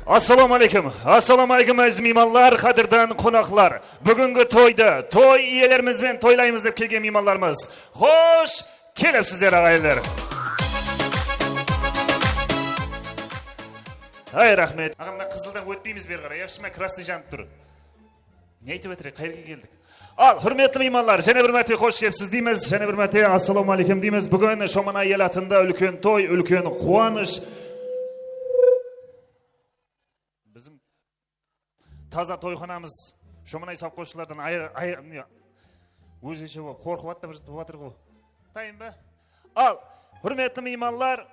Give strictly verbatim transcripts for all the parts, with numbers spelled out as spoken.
Assalawma áleykum. Assalawma áleykum, áziz miymanlar, qádirdan qonaqlar. Búgingi toydı toy iyelerimizben toylaymız dep kelgen miymanlarımız. Xosh kelipsizler, aǵayinler. Ay, raxmet. Aǵa, mına qızıldan ótpeymiz beri qaray, yaqshı ma? Krasnıy janıp tur. Ne aytıp atırıq, qayerge keldik? Al, húrmetli miymanlar, jáne bir márte xosh kelipsiz deymiz, jáne bir márte assalawma áleykum deymiz. Búgin Shomanay el atında úlken toy, úlken quwanısh. Biziń taza toyxanamız Shomanay sovxozshılardan ayır, ayır, ne, ózgeshe bolıp, qorqıp attı, bir zıt bolıp atır ǵo. Tayın ba? Al, húrmetli miymanlar,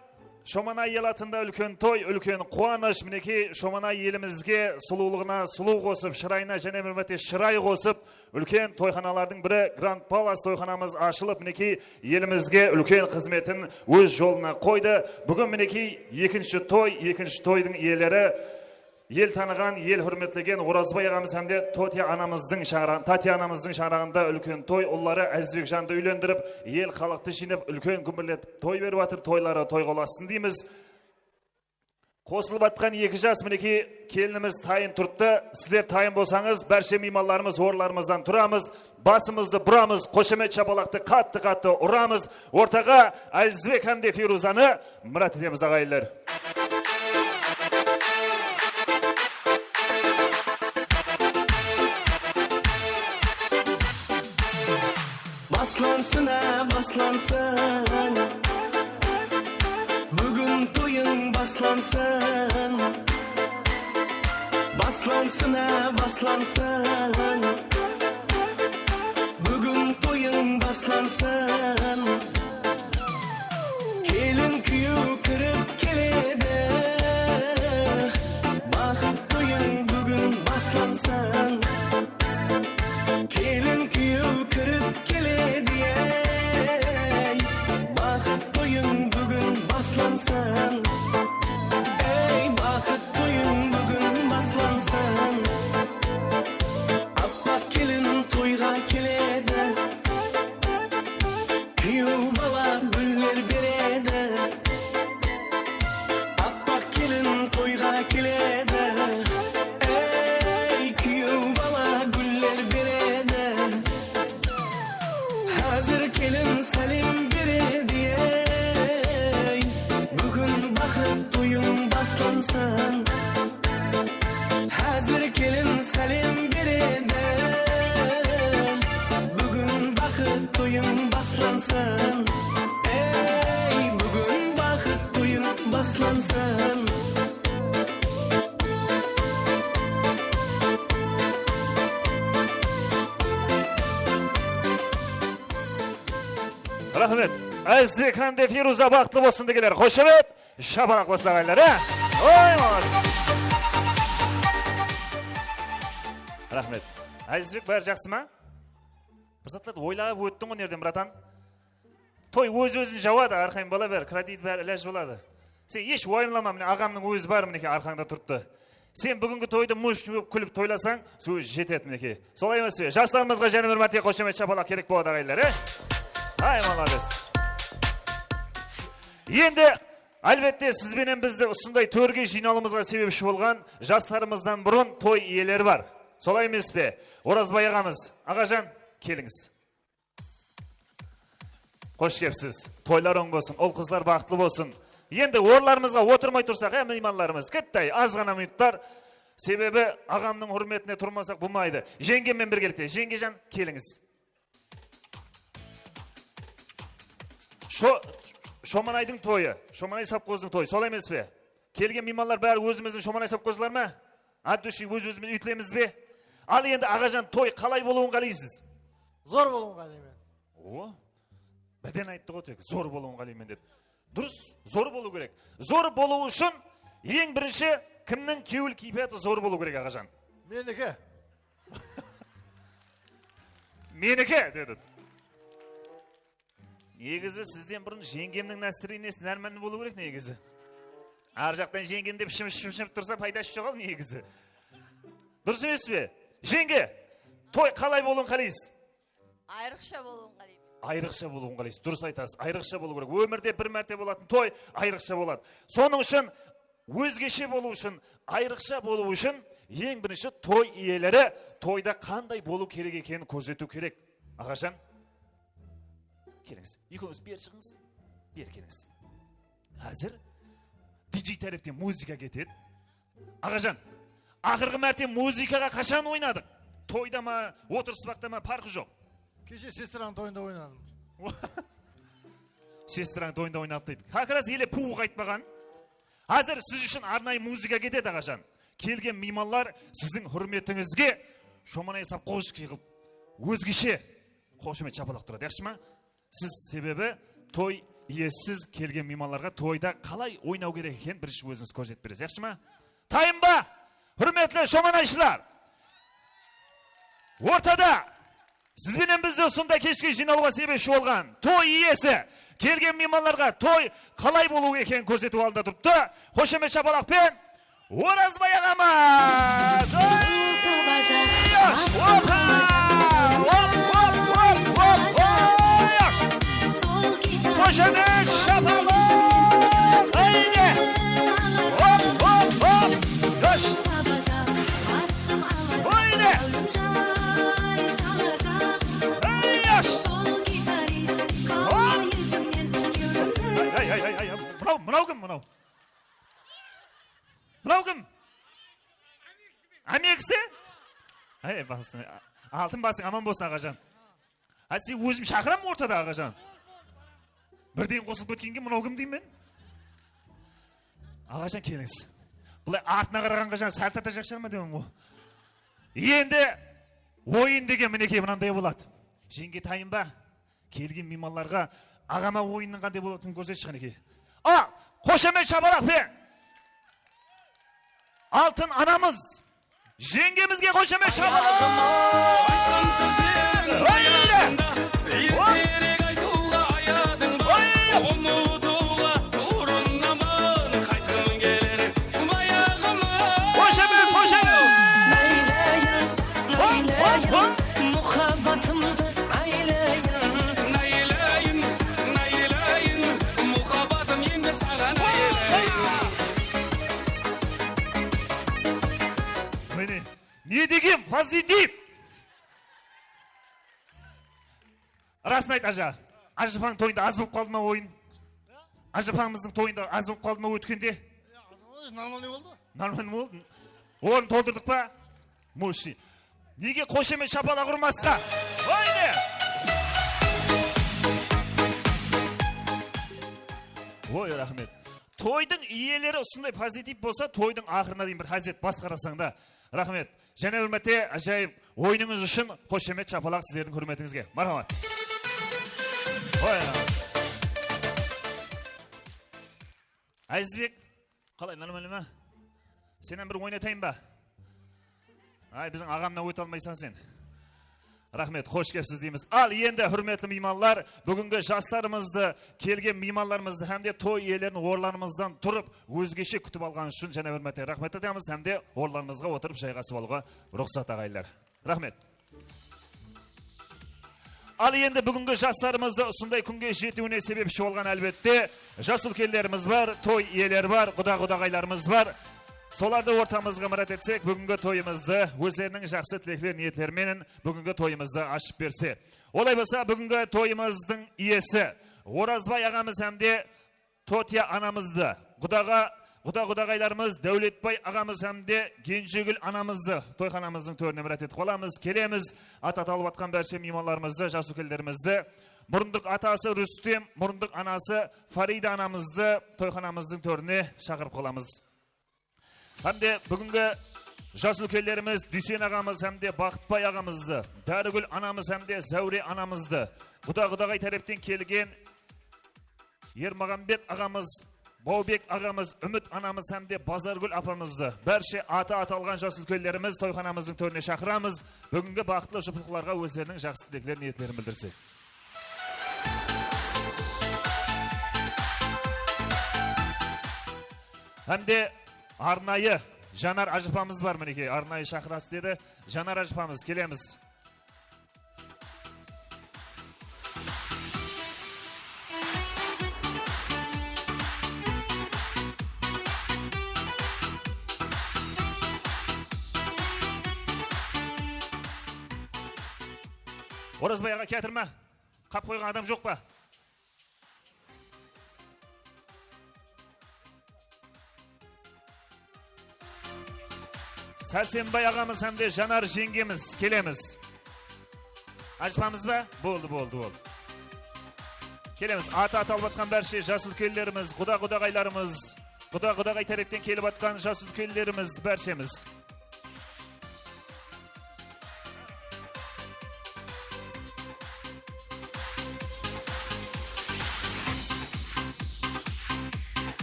Shomanay el atında úlken toy, úlken quwanısh. Minekey, Shomanay elimizge sulıwlıǵına sulıw qosıp, shırayına jáne bir márte shıray qosıp, úlken toyxanalardıń biri Grand Palace toyxanamız ashılıp, minekey, elimizge úlken xızmetin óz jolına qoydı. Búgin, minekey, ekinshi toy, ekinshi toydıń iyeleri el tanıǵan, el húrmetlegen Orazbay aǵamız hám de Totya anamızdıń shańaraǵın-, Tatya anamızdıń shańaraǵında úlken toy, ulları Ázizbekjandı úylendirip, el xalıqtı jıynap, úlken gúmbirletip toy berip atır, toyları toyǵa ulasın deymiz. Qosılıp atqan eki jas, minekey, kelinimiz tayın turıptı. Sizler tayın bolsańız, bárshe miymanlarımız orınlarımızdan turamız, basımızdı buramız, xoshamet shapalaqtı qattı-qattı uramız. Ortaǵa Ázizbek hám de Feruzanı mirát etemiz, aǵayinler. Baslansın, á, baslansın. Búgin toyıń baslansın. Baslansın, á, baslansın. Búgin toyıń baslansın. Kelin kúyew kirip keledi. Baxıt toyıń búgin baslansın. Kelin kúyew kirip keledi, ey, baxıt toyıń búgin baslansın. Ey, baxıt toyıń búgin baslansın. Appaq kelin toyǵa keledi. Kúyew bala gúller beredi. Appaq kelin toyǵa keledi. Ey, kúyew bala gúller beredi. Házir kelin sálem beredi, ey. Búgin baxıt toyıń baslansın. Házir kelin sálem beredi. Búgin baxıt toyıń baslansın. Ey, búgin baxıt toyıń baslansın. Raxmet. Ázizbek hám de Feruza baxıtlı bolsın degenler. Xoshamet. Shapalaq bolsın, aǵayinler, á? Oy, молодец. Raxmet. Ázizbek, bári jaqsı ma? Bir zatlardı oylap óttiń ǵoy, nereden, bratan? Toy óz-ózin jawadı, arqayın bola ber, kredit bári ilaj boladı. Sen hesh uwayımlama, mine, aǵamnıń ózi bar, minekey, arqańda turıptı. Sen búgingi toydı mush bolıp kúlip toylasań, sol jetedi, minekey. Solay emes pe? Jaslarımızǵa jáne bir márte xoshamet, shapalaq kerek boladı, aǵayinler, e? Ay, молодец. Endi, álbette, siz benen bizdi usınday tórge jıynawımızǵa sebepshi bolǵan jaslarımızdan burın toy iyeleri bar. Solay emes pe? Orazbay aǵamız, aǵajan, kelińiz. Xosh kelipsiz. Toylar oń bolsın, ul-qızlar baxıtlı bolsın. Endi orınlarımızǵa otırmay tursaq, e, miymanlarımız, kittay, az ǵana minutlar. Sebebi aǵamnıń húrmetine turmasaq bolmaydı. Jeńgemmen birgelikte. Jeńgejan, kelińiz. Sho-, Shomanaydıń toyı, Shomanay sovxozdıń toyı, solay emes pe? Kelgen miymanlar bári ózimizdiń Shomanay sovxozları ma? От души óz-ózimiz úytilemiz be? Al endi, aǵajan, toy qalay bolıwın qáleysiz? Zor bolıwın qáleymen. O, birden ayttı ǵoy tek, zor bolıwın qáleymen dep. Durıs, zor bolıw kerek. Zor bolıw ushın eń birinshi kimniń kewil keypiyatı zor bolıw kerek, aǵajan? Meniki. Meniki, dedi. Negizi sizden burın jeńgemniń настроениesi nármanlı bolıw kerek negizi. Ar jaqtan jeńgem dep shım-shım-shım tursa, paydası joq-aw negizi. Durıs emes pe? Jeńge, toy qalay bolıwın qáleysiz? Ayrıqsha bolıwın qáleymen. Ayrıqsha bolıwın qáleysiz. Durıs aytasız. Ayrıqsha bolıw kerek. Ómirde bir márte bolatın toy ayrıqsha boladı. Sonıń ushın ózgeshe bolıw ushın, ayrıqsha bolıw ushın eń birinshi toy iyeleri toyda qanday bolıw kerek ekenin kórsetiw kerek. Aǵajan, kelińiz. Ekewińiz beri shıǵıńız. Beri kelińiz. Házir D J tárepten muzıka ketedi. Aǵajan, aqırǵı márte muzıkaǵa qashan oynadıq? Toyda ma, otırıspaqta ma, parqı joq. Keshe sestranıń toyında oynadım. Sestranıń toyında oynadıq deydi. Как раз ele puwı qaytpaǵan. Házir siz ushın arnayı muzıka ketedi, aǵajan. Kelgen miymanlar siziń húrmetińizge shomanay sovxozshıy qılıp, ózgeshe xoshamet shapalaq turadı, yaqshı ma? Siz sebebi toy iyesiz kelgen miymanlarǵa toyda qalay oynaw kerek ekenin birinshi ózińiz kórsetip beresiz, yaqshı ma? Tayın ba? Húrmetli shomanayshılar! Ortada siz benen bizdi usınday keshke jıynalıwǵa sebepshi bolǵan toy iyesi kelgen miymanlarǵa toy qalay bolıwı ekenin kórsetip aldında turıptı. Xoshamet shapalaqpen Orazbay aǵamız! Oy! Yosh! Opa! Op, op, op, op, op! Yosh! Xoshamet shapalaq! Hayde! Op, op, op! Yosh! Hayde! Hey, yosh! Op! Ay, ay, ay, ay, ay. Mınaw, mınaw kim mınaw? Mınaw kim? Ámekisi? Ay, basım, altın basıń aman bolsın, aǵajan. Á, sen ózim shaqıramın ortada, aǵajan. Birden qosılıp ketkenge mınaw kim deymen? Aǵajan, kelińiz. Bılay artına qaraǵan, aǵajan, sál tartajaq shıǵarman demen ǵo. Endi oyın degen, minekey, mınanday boladı. Jeńge tayın ba? Kelgen miymanlarǵa aǵama oyınnıń qanday bolatının kórsetshi, qánekey. A, xoshamet shapalaqpen! Altın anamız! Jeńgemizge xoshamet shapalaq! Hayda! Hop! Hayda! Xoshamet, xoshamet! Hop, hop, hop! Muhabbatımdı aylayın, aylayın, aylayın. Muhabbatım endi saǵan aylayın. Mine, ne degen pozitiv! Rasın ayt, aja. Ajapań toyında az bolıp qaldı ma oyın? Ajapańımızdıń toyında az bolıp qaldı ma ótkende? Нормальный boldı. Нормальный boldı. Orın toldırdıq pa? Мощный. Nege xoshamet shapalaq urmasqa? Hayde! Oy, raxmet. Toydıń iyeleri usınday pozitiv bolsa, toydıń aqırına deyin bir háziret basqarasań da. Raxmet. Jáne bir márte ájayıp oyınıńız ushın xoshamet shapalaq sizlerdiń húrmetińizge. Marhamat. Oy, raxmet. Ázizbek, qalay, нормально ma? Sen hám bir oynatayın ba? Ay, biziń aǵamnan óte almaysań sen. Raxmet, xosh kelipsiz deymiz. Al, endi, húrmetli miymanlar, búgingi jaslarımızdı, kelgen miymanlarımızdı hám de toy iyelerin orınlarımızdan turıp, ózgeshe kútip alǵanı ushın jáne bir márte raxmet aytamız hám de orınlarımızǵa otırıp jayǵasıp alıwǵa ruxsat, aǵayinler. Raxmet. Al endi búgingi jaslarımızdı usınday kúnge jetiwine sebepshi bolǵan, álbette, jas úlkenlerimiz bar, toy iyeleri bar, quda-qudaǵaylarımız bar. Solardı ortamızǵa mirát etsek, búgingi toyımızdı ózleriniń jaqsı tilekler, niyetleri menen búgingi toyımızdı ashıp berse. Olay bolsa, búgingi toyımızdıń iyesi Orazbay aǵamız hám de Totiya anamızdı, qudaǵa, quda-qudaǵaylarımız Dáwletbay aǵamız hám de Genjegúl anamızdı toyxanamızdıń tórine mirát etip qalamız. Kelemiz, ata alıp atqan bárshe miymanlarımızdı, jas úlkenlerimizdi, murındıq atası Rústem, murındıq anası Farida anamızdı toyxanamızdıń tórine shaqırıp qalamız. Hám de búgingi jas úlkenlerimiz Dúysen aǵamız hám de Baxıtbay aǵamızdı, Dárigúl anamız hám de Záwre anamızdı, quda-qudaǵay tárepten kelgen Ermaǵambet aǵamız, Bawbek aǵamız, Úmit anamız hám de Bazargúl apamızdı, bárshe atı atalǵan jas úlkenlerimiz toyxanamızdıń tórine shaqıramız. Búgingi baxıtlı juplıqlarǵa ózleriniń jaqsı tilekler, niyetlerin bildirse. Hám de arnayı Janar ájapamız bar, minekey, arnayı shaqırasız dedi. Janar ájapamız, kelemiz. Orazbay aǵa kiyatır ma? Qap qoyǵan adam joq pa? Sársenbay aǵamız hám de Janar jeńgemiz, kelemiz. Ajıpamız ba? Boldı, boldı, boldı. Kelemiz. Atı atalıp atqan bárshe jas úlkenlerimiz, quda-qudaǵaylarımız, quda-qudaǵay tárepten kelip atqan jas úlkenlerimiz, bárshemiz.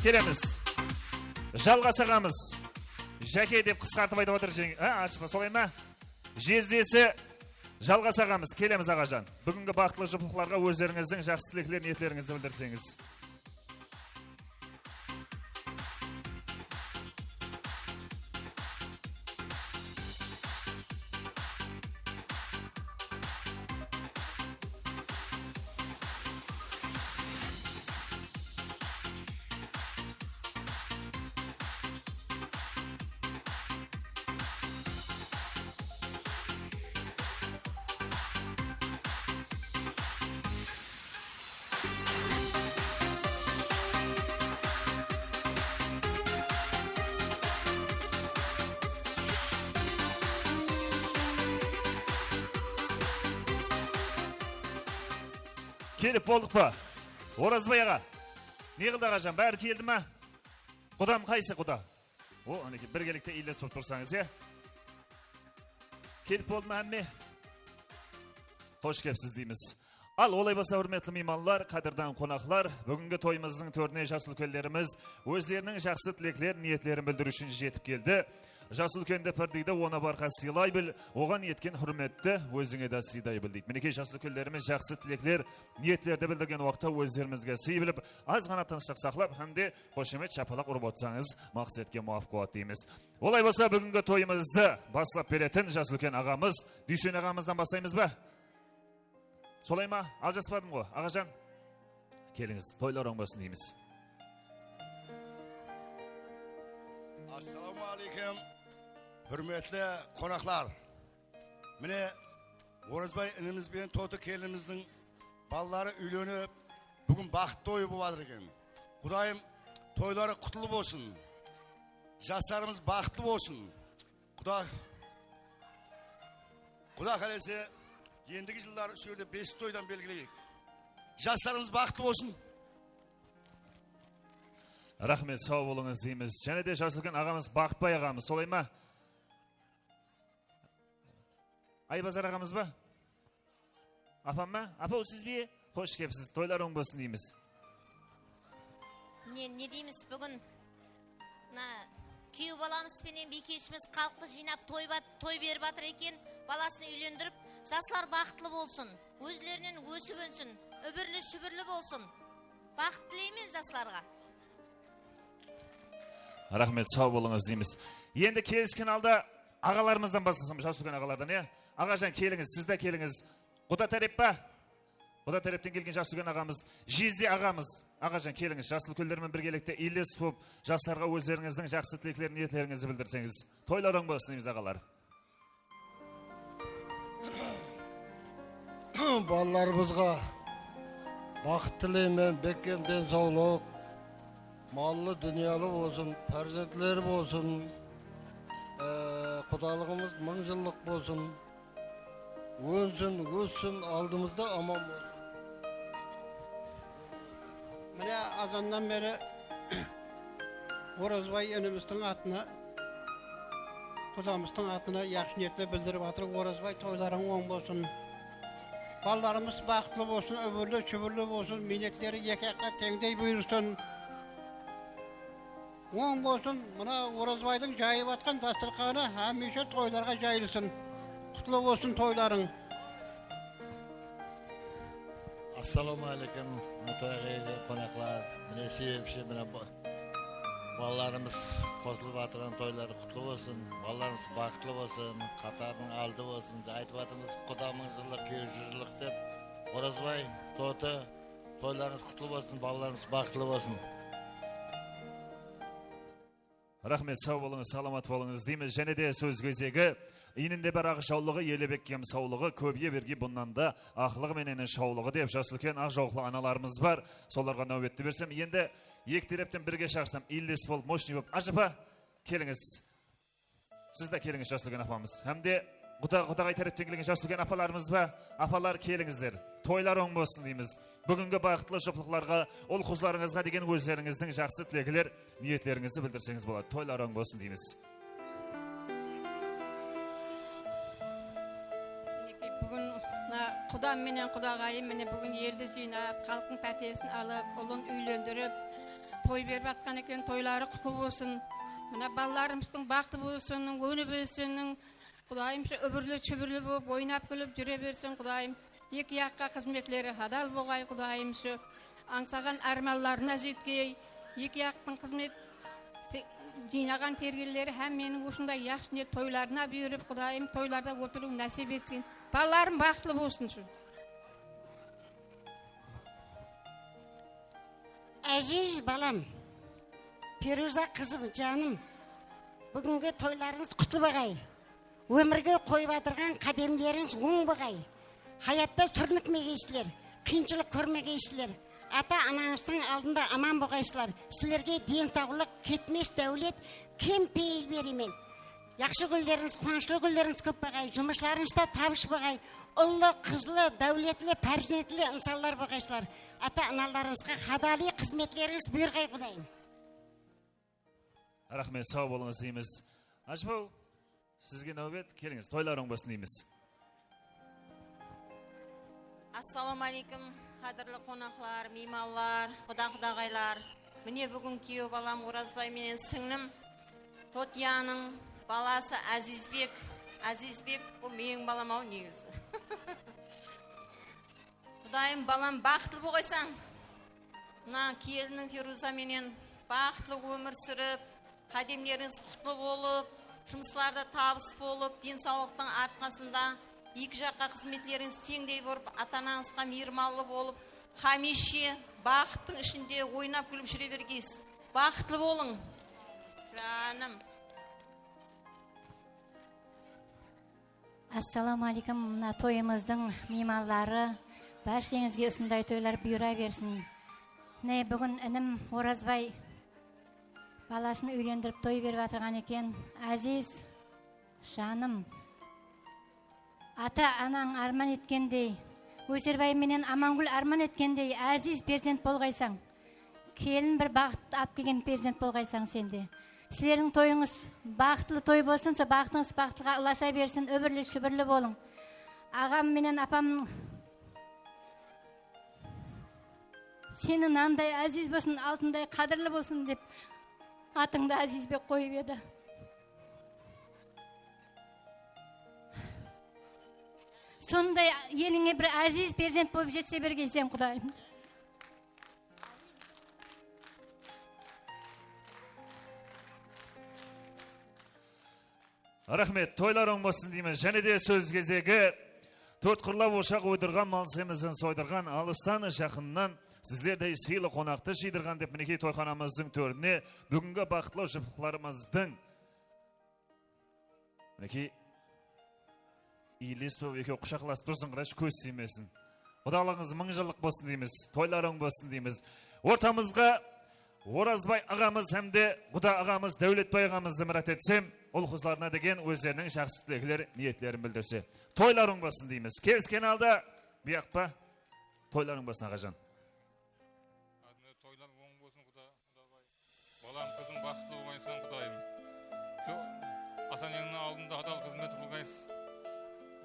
Kelemiz. Jalǵas aǵamız. Jáke dep qısqartıp aytıp atır, jeń-, a, ashıqpa, solay ma? Jezdesi Jalǵas aǵamız, kelemiz, aǵajan. Búgingi baxıtlı juwaplıqlarǵa ózlerińizdiń jaqsı tilekler, niyetlerińizdi bildirseńiz. Kelip boldıq pa? Orazbay aǵa. Ne qıldı, aǵajan? Bári keldi ma? Qudam qaysı quda? O, minekey, birgelikte iylesip tursańız, ya? Kelip boldı ma hámme? Xosh kepsiz deymiz. Al, olay bolsa, húrmetli miymanlar, qádirdan qonaqlar, búgingi toyımızdıń tórine jas úlkenlerimiz ózleriniń jaqsı tilekler, niyetlerin bildiriw ushın jetip keldi. Jas úlkendi pir deydi, onı barqa sıylay bil, oǵan etken húrmetti ózińe de sıyday bil, deydi. Minekey, jas úlkenlerimiz jaqsı tilekler, niyetlerdi bildirgen waqıtta ózlerimizge sıy bilip, az ǵana tınıshlıq saqlap hám de xoshamet shapalaq urıp otsańız, maqsetke muwapıq boladı deymiz. Olay bolsa, búgingi toyımızdı baslap beretin jas úlken aǵamız, Dúysen aǵamızdan baslaymız ba? Solay ma? Aljaspadım ǵo, aǵajan. Kelińiz, toylar oń bolsın deymiz. Assalawma áleykum, húrmetli qonaqlar. Mine, Orazbay inimiz benen Toytı kelinimizdiń balaları úylenip, búgin baxıtlı toyı bolıp atır eken. Qudayım, toyları qutlı bolsın. Jaslarımız baxıtlı bolsın. Quda, Quda qálese, endigi jıllar usı jerde bes toydan belgileyik. Jaslarımız baxıtlı bolsın. Raxmet, saw bolıńız deymiz. Jáne de jas úlken aǵamız Baxıtbay aǵamız, solay ma? Aybazar aǵamız ba? Apam ba? Apa, siz be? Xosh kepsiz, toylar oń bolsın deymiz. Ne, ne deymiz, búgin mına kúyew balamız benen biykeshimiz xalıqtı jıynap toy bat-, toy berip atır eken, balasın úylendirip, jaslar baxıtlı bolsın, ózlerinen ósip ónsin, úbirli-shúbirli bolsın. Baxıt tileymen jaslarǵa. Raxmet, saw bolıńız deymiz. Endi kelisken halda aǵalarımızdan baslasam, jas úlken aǵalardan, ya? Aǵajan, kelińiz, siz de kelińiz. Quda tárep pa? Quda tárepten kelgen jas úlken aǵamız, Jezde aǵamız. Aǵajan, kelińiz, jas úlkenler menen birgelikte iylesip bolıp, jaslarǵa ózlerińizdiń jaqsı tileklerin, niyetlerińizdi bildirseńiz. Toylar oń bolsın deymiz, aǵalar. Balalarımızǵa baxıt tileymen, bekkem densawlıq, mallı, dúnyalı bolsın, perzentleri bolsın, e, qudalıǵımız mıń jıllıq bolsın, ónsin, óssin, aldımızda aman bolsın. Mine, azannan beri Orazbay inimizdiń atına, qudamızdıń atına yaqshı niyetler bildirip atır. Orazbay, toylarıń oń bolsın. Balalarımız baxıtlı bolsın, úbirli-shúbirli bolsın, miynetleri eki ayaqta teńdey buyırsın. Oń bolsın, mına Orazbaydıń jayıp atqan dasturxanı hámiyshe toylarǵa jayılsın. Qutlı bolsın toylarıń. Assalawma áleykum, toyǵa qonaqlar. Mine, sebepshi, mine, ba-, balalarımız qosılıp atırǵan toyları qutlı bolsın, balalarımız baxıtlı bolsın, qatarınıń aldı bolsın. Aytıp atırmız, quda mıń jıllıq, kúyew júz jıllıq dep. Orazbay, Toytı, toylarıńız qutlı bolsın, balalarımız baxıtlı bolsın. Raxmet, saw bolıńız, salamat bolıńız deymiz. Jáne de sóz gezegi Iyninde bar aq jawlıǵı, ele bekkem sawlıǵı, kóbeye bergey bunnan da aqlıǵı menen shawlıǵı dep jas úlken aq jawıqlı analarımız bar. Solarǵa náwbetti bersem, endi eki tárepten birge shaqırsam, illes bolıp, moshniy bolıp, ajapa, kelińiz. Siz de kelińiz, jas úlken apamız. Hám de quda, qudaǵay tárepten kelgen jas úlken apalarımız ba? Apalar, kelińizler. Toylar oń bolsın deymiz. Búgingi baxıtlı juplıqlarǵa, ul-qızlarıńızǵa degen ózlerińizdiń jaqsı tilegler, niyetlerińizdi bildirseńiz boladı. Toylar oń bolsın deymiz. Minekey, búgin mına qudam menen qudaǵayım, mine, búgin eldi jıynap, xalıqtıń pátesin alıp, ulın úylendirip, toy berip atqan eken, toyları qutlı bolsın. Mına balalarımızdıń baxtı bolsın, ónip óssin, qudayım, shu úbirli-shúbirli bolıp, oynap-kúlip júre bersin, qudayım. Eki jaqqa xızmetleri hadal boǵay, qudayım, shu ańsaǵan ármanlarına jetkey. Eki jaqtıń xızmet te-, jıynaǵan tergelleri hámmeniń usınday jaqsı niyet toylarına buyırıp, qudayım, toylarda otırıw násip etsin. Balalarım baxıtlı bolsın shu. Áziz balam, Feruza qızım, janım, búgingi toylarıńız qutlı boǵay. Ómirge qoyıp atırǵan qádemlerińiz oń boǵay. Hayatta súrnikpegeysizler, qıyınshılıq kórmegeysizler. Ata-anańızdıń aldında aman boǵaysızlar. Sizlerge densawlıq, ketmes dáwlet, kempeyil beremen. Jaqsı kúnlerińiz, quwanıshlı kúnlerińiz kóp boǵay, jumıslarıńızda tabıs boǵay, ullı, qızlı, dáwletli, párzentli insanlar boǵaysızlar. Ata-analarıńızǵa hadaliy xızmetlerińiz buyırǵay, qudayım. Raxmet, saw bolıńız deymiz. Ajıpaw, sizge náwbet, kelińiz, toylar oń bolsın deymiz. Assalawma áleykum, qádirli qonaqlar, miymanlar, quda-qudaǵaylar. Mine, búgin kúyew balam Orazbay menen sińlim Totiyanıń balası Ázizbek. Ázizbek, bul meniń balam-aw negizi. Qudayım, balam, baxıtlı boǵaysań. Mına, kelinim Feruza menen baxıtlı ómir súrip, qádemlerińiz qutlı bolıp, jumıslarda tabıs bolıp, densawlıqtıń artqasında eki jaqqa xızmetlerińiz teńdey bolıp, ata-anańızǵa miyirmanlı bolıp, hámiyshe baxıttıń ishinde oynap-kúlip júre bergeysiz. Baxıtlı bolıń, janım. Assalawma áleykum, mına toyımızdıń miymanları, bársheńizge usınday toylar buyıra bersin. Mine, búgin inim Orazbay balasın úylendirip toy berip atırǵan eken. Áziz janım, ata-anań árman etkendey, Óserbay menen Amangúl árman etkendey, áziz perzent bolǵaysań. Kelin bir baxıt alıp kelgen perzent bolǵaysań sen de. Sizlerdiń toyıńız baxıtlı toy bolsın, sol baxıtıńız baxıtlıǵa ulasa bersin, úbirli-shúbirli bolıń. Aǵam menen apam seni nanday áziz bolsın, altınday qádirli bolsın dep atıńdı Ázizbek qoyıp edi. Sonday elińe bir áziz perzent bolıp jetse bergeyseń, Qudayım. Raxmet, toylar oń bolsın deymiz. Jáne de sóz gezegi. Tórtqırlap oshaq oydırǵan, mal semizin soydırǵan, alıstan, jaqınnan sizlerdey sıylı qonaqtı jıydırǵan dep, minekey, toyxanamızdıń tórine búgingi baxıtlı juplıqlarımızdıń, minekey, iyilles bolıp ekewi qushaqlasıp tursın, qarayshı, kóz tiymesin. Qudalıǵıńız mıń jıllıq bolsın deymiz, toylar oń bolsın deymiz. Ortamızǵa Orazbay aǵamız hám de quda aǵamız Dáwletbay aǵamızdı mirát etsem, ul-qızlarına degen ózleriniń jaqsı tilegler, niyetlerin bildirse. Toylar oń bolsın deymiz. Kelisken halda, buyaq pa? Toylar oń bolsın, aǵajan. Toylar oń bolsın, quda. Qudabay, balam, qızım, baxıtlı bolǵaysań, Qudayım. Shu ata-eneńniń aldında hadal xızmet qılǵaysız.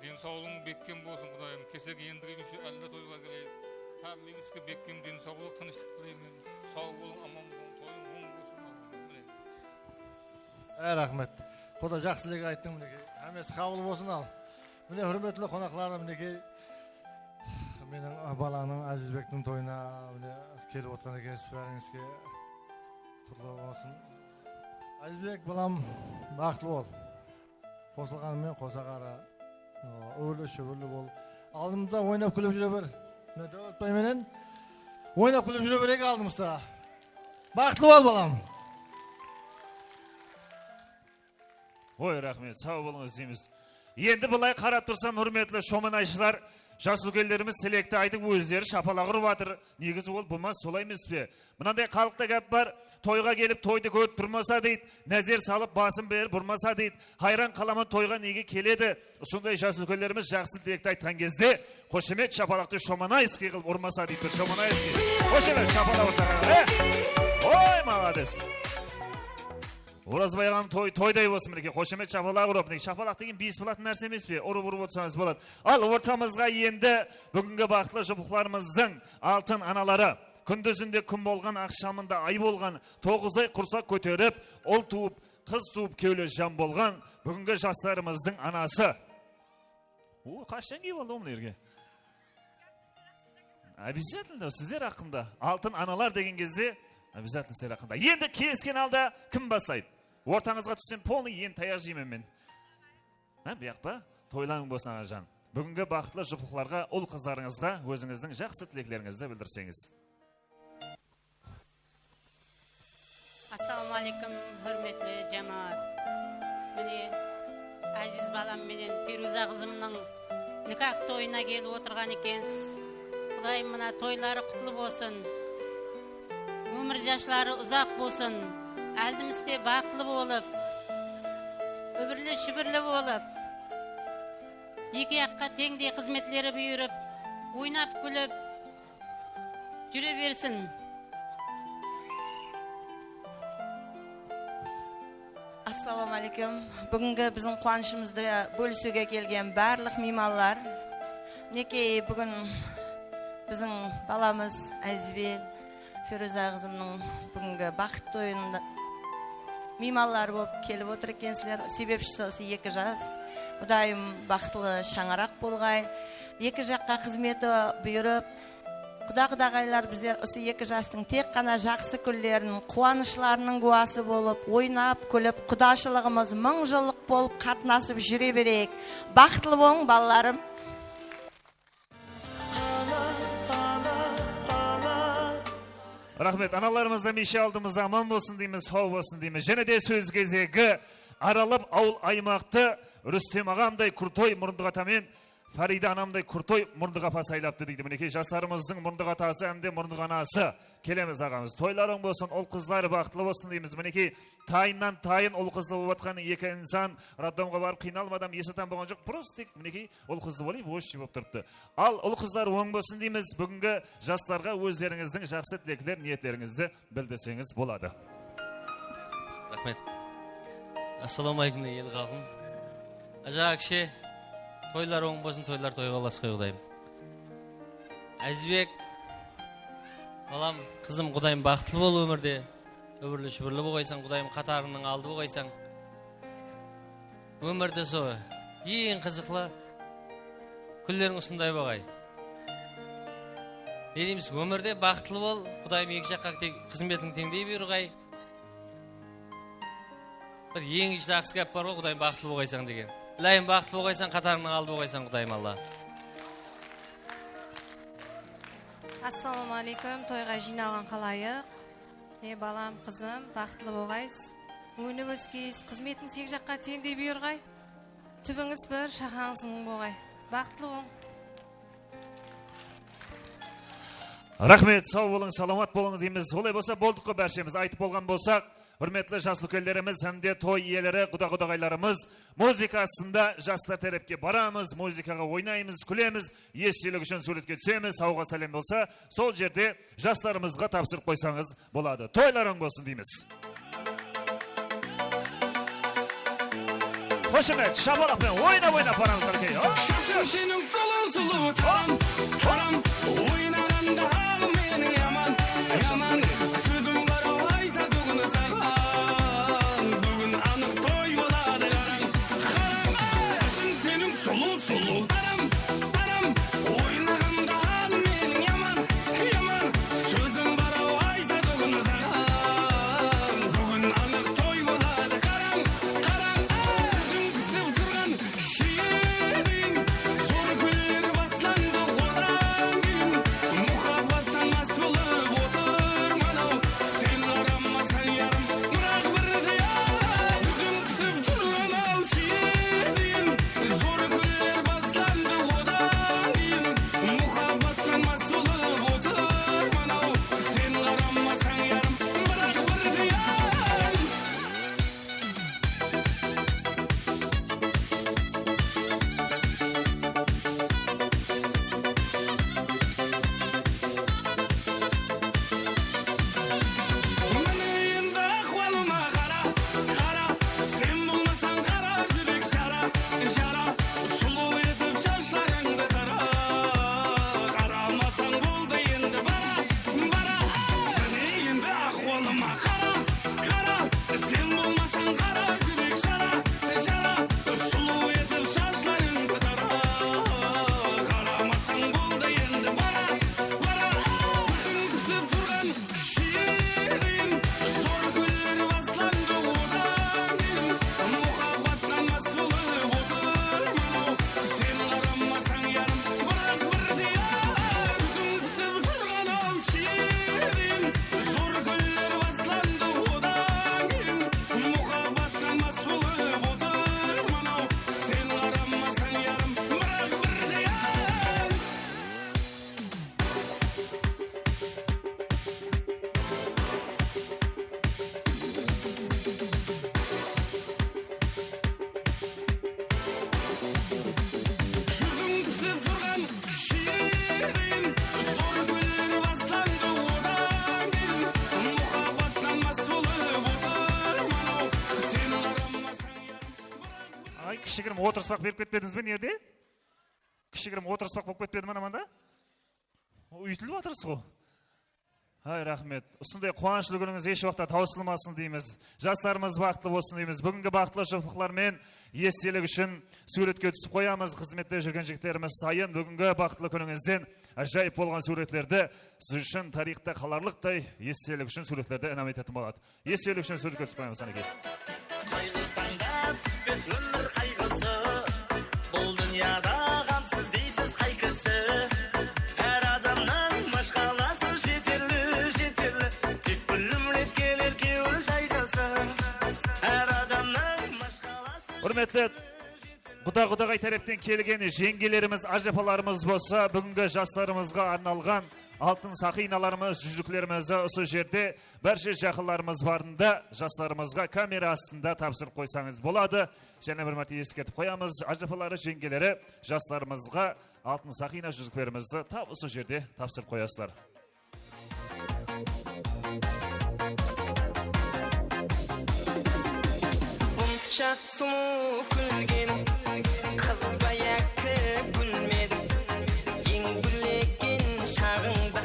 Densawlıǵıń bekkem bolsın, Qudayım. Kesek endigi júzi álde toyǵa keleyik. Hámmeńizge bekkem densawlıq, tınıshlıq tileymen. Saw bolıń, aman bolıń, toyıń oń bolsın. Mine. Áy, raxmet. Quda jaqsı tilek ayttıń, minekey. Hámmesi qabıl bolsın al. Mine, húrmetli qonaqlar, minekey, meniń balamnıń, Ázizbektiń toyına, mine, kelip otqan ekensiz, bárińizge qutlı bolsın. Ázizbek balam, baxıtlı bol. Qosılǵanıńmen qosa qara, ı, úwirli-shúwirli bol. Aldımızda oynap-kúlip júre ber. Mine, Dáwletbay menen oynap-kúlip júre bereyik aldımızda. Baxıtlı bol, balam. Oy, raxmet, saw bolıńız deymiz. Endi bılay qarap tursam, húrmetli shomanayshılar, jas úlkenlerimiz tilekti aytıp, ózleri shapalaq urıp atır. Negizi ol bulmas, solay emes pe? Mınanday xalıqta gáp bar, toyǵa kelip, toydı kórip turmasa, deydi, názer salıp, basın berip burmasa, deydi. Hayran qalaman, toyǵa nege keledi? Usınday jas úlkenlerimiz jaqsı tilekti aytqan gezde, xoshamet shapalaqtı shomanayskiy qılıp urmasa, deydi, bir shomanayskiy. Xoshamet shapalaq ursańız, e? Oy, malades! Orazbay aǵam, toy toyday bolsın, minekey, xoshamet shapalaq urıp, minekey, shapalaq degen bes bolatın nárse emes pe? Urıp-urıp otırsańız boladı. Al, ortamızǵa endi búgingi baxıtlı juplıqlarımızdıń altın anaları, kúndizinde kún bolǵan, aqshamında ay bolǵan, toǵız ay qursaq kóterip, ul tuwıp, qız tuwıp, kewli jan bolǵan búgingi jaslarımızdıń anası. O, qashtan kelip aldı ǵoy mına jerge? Обязательно sizler haqqında. Altın analar degen gezde, обязательно sizler haqqında. Endi kelisken halda kim baslaydı? Ortańızǵa tússem, polnıy endi tayaq jeymen men. Há, buyaq pa? Toylarıń bolsın, anajan. Búgingi baxıtlı juplıqlarǵa, ul-qızlarıńızǵa ózińizdiń jaqsı tileklerińizdi bildirseńiz. Assalawma áleykum, húrmetli jámáát. Mine, áziz balam menen Feruza qızımnıń nikah toyına kelip otırǵan ekensiz. Qudayım mına toyları qutlı bolsın. Ómir jasları uzaq bolsın. Áldimiste baxıtlı bolıp, úbirli-shúbirli bolıp, eki jaqqa teńdey xızmetleri buyırıp, oynap-kúlip, júre bersin. Assalawma áleykum. Búgingi biziń quwanıshımızdı bólisiwge kelgen barlıq miymanlar. Minekey, búgin biziń balamız Ázizbek, Feruza qızımnıń búgingi baxıt toyında miymanlar bolıp kelip otır ekensizler. Sebepshisi usı eki jas. Qudayım baxıtlı shańaraq bolǵay. Eki jaqqa xızmeti buyırıp, quda-qudaǵaylar, bizler usı eki jastıń tek ǵana jaqsı kúnlerin, quwanıshlarınıń gúwası bolıp, oynap-kúlip, qudashılıǵımız mıń jıllıq bolıp qatnasıp júre bereyik. Baxıtlı bolıń, balalarım. Raxmet, analarımız hámiyshe aldımızda aman bolsın deymiz, saw bolsın deymiz. Jáne de sóz gezegi, aralıp awıl-aymaqtı Rústem aǵamday krutoy murındıq ata men Farida anamday krutoy murındıq apa saylattı, deydi. Minekey, jaslarımızdıń murındıq atası hám de murındıq anası. Kelemiz, aǵamız. Toylarıń bolsın, ul-qızlar baxıtlı bolsın deymiz. Minekey, tayınnan tayın ul-qızlı bolıp atqan eki insan roddomǵa barıp qıynalmadan, esi tam bolǵan joq, prosto tek, minekey, ul-qızlı bolayıp, oshshe bolıp turıptı. Al, ul-qızlar oń bolsın deymiz. Búgingi jaslarǵa ózlerińizdiń jaqsı tilekler, niyetlerińizdi bildirseńiz boladı. Raxmet. Assalawma áleykum, el xalqım. Ajaǵa kishe, toylar oń bolsın, toylar toyǵa ulasqay, Qudayım. Ázizbek, balam, qızım, Qudayım, baxıtlı bol ómirde. Úbirli-shúbirli bolǵaysań, Qudayım, qatarıńnıń aldı bolǵaysań. Ómirde so eń qızıqlı kúnleriń usınday bolǵay. Ne deymiz, ómirde baxıtlı bol, Qudayım eki jaqqa te-, xızmetiń teńdey buyırǵay. Bir eń jaqsı gáp bar ǵoy, Qudayım baxıtlı bolǵaysań degen. Ilayım, baxıtlı bolǵaysań, qatarıńnıń aldı bolǵaysań, Qudayım Alla. Assalawma áleykum, toyǵa jıynalǵan xalayıq. Ne, balam, qızım, baxıtlı bolǵaysız. Ónip óskeysiz, xızmetińiz eki jaqqa teńdey buyırǵay. Túbińiz bir, shaxańız mıń bolǵay. Baxıtlı bolıń. Raxmet, saw bolıń, salamat bolıń deymiz. Olay bolsa, boldıq ǵoy bárshemiz, aytıp bolǵan bolsaq, húrmetli jas úlkenlerimiz hám de toy iyeleri, quda-qudaǵaylarımız, muzıka astında jaslar tárepke baramız, muzıkaǵa oynaymız, kúlemiz, estelik ushın súwretke túsemiz, sawǵa sálem bolsa, sol jerde jaslarımızǵa tapsırıp qoysańız boladı. Toylar oń bolsın deymiz. Xoshamet, shapalaq penen oynap-oynap baramız, minekey. Shashıń seniń sulıw-sulıw, taram, taram, oynaǵanda aǵım meniń yaman, yaman. Sózim bar-aw aytatuǵın saǵan, búgin anıq toy boladı, qarań, qarań. Shashıń seniń sulıw-sulıw, taram, taram, oynaǵanda aǵım meniń yaman, yaman. Sózim bar-aw aytatuǵın saǵan, búgin anıq toy boladı, qarań, qarań. Sóziń pisip turǵan shiyediń, zor kúnler baslandı odan keyin. Muhabbattan más bolıp otırman-aw, Qara, qara, sen bolmasań qara júrek jara, jara, sulıw etip shashlarıńdı tara. Qaramasań boldı endi bara, bara. Júziń pisip turǵan shirin, zor kúnler baslandı odan keyin. Muhabbattan más bolıp otırman-aw, sen qaramasań yarım, biraq birde-aq. Júziń pisip turǵan-aw shirin, zor kúnler baslandı odan keyin. Muhabbattan más bolıp otırman-aw, sen qaramasań yarım, biraq birde-aq. Júziń pisip turǵan shirin, zor kúnler baslandı odan keyin. Muhabbattan más bolıp otırman-aw, sen qaramasań yarım. Ay, kishigirim otırıspaq berip ketpedińiz be, nerde? Kishigirim otırıspaq bolıp ketpedi ma mında? Úytilip atırsız ǵo. Hay, raxmet. Usınday quwanıshlı kúnińiz hesh waqıtta tawsılmasın deymiz. Jaslarımız baxıtlı bolsın deymiz. Búgingi baxıtlı juplılıqlarmen estelik ushın súwretke túsip qoyamız. Xızmette júrgen jigitlerimiz sayın búgingi baxıtlı kúnińizden ájayıp bolǵan súwretlerdi siz ushın tariyxta qalarlıqtay estelik ushın súwretlerdi inam etetin boladı. Estelik ushın súwretke túsip qoyamız, qánekey. Qayǵısań dáp, pes ómir qayǵısı. Bul dúnyada ǵamsız deysiz qay kisi? Hár adamnıń mashqalası jeterli, jeterli. Tek gúllimlep keler kewil jayǵası. Hár adamnıń mashqalası. Húrmetli quda-qudaǵay tárepten kelgen jeńgelerimiz, ájapalarımız bolsa búgingi jaslarımızǵa arnalǵan altın saqıynalarımız, júziklerimiz usı jerde. Bárshe jaqınlarımız barında jaslarımızǵa kamera astında tapsırıp qoysańız boladı. Jáne bir márte eskertip qoyamız, ájapaları, jeńgeleri jaslarımızǵa altın saqıyna júziklerimizdi tap usı jerde tapsırıp qoyasızlar. Bunsha sulıw kúlgenim, qız ba yaki gúlmedim? Eń gúllegen shaǵıńda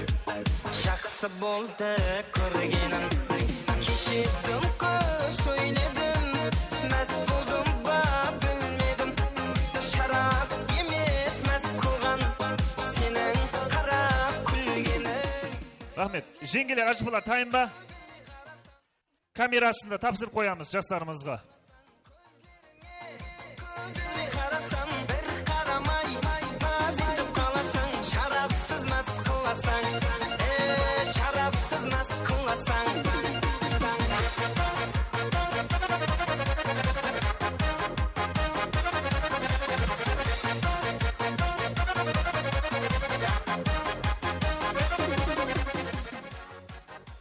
jaqsı boldı kórgenim. Keshe dım kóp sóyledim, más boldım ba bilmedim. Sharap emes más qılǵan seniń qarap kúlgeniń. Raxmet. Jeńgeler, ájapalar, tayın ba? Kamera astında tapsırıp qoyamız jaslarımızǵa. Kóz úzbey qarasam, bir qaramay, maz etip qalasań, sharapsız más qılasań, e, sharapsız más qılasań.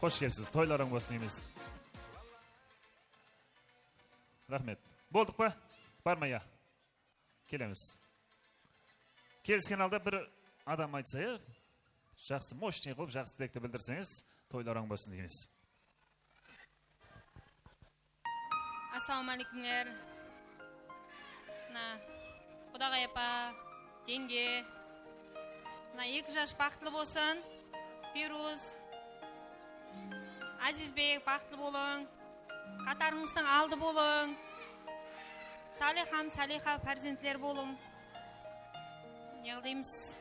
Xosh kelipsiz, toylarıń bolsın deymiz. Raxmet. Boldıq pa? Bar ma, ya? Kelemiz. Kelisken halda bir adam aytsa, ya? Jaqsı, moshnıy qılıp, jaqsı tilekti bildirseńiz, toylarıń bolsın deymiz. Assalawma áleykumler. Mına, qudaǵay apa, jeńge. Mına eki jas baxıtlı bolsın. Piruz, Ázizbek, baxıtlı bolıń. Qatarıńızdıń aldı bolıń. Salih hám Saliha párzentler bolıń. Ne qılaymız?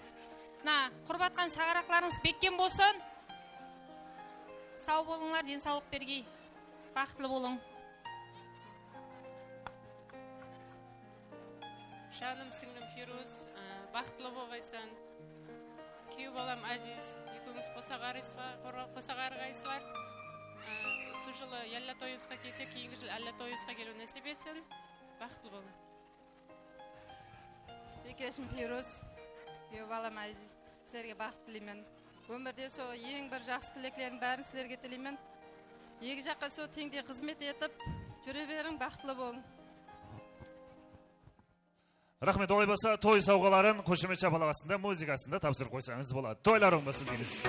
Mına, qurıp atqan shańaraqlarıńız bekkem bolsın. Saw bolıńlar, densawlıq bergey. Baxıtlı bolıń. Janım sińlim Firuz, ı, baxıtlı bolǵaysań. Kúyew balam Áziz, ekewińiz qosa ǵarıysızlar, qora-, qosa ǵarıǵaysızlar. I, usı jılı yálla toyıńızǵa kelse, keyingi jıl álla toyıńızǵa keliw násip etsin. Baxıtlı bolıń. Ekeshim Firuz, kúyew balam Áziz, sizlerge baxıt tileymen. Ómirde sol eń bir jaqsı tileklerdiń bárin sizlerge tileymen. Eki jaqqa sol teńdey xızmet etip júre beriń, baxıtlı bolıń. Raxmet, olay bolsa toy sawǵaların xoshamet shapalaq astında, muzıka astında tapsırıp qoysańız boladı. Toylar oń bolsın deymiz.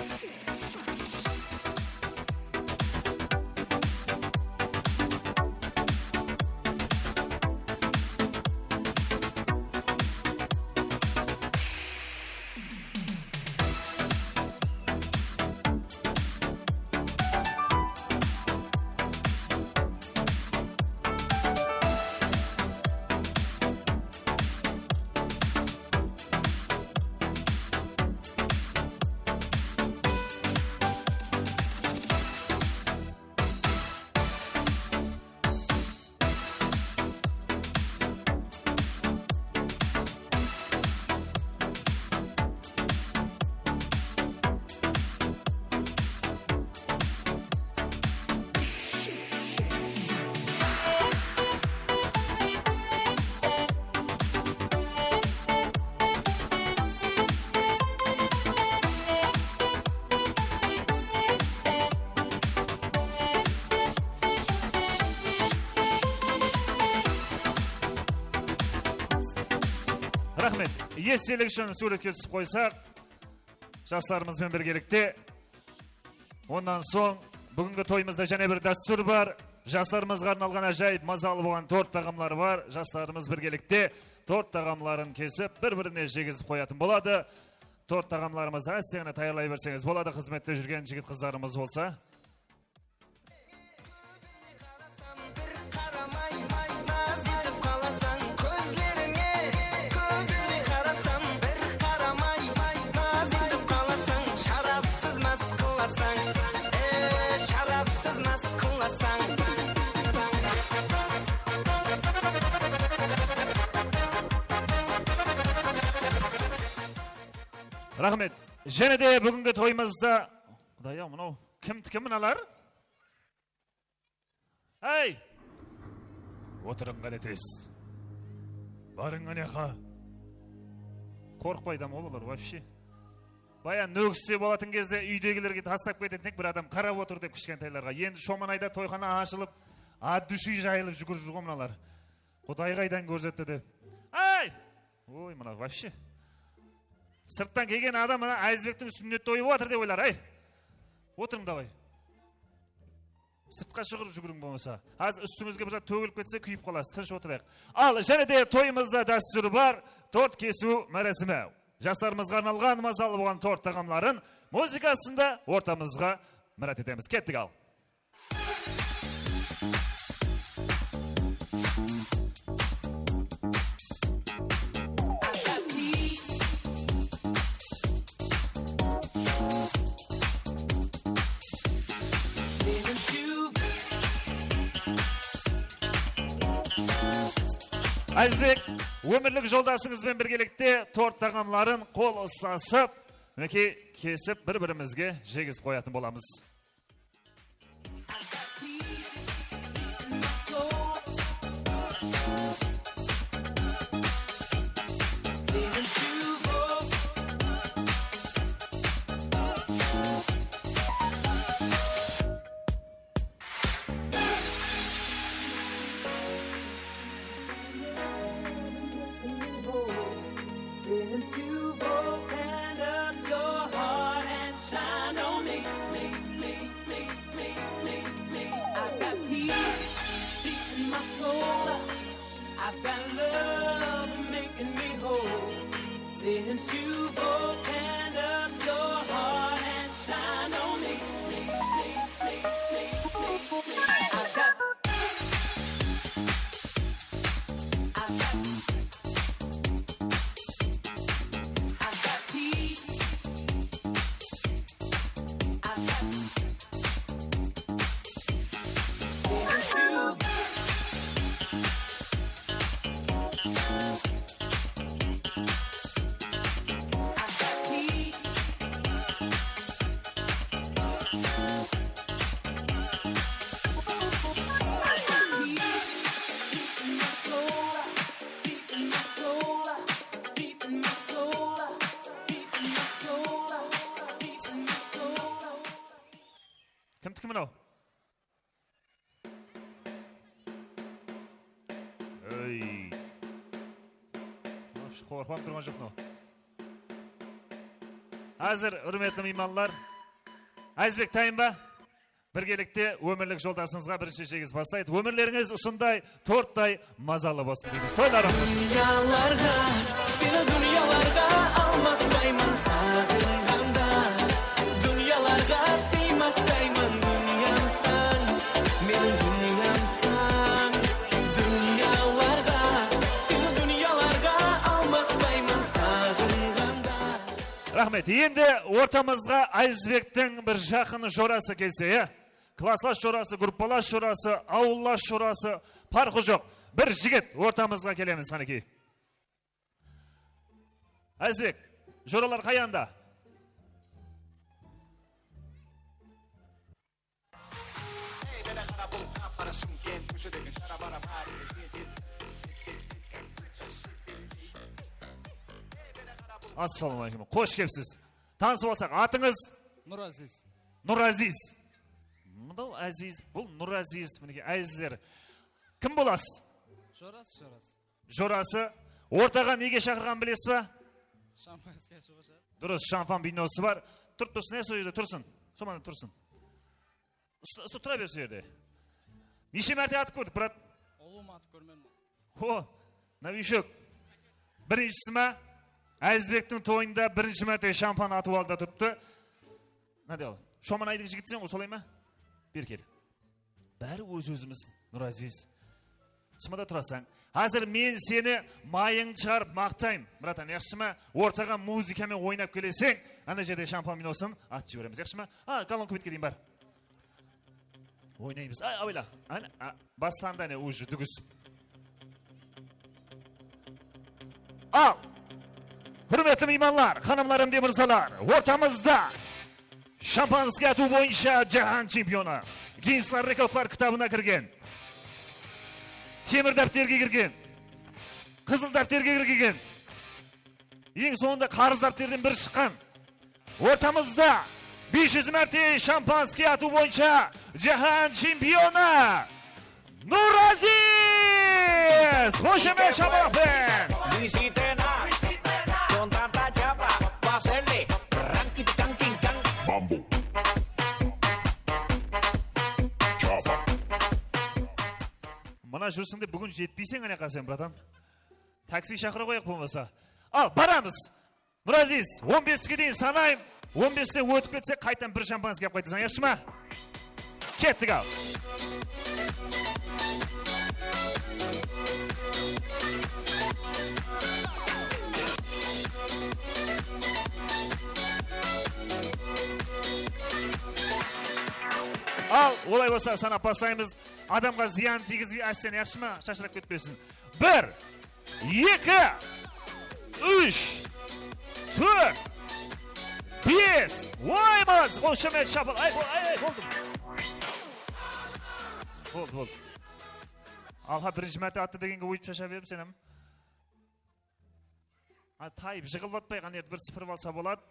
Estelik ushın súwretke túsip qoysaq, jaslarımız benen birgelikte. Onnan soń, búgingi toyımızda jáne bir dástúr bar. Jaslarımızǵa arnalǵan ájayıp mazalı bolǵan tort taǵamları bar. Jaslarımız birgelikte tort taǵamların kesip, bir-birine jegizip qoyatın boladı. Tort taǵamlarımızdı áste ǵana tayarlay berseńiz boladı, xızmette júrgen jigit-qızlarımız bolsa. Kóz úzbey qarasam, bir qaramay, naz etip qalasań kózlerińe. Kóz úzbey qarasam, bir qaramay, naz etip qalasań, sharapsız más qılasań, e, sharapsız más qılasań. Raxmet. Jáne de búgingi toyımızda, Quday-aw, mınaw kimdiki mınalar? Ey! Otırıń, ǵáletes. Barıń, áneqa. Qorqpaydı-ǵo bular, вообще. Bayan Nókiste bolatın gezde úydegilerge taslap ketetin edik, bir adam qarap otır dep kishkentaylarǵa. Endi Shomanayda toyxana ashılıp, от души jayılıp júgirip júr ǵo mınalar. Quday qaydan kórsetti dep. Ey! Oy, mına, вообще. Sırttan kelgen adam mına Ázizbektiń súnnet toyı bolatır dep oylar, ey! Otırıń, davay. Sırtqa shıǵıp júgiriń bolmasa. Házir ústińizge bir zat tógilip ketse, kúyip qalasız. Tınısh otırayıq. Al, jáne de toyımızda dástúr bar. Tort kesiw márasimi. Jaslarımızǵa arnalǵan mazalı bolǵan tort taǵamların muzıka astında ortamızǵa mirát etemiz. Kettik, al. Ázizbek, ómirlik joldasıńız benen birgelikte tort taǵamların qol uslasıp, minekey, kesip, bir-birimizge jegizip qoyatın bolamız. Shine on me, me, me, me, me, me, me, me. I've got peace deep in my soul. I've got love making me whole. Since you've opened up your heart and shine on me, me, me, me, me, me, me. I've got, I've got Kimdiki mınaw? Ey. Qorqıp turǵan joq mınaw. Házir, húrmetli miymanlar, Ázizbek, tayın ba? Birgelikte ómirlik joldasıńızǵa birinshi jegizip baslaydı. Ómirlerińiz usınday torttay mazalı bolsın deymiz. Toylarıńız. Dúnyalarǵa, seni dúnyalarǵa almaspayman saǵınǵanda. Dúnyalarǵa sıymastayman dúnyamsań, meniń dúnyamsań. Dúnyalarǵa, seni dúnyalarǵa almaspayman saǵınǵanda. Raxmet. Endi ortamızǵa Ázizbektiń bir jaqın jorası kelse, ya? Klaslas jorası, gruppalas jorası, awıllas jorası, parqı joq. Bir jigit ortamızǵa kelemiz, qánekey. Ázizbek, joralar qayanda? Assalawma áleykum. Xosh kelipsiz. Tanısıp alsaq, atıńız? Nuraziz. Nuraziz. Mınaw Áziz, bul Nuraziz. Minekey, Ázizler. Kim bolasız? Jorası, jorası. Jorası. Ortaǵa nege shaqırǵanın bilesiz ba? Shampan iske ashıwǵa shaqır. Durıs, shampan binosı bar. Turıp tursın, e, sol jerde tursın. Shomanda tursın. Usta, usta, tura ber sol jerde. Neshe márte atıp kórdik, brat? Ulıwma atıp kórmedim. Ho, novishok. Birinshisi ma? Ázizbektiń toyında birinshi márte shampan atıw alda turıptı. Mına de al. Shoman aydıń jigitseń ǵoy, solay ma? Beri kel. Bári óz-ózimiz, Nuraziz. Usımada turasań. Házir men seni mayıńdı shıǵarıp maqtayın, bratan, yaqshı ma? Ortaǵa muzıka menen oynap keleseń, ana jerde shampan binosın atıp jiberemiz, yaqshı ma? A, kolonka betke deyin bar. Oynaymız. Ay, abila. Ana, a, baslandı, áne, уже dúgis. Al, húrmetli miymanlar, xanımlar hám de mırzalar, ortamızda shampanskiy atıw boyınsha jáhán chempionı, Ginnesslar rekordlar kitabına kirgen, temir dápterge kirgen, qızıl dápterge kirgen, eń sońında qarız dápterden bir shıqqan, ortamızda bes júz márte shampanskiy atıw boyınsha jáhán chempionı Nuraziz! Xoshamet, shapalaq penen! Luisitena, con tanta chapa, pasele, ranki kanki kan. Mambo. Chapa. Mına júrsiń de búgin jetpeyseń anaqa sen, bratan. Taksi shaqıra qoyaq bolmasa. Al, baramız. Nuraziz, on beske deyin sanayım. On besten ótip ketsek, qaytan bir shampanskiy alıp qaytasań, yaqshı ma? Kettik, al. Al, olay bolsa, sanap baslaymız. Adamǵa zıyanın tiygizbey, ásten, yaqshı ma? Shashırap ketpesin. Bir, eki, úsh, tórt, bes. Oy, молодец, xoshamet, shapal. Ay, ay, ay, boldı. Boldı, boldı. Alha, birinshi márte attı degenge óytip shasha berip, sen hám. A, tayıp, jıǵılıp atpay, qáne, bir sıpırıp alsa boladı.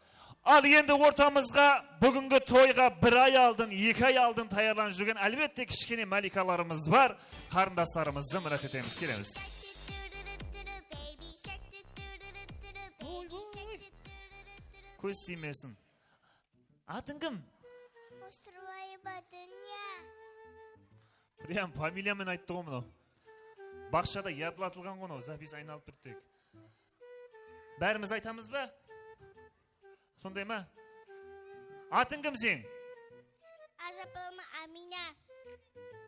Al, endi ortamızǵa búgingi toyǵa bir ay aldın, eki ay aldın tayarlanıp júrgen, álbette, kishkene malikalarımız bar. Qarındaslarımızdı mirát etemiz, kelemiz. Kóz tiymesin. Atıń kim? Usturbaeva Dúnya. Прям familiya menen ayttı ǵoy mınaw. Baqshada yadlatılǵan ǵoy mınaw, zapis aynalıp turdı tek. Bárimiz aytamız ba? Sonday ma? Atıń kim seniń? Azapalma Amina.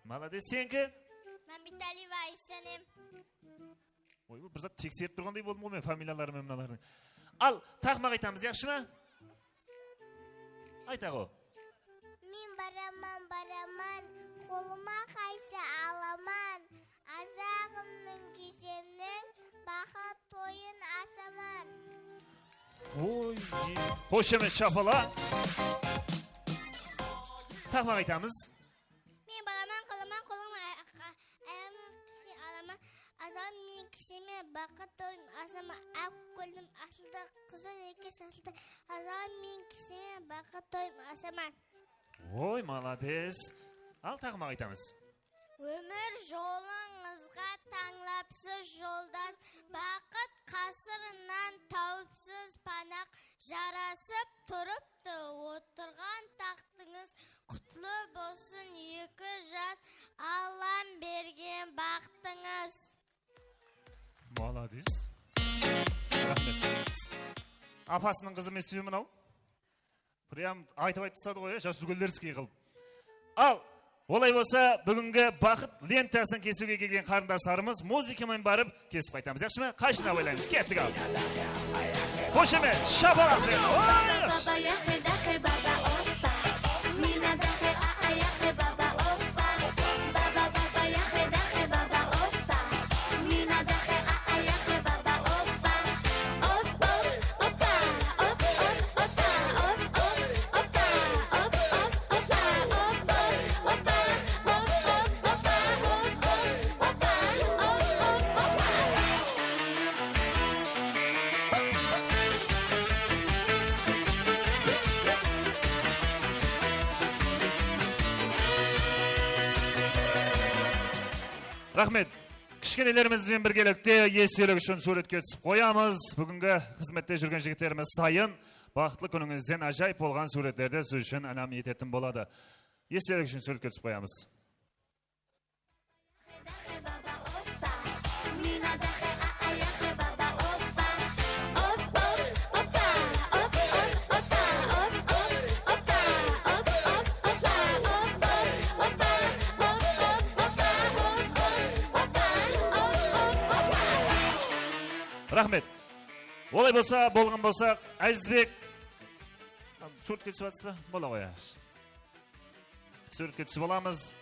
Молодец, seniki? Mámbetalieva Aysanem. Oy, bir zat tekserip turǵanday boldım ǵoy men familiyaları menen mınalardıń. Al, taqmaq aytamız, yaqshı ma? Ayt, aǵo. Men baraman, baraman, qolıma qaysı alaman, azaǵımnıń kiysemniń baxıt toyın asaman. Oy, xoshamet, shapala. Taqmaq aytamız. Men balaman, qalaman, qolım ay-, qa-, ayağımnıń kiysemin alaman. Azaǵım meniń kiyseme, baxıt toyım asaman. Aq kóldim asıldı, qızıl eke sasıldı. Azaǵım meniń kiyseme, baxıt toyım asaman. Oy, молодец. Al, taqmaq aytamız. Ómir jolıńızǵa tańlapsız joldas, baxıt qasırınan tawıpsız panaq, jarasıp turıptı otırǵan taxtıńız, qutlı bolsın eki jas Allam bergen baxtıńız. Молодец. Raxmet. Apasınıń qızı emes pe mınaw? Прям aytıp-aytıp tasladı ǵoy, ya, jas úlkenlerskiy qılıp. Al, olay bolsa, búgingi baxıt lentasın kesiwge kelgen qarındaslarımız muzıka menen barıp kesip qaytamız, yaqshı ma? Qayshına baylaymız, kettik, al. Xoshamet, shapalaq penen. Oy! Baba yaxe daxe baba oppa. Mina daxe a a yaxe baba oppa. Baba baba yaxe daxe baba oppa. Mina daxe a a yaxe baba oppa. Op op. Raxmet. Kishkenelerimiz benen birgelikte estelik ushın súwretke túsip qoyamız. Búgingi xızmette júrgen jigitlerimiz tayın baxıtlı kúnińizden ájayıp bolǵan súwretlerdi siz ushın inam etetin boladı. Estelik ushın súwretke túsip qoyamız. Raxmet. Olay bolsa, bolǵan bolsa, Ázizbek. Súwretke túsip atırsız ba? Bola qoyayıq. Súwretke túsip alamız.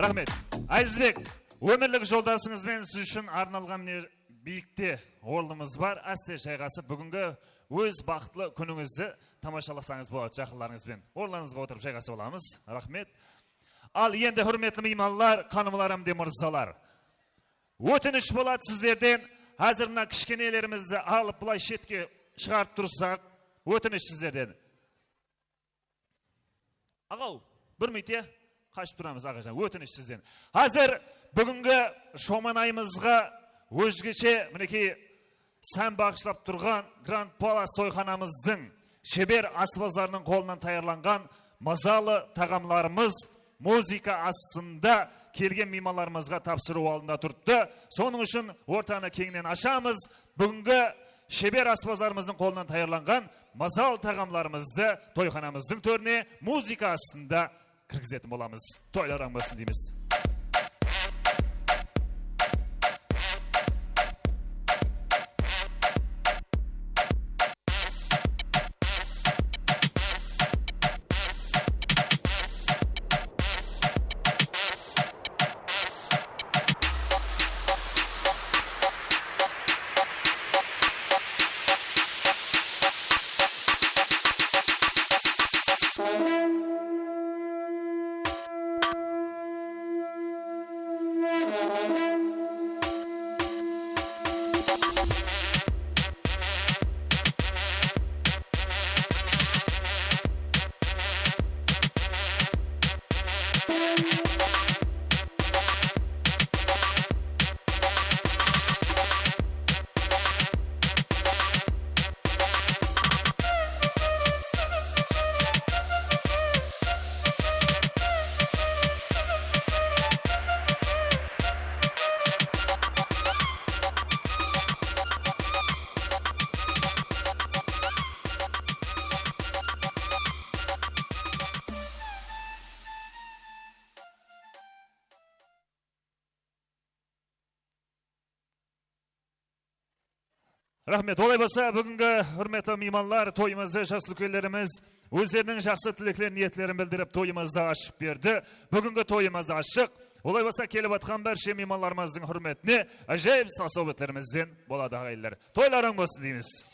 Raxmet. Ázizbek, ómirlik joldasıńız benen siz ushın arnalǵan mine biyikte ornımız bar. Áste jayǵasıp, búgingi óz baxıtlı kúnińizdi tamashalasańız boladı jaqınlarıńız benen. Orınlarıńızǵa otırıp jayǵasıp alamız. Raxmet. Al endi, húrmetli miymanlar, xanımlar hám de mırzalar. Ótinish boladı sizlerden, házir mına kishkenelerimizdi alıp bılay shetke shıǵarıp tursaq, ótinish sizlerden. Aǵaw, bir minut, e, qashıp turamız, aǵajan, ótinish sizden. Házir búgingi shomanayımızǵa ózgeshe, minekey, sán baǵıshlap turǵan Grand Palace toyxanamızdıń sheber aspazlarınıń qolınan tayarlanǵan mazalı taǵamlarımız muzıka astında kelgen miymanlarımızǵa tapsırıw aldında turıptı. Sonıń ushın ortanı keńnen ashamız. Búgingi sheber aspazlarımızdıń qolınan tayarlanǵan mazalı taǵamlarımızdı toyxanamızdıń tórine muzıka astında kirgizetin bolamız. Toylar ań bolsın deymiz. Raxmet. Olay bolsa, búgingi húrmetli miymanlar, toyımızdı jas úlkenlerimiz ózleriniń jaqsı tileklerin, niyetlerin bildirip, toyımızdı ashıp berdi. Búgingi toyımız ashıq. Olay bolsa, kelip atqan bárshe miymanlarımızdıń húrmetine ájayıp sasovitlerimizden boladı, aǵayinler. Toylar ań bolsın deymiz.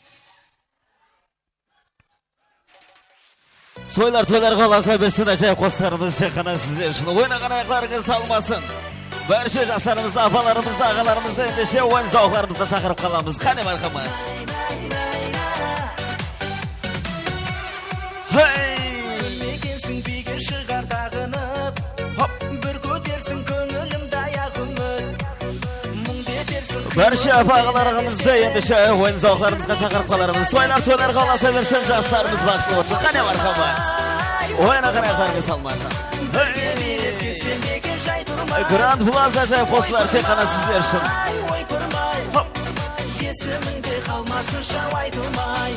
Toylar toylarǵa ulasa bersin, ájayıp qosıqlarımız tek ǵana sizler ushın. Oynaǵan ayaqlarıńız talmasın. Bárshe jaslarımızdı, apalarımızdı, aǵalarımızdı endishe oyın-zawıqlarımızǵa shaqırıp qalamız. Qáne, marhamat. Hey! Kórmegensiń biyge shıǵar taǵınıp. Hop! Bir kótersiń kóngilimdi ayaq úmit. Bárshe apa-aǵalarımızdı endishe oyın-zawıqlarımızǵa shaqırıp qalarmız. Toylar toylarǵa ulasa bersin, jaslarımız baxıtlı bolsın. Qáne, marhamat. Oynaǵan ayaqlarıńız talmasın. Hey! Grand Plaza ájayıp qosıqlar tek ǵana sizler ushın. Hop! Esimińde qalmasın shaw aytılmay.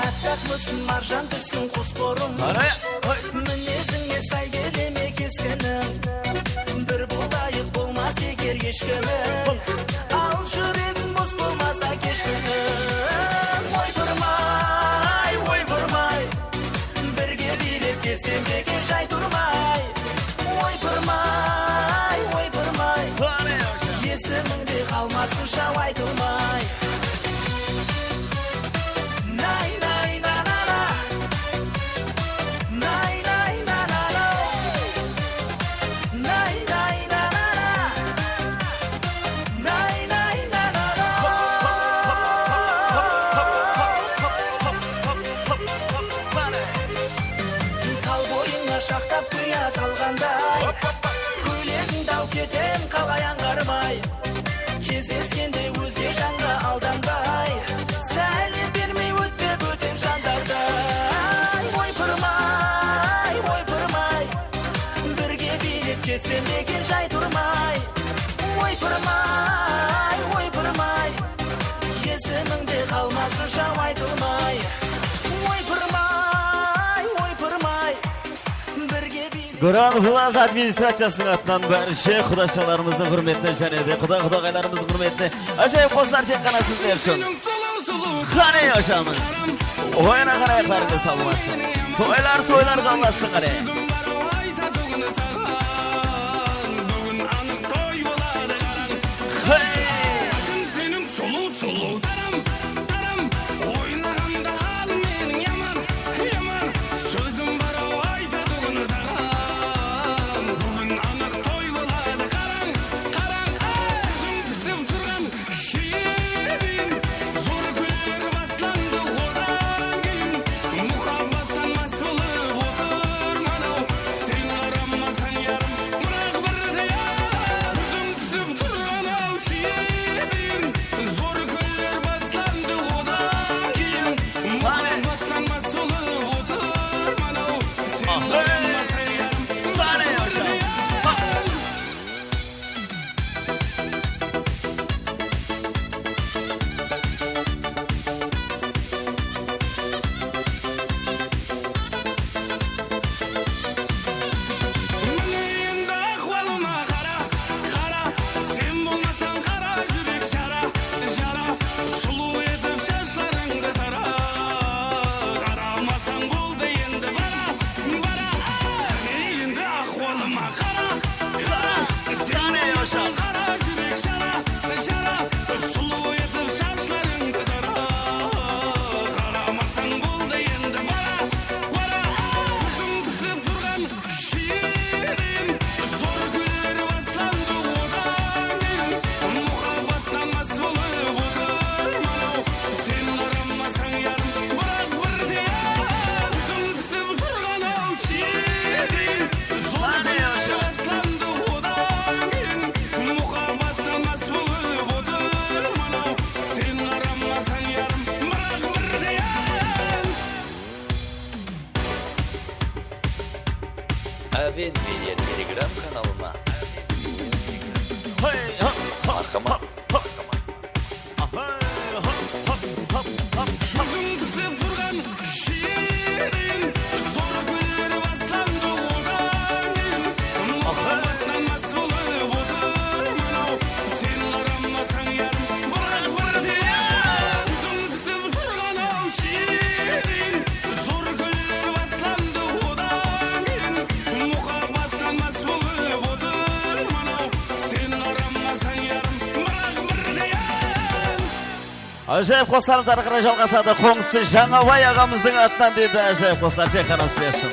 Áppaqmısıń, marjan túsiń, qus burın. Qara, qoy. Minezińe say kele me keskiniń? Bir bolayıq bolmas eger eshkimiń. Al, júregim bos bolmasa kesh kúnim. Oypırmay, oypırmay. Birge biylep ketsem beker jay turmay. Oypırmay, oypırmay. Esimińde qalmasın shaw aytılmay. Nay, nay, na, na, na. Grand Plaza administraciyasınıń atınan bárshe qudashalarımızdıń húrmetine jáne de quda-qudaǵaylarımızdıń húrmetine ájayıp qosıqlar tek ǵana sizler ushın. Qáne, yoshamız. Oynaǵan ayaqlarıńdı salmasın. Toylar, toylar qavlasın, qáne. Hey! Seniń sulıw, sulıw, taram, taram. Oynaǵanda al meniń yaman, yaman. Sózim bar-aw aytatuǵın saǵan. Búgin anıq toy boladı, qarań, qarań, ay. Sózim pisip turǵan shirin, zor kúnler baslandı odan keyin. Muhabbattan más bolıp otırman-aw, sen qaramasań yarım, biraq birde-aq. Sózim pisip turǵan-aw shirin, zor kúnler baslandı odan keyin. Muhabbattan más bolıp otırman-aw, sen qaramasań yarım, biraq birde-aq. Mine endi ahwalıma qara, qara, sen bolmasań qara júrek jara, jara, sulıw etip shashlarıńdı tara, qaramasań boldı endi bara, bara, mine endi ahwalıma qara, qara, sen bolmasań qara júrek jara, jara, sulıw etip shashlarıńdı tara, qaramasań boldı endi bara, bara, júzim pisip turǵan shirin, zor kúnler baslandı odan keyin. Muhabbattan más bolıp otırman-aw, sen qaramasań yarım, biraq birde-aq. Júzim pisip turǵan-aw shirin, zor kúnler baslandı odan keyin. Muhabbattan más bolıp otırman-aw, sen qaramasań yarım, biraq birde-aq. Aven Media Telegram kanalıma marhamat. Júzim pisip turǵan shirin, zor kúnler baslandı odan keyin. Muhabbattan más bolıp otırman-aw, sen qaramasań yarım, biraq birde-aq. Júzim pisip turǵan-aw shirin, zor kúnler baslandı odan keyin. Muhabbattan más bolıp otırman-aw, sen qaramasań yarım, biraq birde-aq. Ájayıp qosıqlarımız arı qaray jalǵasadı. Qońsısı Jańabay aǵamızdıń atınan deydi, ájayıp qosıqlar tek ǵana sizler ushın.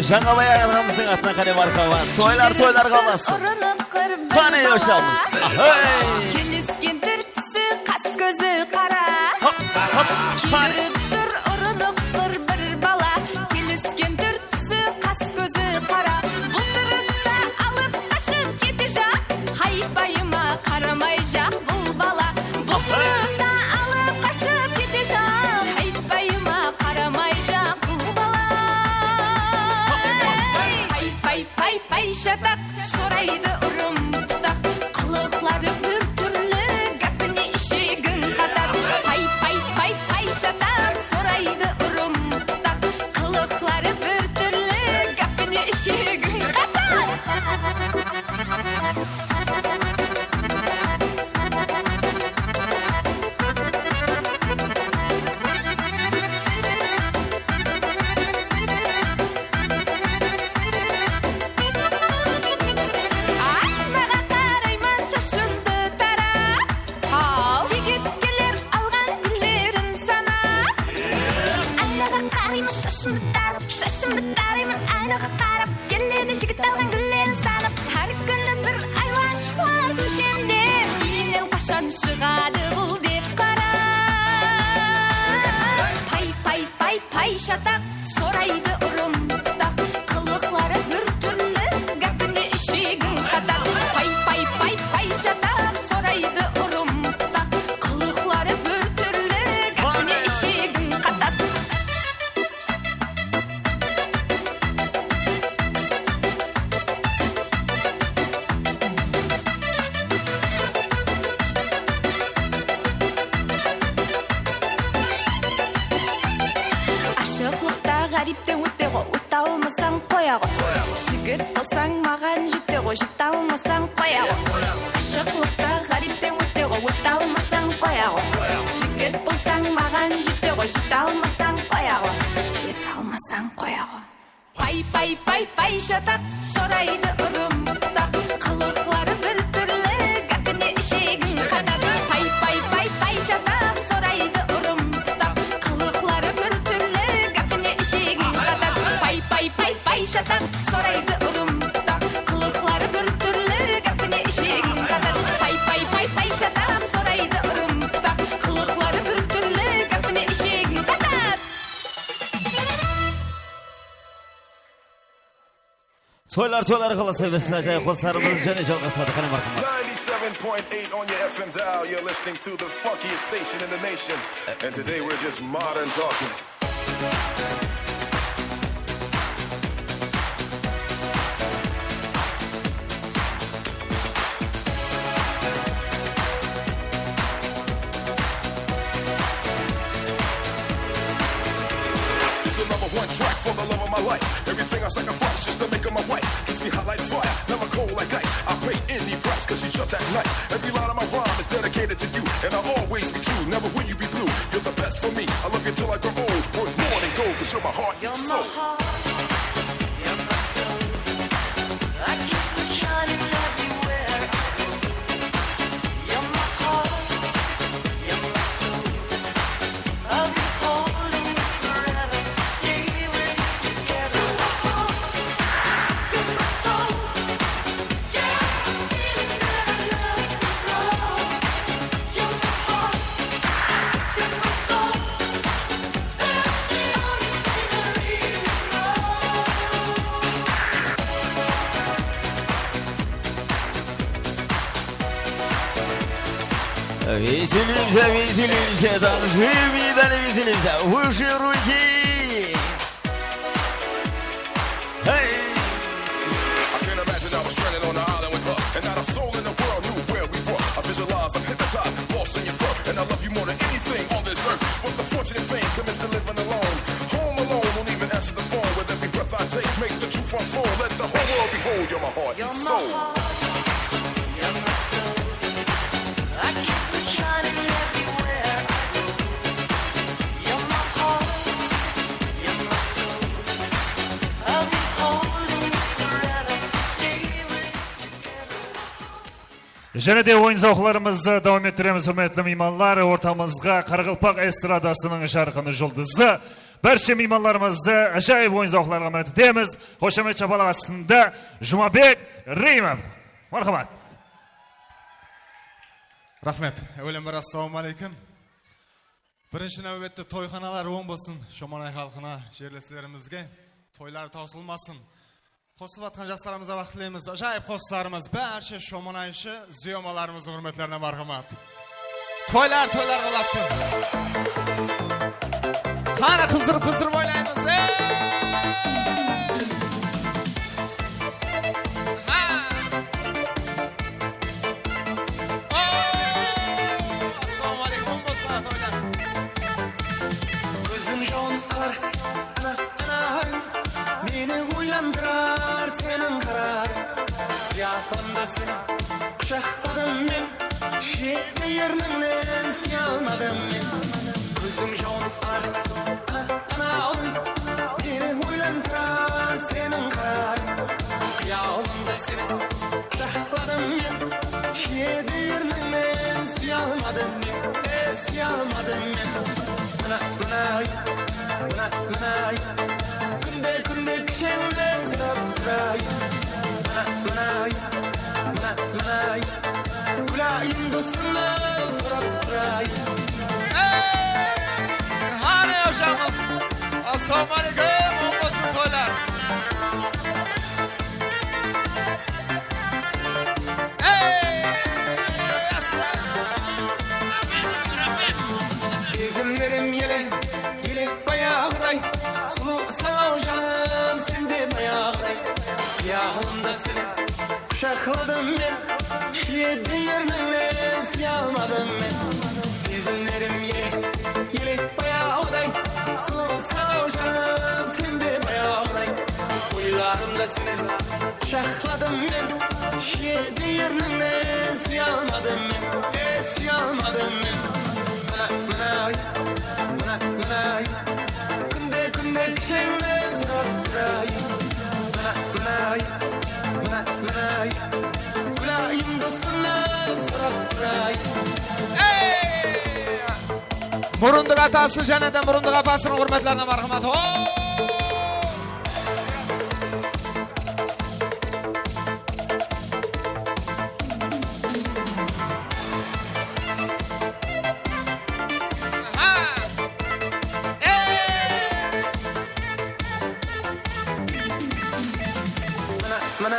Jańabay aǵamızdıń atınan qáne marhamat. Toylar, toylar qavlasın. Qáne, yoshamız. Hey! Kelisken túr-túsi, qas-kózi qara. Hop, hop, qáne. Kiydirip tur urınıp qır bir bala. Kelisken túr-túsi, qas-kózi qara. Bul turısta alıp qashıp ketejaq. Haypayıma qaramayjaq bul bala. Bul turısta alıp qashıp ketejaq. Haypayıma qaramayjaq bul bala. Pay, pay, pay, pay, shataq, soraydı urım tutaq. Qılıqları bir túrli, gápine ishegin qatar. Pay, pay, pay, pay, shataq, soraydı urım tutaq. Qılıqları bir túrli, gápine ishegin qatar. Aynaǵa qarayman, shashımdı tarap. Al. Jigit keler alǵan gúllerin sanap. Aynaǵa qarayman, shashımdı tarap, shashımdı tarayman, aynaǵa qarap. Keledi jigit alǵan gúllerin sanap. Hár kúni bir aylanshıqlar kóshemde. Úyinen qashan shıǵadı bul dep qara. Pay, pay, pay, pay, shataq, soraydı urım tutaq. Qılıqları bir túrli, gápine ishegin qatar. Pay, pay, pay, pay, shataq, soraydı urım tutaq. Qılıqları bir túrli, gápine ishegin qatar. Ashıqlıqta ǵáripten óte ǵo, óte almasań qoya ǵo. Bolsań maǵan jete ǵo, jete almasań qoya ǵo. Ashıqlıqta ǵáripten óte ǵo, óte almasań qoya ǵo. Jigit bolsań maǵan jete ǵo, jete almasań qoya ǵo. Jete almasań qoya ǵo. Pay, pay, pay, pay, shataq, soraydı urım butaq. Qılıqları bir túrli, gápine ishegin qatat. Pay, pay, pay, pay, shataq, soraydı urım butaq. Qılıqları bir túrli, gápine ishegin qatat. Pay, pay, pay, pay, shataq, soraydı urım butaq. Qılıqları bir túrli, gápine ishegin qatat. Pay, pay, pay, pay, shataq, soraydı urım butaq. Qılıqları bir túrli, gápine ishegin qatat. Toylar, toylar qılasa bersin, ájayıp qosıqlarımız jáne jalǵasadı. Qáne, marhamat. Ninety-seven point eight on your F M dial, you're listening to the funkiest station in the nation. And today we're just modern talking. It's the number one track for the love of my life. Everything I sacrifice just to make her my wife. Gets me hot like fire, never cold like ice. I pay any price 'cause she's just that nice. Every line of my rhyme is dedicated to you, and I'll always be true. Never will you be blue. You're the best for me. I love you till I grow old. Worth more than gold 'cause you're my heart and soul. Веселимся, веселимся, танцуем и далее веселимся. Выше руки! Hey! I can't imagine I was stranded on an island with her, and not a soul in the world knew where we were. I visualize, I'm hypnotized, lost in your fur, and I love you more than anything on this earth. But the fortunate fame commits to living alone. Home alone, won't even answer the phone. With every breath I take, make the truth unfold. Let the whole world behold. You're my heart and soul. Jáne de oyın-zawıqlarımızdı dawam ettiremiz, húrmetli miymanlar. Ortamızǵa qaraqalpaq estradasınıń jarqın juldızı, bárshe miymanlarımızdı ájayıp oyın-zawıqlarǵa minnet etemiz. Xoshamet shapalaq astında Jumabek Reymov. Marhamat. Raxmet. Áwelen bir assalamu aleykum. Birinshi náwbette toyxanalar oń bolsın, Shomanay xalqına, jerleslerimizge. Toylar tawsılmasın. Qosılıp atqan jaslarımızǵa baxıt tileymiz. Ájayıp qosıqlarımız, bárshe shomanayshı zıyomalarımızdıń húrmetlerine marhamat. Toylar, toylar bolasın. Qani, qızdırıp, qızdırıp oynaymız. Ey! Ha! O! Assalamu aleykum, bolsın, toylar. Kózim jon alar, ana, ana, meni oylandırar seniń qararıń. Qıyalımda seni qushaqladım men, jeti ernińnen súye almadım men. Kózim jon alar, ana, ana, meni oylandırar seniń qararıń. Qıyalımda seni qushaqladım men, jeti ernińnen súye almadım men, e, súye almadım men. Mına, mına, mına, mına, kúnde, kúnde kisheńnen sorap turayın. Mına, mına, mına, mına, kúlayın dosımnan sorap turayın. Ey, qáne, aqshamız. Assalamu aleykum, oń bolsın toylar. Ey, aslan! Sezimlerim ele, ele bayaǵıday. Sulıw saǵaw janım, sen de bayaǵıday. Qıyalımda seni qushaqladım men, jeti ernińnen súye almadım men. Sezimlerim ele, ele bayaǵıday. Sulıw saǵaw janım, sen de bayaǵıday. Oylarımda seni Qushaqladım men, jedi erningni súye almadım men, e, súye almadım men. Mına, mına, mına, mına, kúnde, kúnde kisheńnen sorap turayın. Mına, mına, mına, mına, Gúlayım dostımnan sorap turayın. Ey! Murındıq atası jáne de murındıq apasınıń húrmetlerine marhamat. Ho! Ha! Ey! Mına, mına,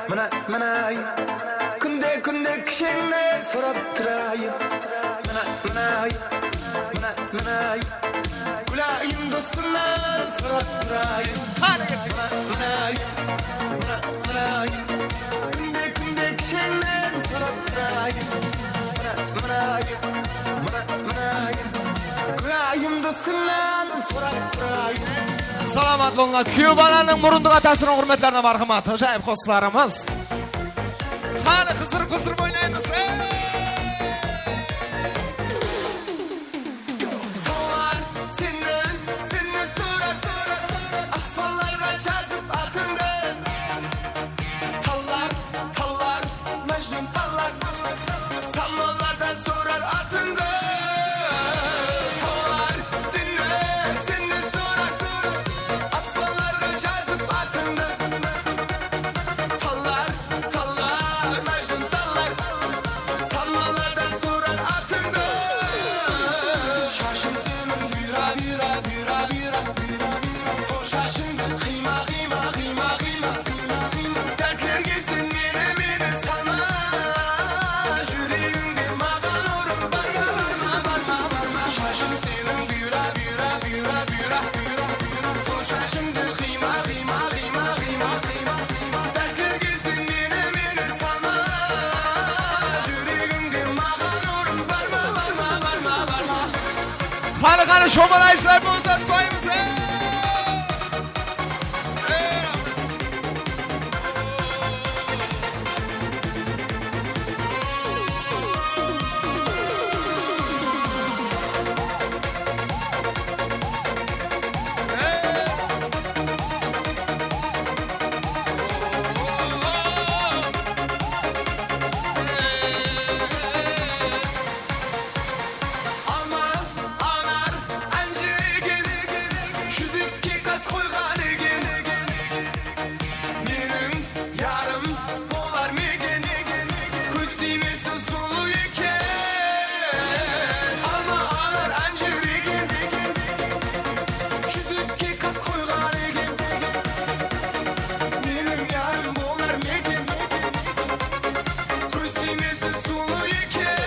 mına, mına, kúnde, kúnde kisheńnen sorap turayın. Mına, mına, mına, mına, Gúlayım dostımnan sorap turayın. Qáne kettik. Mına, mına, mına, mına, kúnde, kúnde kisheńnen sorap turayın. Mına, mına, mına, mına, Gúlayım dostımnan sorap turayın. Salamat bolıńlar. Kúyew balanıń murındıq atasınıń húrmetlerine marhamat. Ájayıp qosıqlarımız. Qáne qızdırıp-qızdırıp oynaymız. Ey! Tallar seni, seni sorar, aspanlarǵa jazıp atıńdı. Tallar, tallar, Májnun tallar, samallardan sorar atıńdı. Tallar seni, seni sorar, aspanlarǵa jazıp atıńdı. Tallar, tallar, Májnun tallar, samallardan sorar atıńdı. Shashıń seniń buyra, buyra, buyra, buyra, buyra. Sol shashıńdı qıyma, qıyma, qıyma, qıyma. Dártlerge sen meni, meni salma. Júregińde maǵan orın bar ma, bar ma, bar ma, bar ma? Shashıń seniń buyra, buyra, buyra, buyra, buyra, buyra. Sol shashıńdı qıyma, qıyma, qıyma, qıyma, qıyma. Dártlerge sen meni, meni salma. Júregińde maǵan orın bar ma, bar ma, bar ma, bar ma? Qáne, qáne, shomalayshılar bolsa, soyımız, ey! Alma, anar, ánjir eken, júzekke qas qoyǵan eken. Meniń yarım bolar ma eken, kóz tiymesi sulıw eken. Alma, anar, ánjir eken, júzekke qas qoyǵan eken. Meniń yarım bolar ma eken, kóz tiymesi sulıw eken.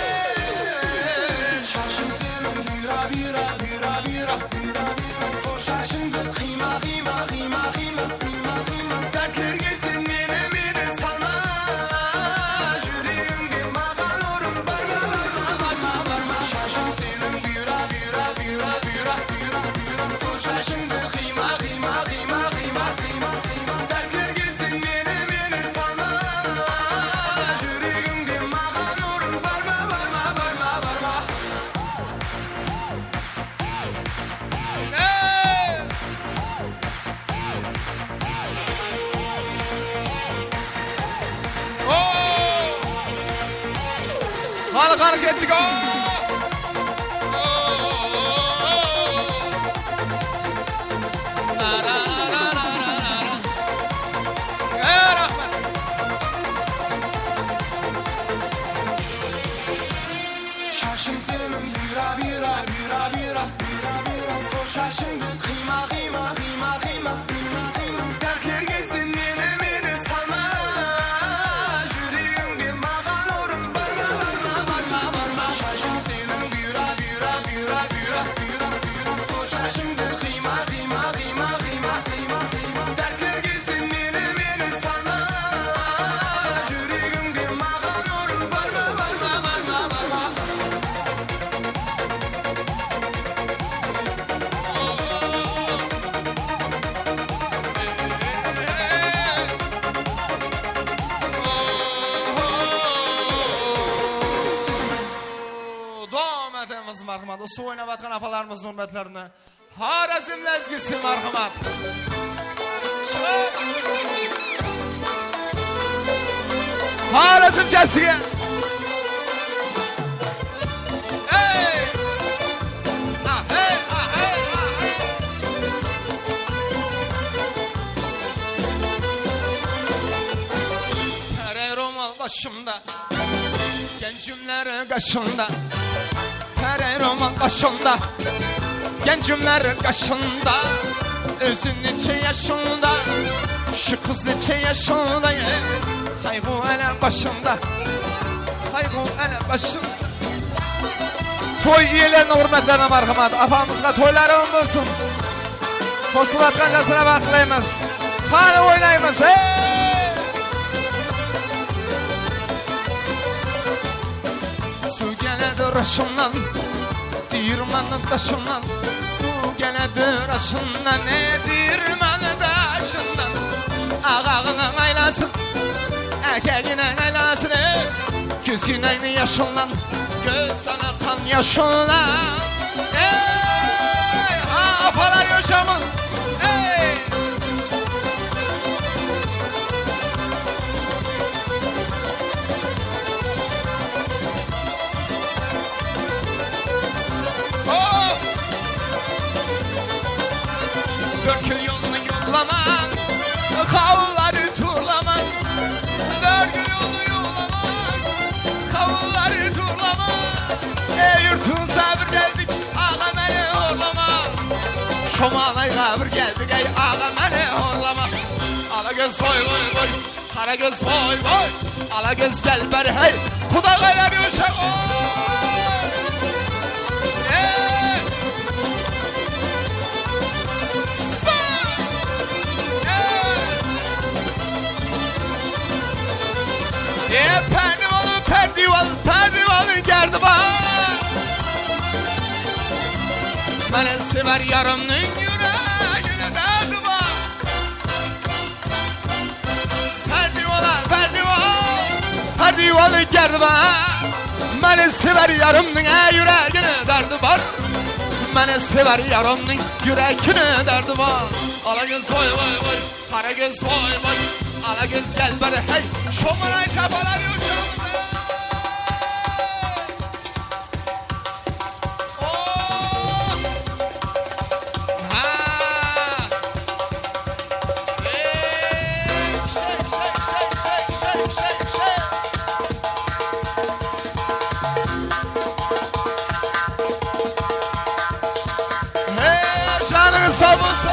Shashıń seniń buyra, buyra, buyra, buyra, buyra. Sol shashıńdı qıyma, qıyma, qıyma, qıyma. Dártlerge sen meni, meni salma. Júregińde maǵan orın bar ma, bar ma, bar ma, bar ma? Shashıń seniń buyra, buyra, buyra, buyra, buyra, buyra. Sol shashıńdı qıyma, qıyma, qıyma, qıyma, qıyma, qıyma. Dártlerge sen meni, meni salma. Júregińde maǵan orın bar ma, bar ma, bar ma, bar ma? Ey! O! Qáne, qáne, kettik, o! Ey, raxmet! Shashıń seniń buyra, buyra, buyra, buyra, buyra. Sol shashıńdı qıyma, qıyma, qıyma, qıyma. Dártlerge sen meni, meni salma. Júregińde maǵan orın bar ma, bar ma, bar ma, bar ma? Shashıń seniń buyra, buyra, buyra, buyra, buyra, buyra. Sol shashıńdı qıyma, qıyma, qıyma, qıyma, qıyma, qıyma. Dártlerge sen meni, meni salma. Júregińde maǵan orın bar ma, bar ma, bar ma, bar ma? Suw oynap atqan apalarımızdıń húrmetlerine. Xorazm lezgisi, marhamat. Shıǵıń. Xorazmshasıǵa. Ey! Ah, hey, ah, hey, ah, hey. Qara romal bashımda. Gencimler qaşında, qara romal bashımda. Gencimler qaşında, ózi neshe yashında, shu qız neshe yashında, e, qayǵı álem bashımda, qayǵı álem bashımda. Toy iyeleriniń húrmetlerine marhamat, apamızǵa toyları oń bolsın. Qosılıp atqan jaslarǵa baxıt tileymez. Qáne oynaymız, ey! Suw keledi rashımnan, diyirmanı dashımnan. Suw keledi rashımnan, e, diyirmanı dashımnan. Aǵaǵınıń aylasın, ákegińniń aylasın, e, kúzińniń yashıllan. Kóz alaǵan yashıllar. Ey, ha, apalar, yoshamız. Ey! Hop! Dórtkúl yolını yollamań, qawılları turlamań. Dórtkúl yolını yollamań, qawılları turlamań. Ey, yurtıńızǵa bir keldik, aǵa, máne horlama. Shomalayǵa bir keldik, ey, aǵa, máne horlama. Ala kóz, voy, voy, voy. Qara kóz, voy, voy, ala kóz, kelber, hey, qudaǵaylar, yosha, oy! Ey! Sa! Ey! E, párdiwal, párdiwal, párdiwal, gárdi bar. Máne sever yarımnıń yúregine dárdi bar. Párdiwala, párdiwal, párdiwal, gárdi bar. Máne sever yarımnıń, áy, yúregine dárdi bar. Máne sever yarımnıń yúregine dárdi bar. Ala kóz, voy, voy, voy, qara kóz, voy, voy, ala kóz, kelber, hey, shomalayshı apalar, yoshamız. Janıńız saw bolsın!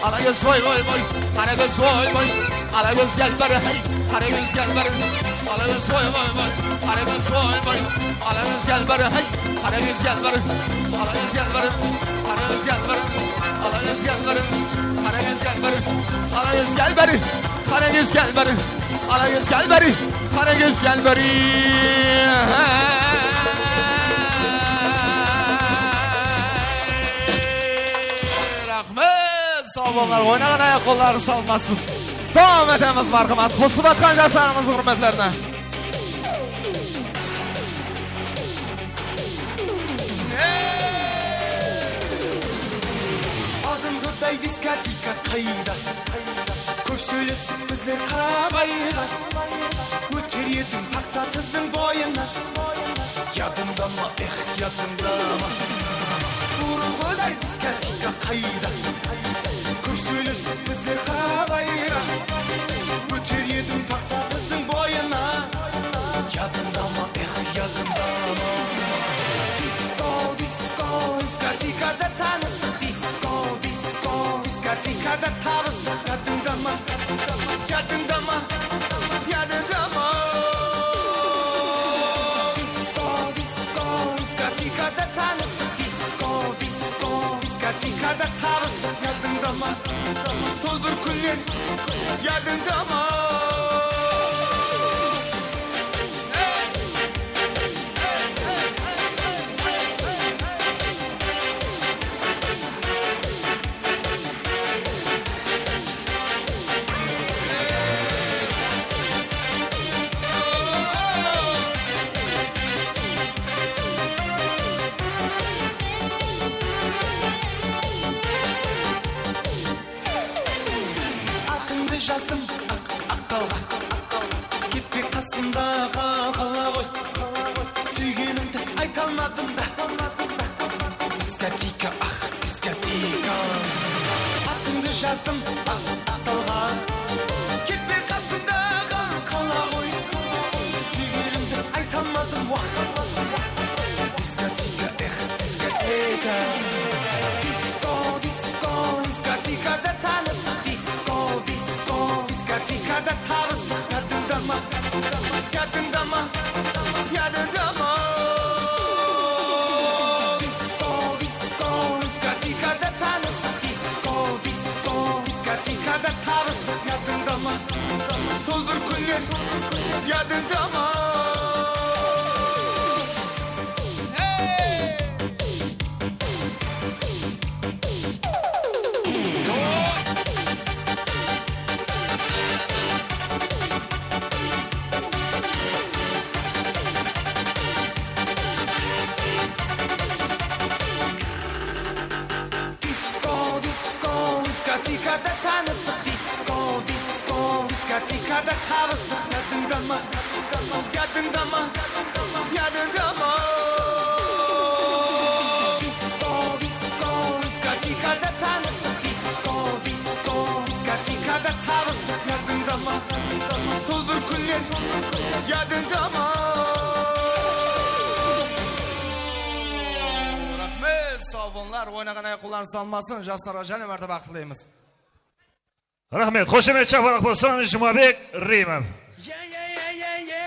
Ala kóz, voy, voy, voy, qara kóz, voy, voy. Ala kóz, kelber, hey, qara kóz, kelber. Ala kóz, voy, voy, voy, qara kóz, voy, voy. Ala kóz, kelber, hey, qara kóz, kelber. Ala kóz, kelber, qara kóz, kelber. Ala kóz, kelber, qara kóz, kelber. Ala kóz, kelber, qara kóz, kelber. Ala kóz, kelber, qara kóz, kelber. Raxmet. Saw bolınlar, oynaǵan ayaq qolları salmasın. Dawam etemiz, marhamat, qosılıp atqan jaslarımızdıń húrmetlerine. Aldınǵıday diskoteka qayda? Kóp sóylesip bizler qabayǵa. Óter edim paxta tizdiń boyına. Yadıńda ma, ex, yadıńda ma? Burınǵıday diskoteka qayda? Kóp sóylesip bizler qabayǵa. Óter edim paxta tizdiń boyına. Yadıńda ma, ex, yadıńda ma? Disko, disko, diskotekada tanıstıq. Disko, disko, diskotekada tabıstıq. Yadıńda ma? Yadıńda ma? Yadıńda ma? Disko, disko, diskotekada tanıstıq. Yadıńda ma? Atıńdı jazdım aq, aq talǵa. Ketpe qasımda qal, qala ǵoy. Súygenimdi ayta almadım da. Diskotika, ah, diskotika. Atıńdı jazdım aq, aq talǵa. Ketpe qasımda qal, qala ǵoy. Súygenimdi ayta almadım, wah. Diskotika, eh, diskotika. Disko, disko, diskotikada tanıstıq. Disko, disko, diskotikada tabıstıq. Yadıńda ma? Yadıńda ma? Yadıńda ma? Disko, disko, diskotikada tanıstıq. Disko, disko, diskotikada tabıstıq. Yadıńda ma? Sol bir kúnler yadıńda ma? Hey! Disko, disko, diskotikada tanıstıq. Disko, disko, diskotikada tabıstıq. Yadıńda ma? Yadıńda ma? Yadıńda ma? Disko, disko, diskotikada tanıstıq. Disko, disko, diskotikada tabıstıq. Yadıńda ma? Sol bir kúnler yadıńda ma? Raxmet, saw bolıńlar. Oynaǵan ayaqollarıńız salınbasın. Jaslarǵa jáne mártebe baqıt tileymiz. Raxmet, xoshamet, shapalaq bolsın, Jumabek Rayımov. Ye, ye, ye, ye, ye.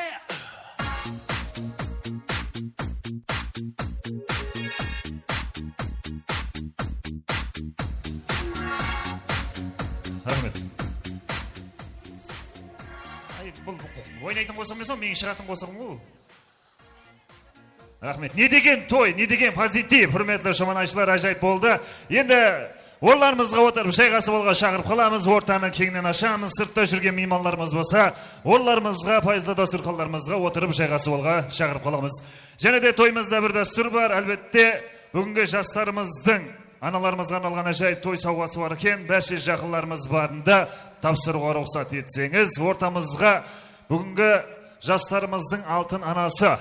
Raxmet. Ay, bul, bul oynaytın qosıq emes, meniń shıǵatın qosıǵım ǵoy bul. Raxmet. Ne degen toy, ne degen pozitiv, húrmetli shomanayshılar, ájayıp boldı. Endi orınlarımızǵa otırıp, jayǵasıp alǵa shaqırıp qalamız, ortanı keńnen ashamız, sırtta júrgen miymanlarımız bolsa, orınlarımızǵa, payızlı dasturxanlarımızǵa otırıp, jayǵasıp alǵa shaqırıp qalamız. Jáne de toyımızda bir dástúr bar, álbette, búgingi jaslarımızdıń analarımızǵa arnalǵan ájayıp toy sawǵası bar eken, bárshe jaqınlarımız barında tapsırıwǵa ruxsat etseńiz, ortamızǵa búgingi jaslarımızdıń altın anası,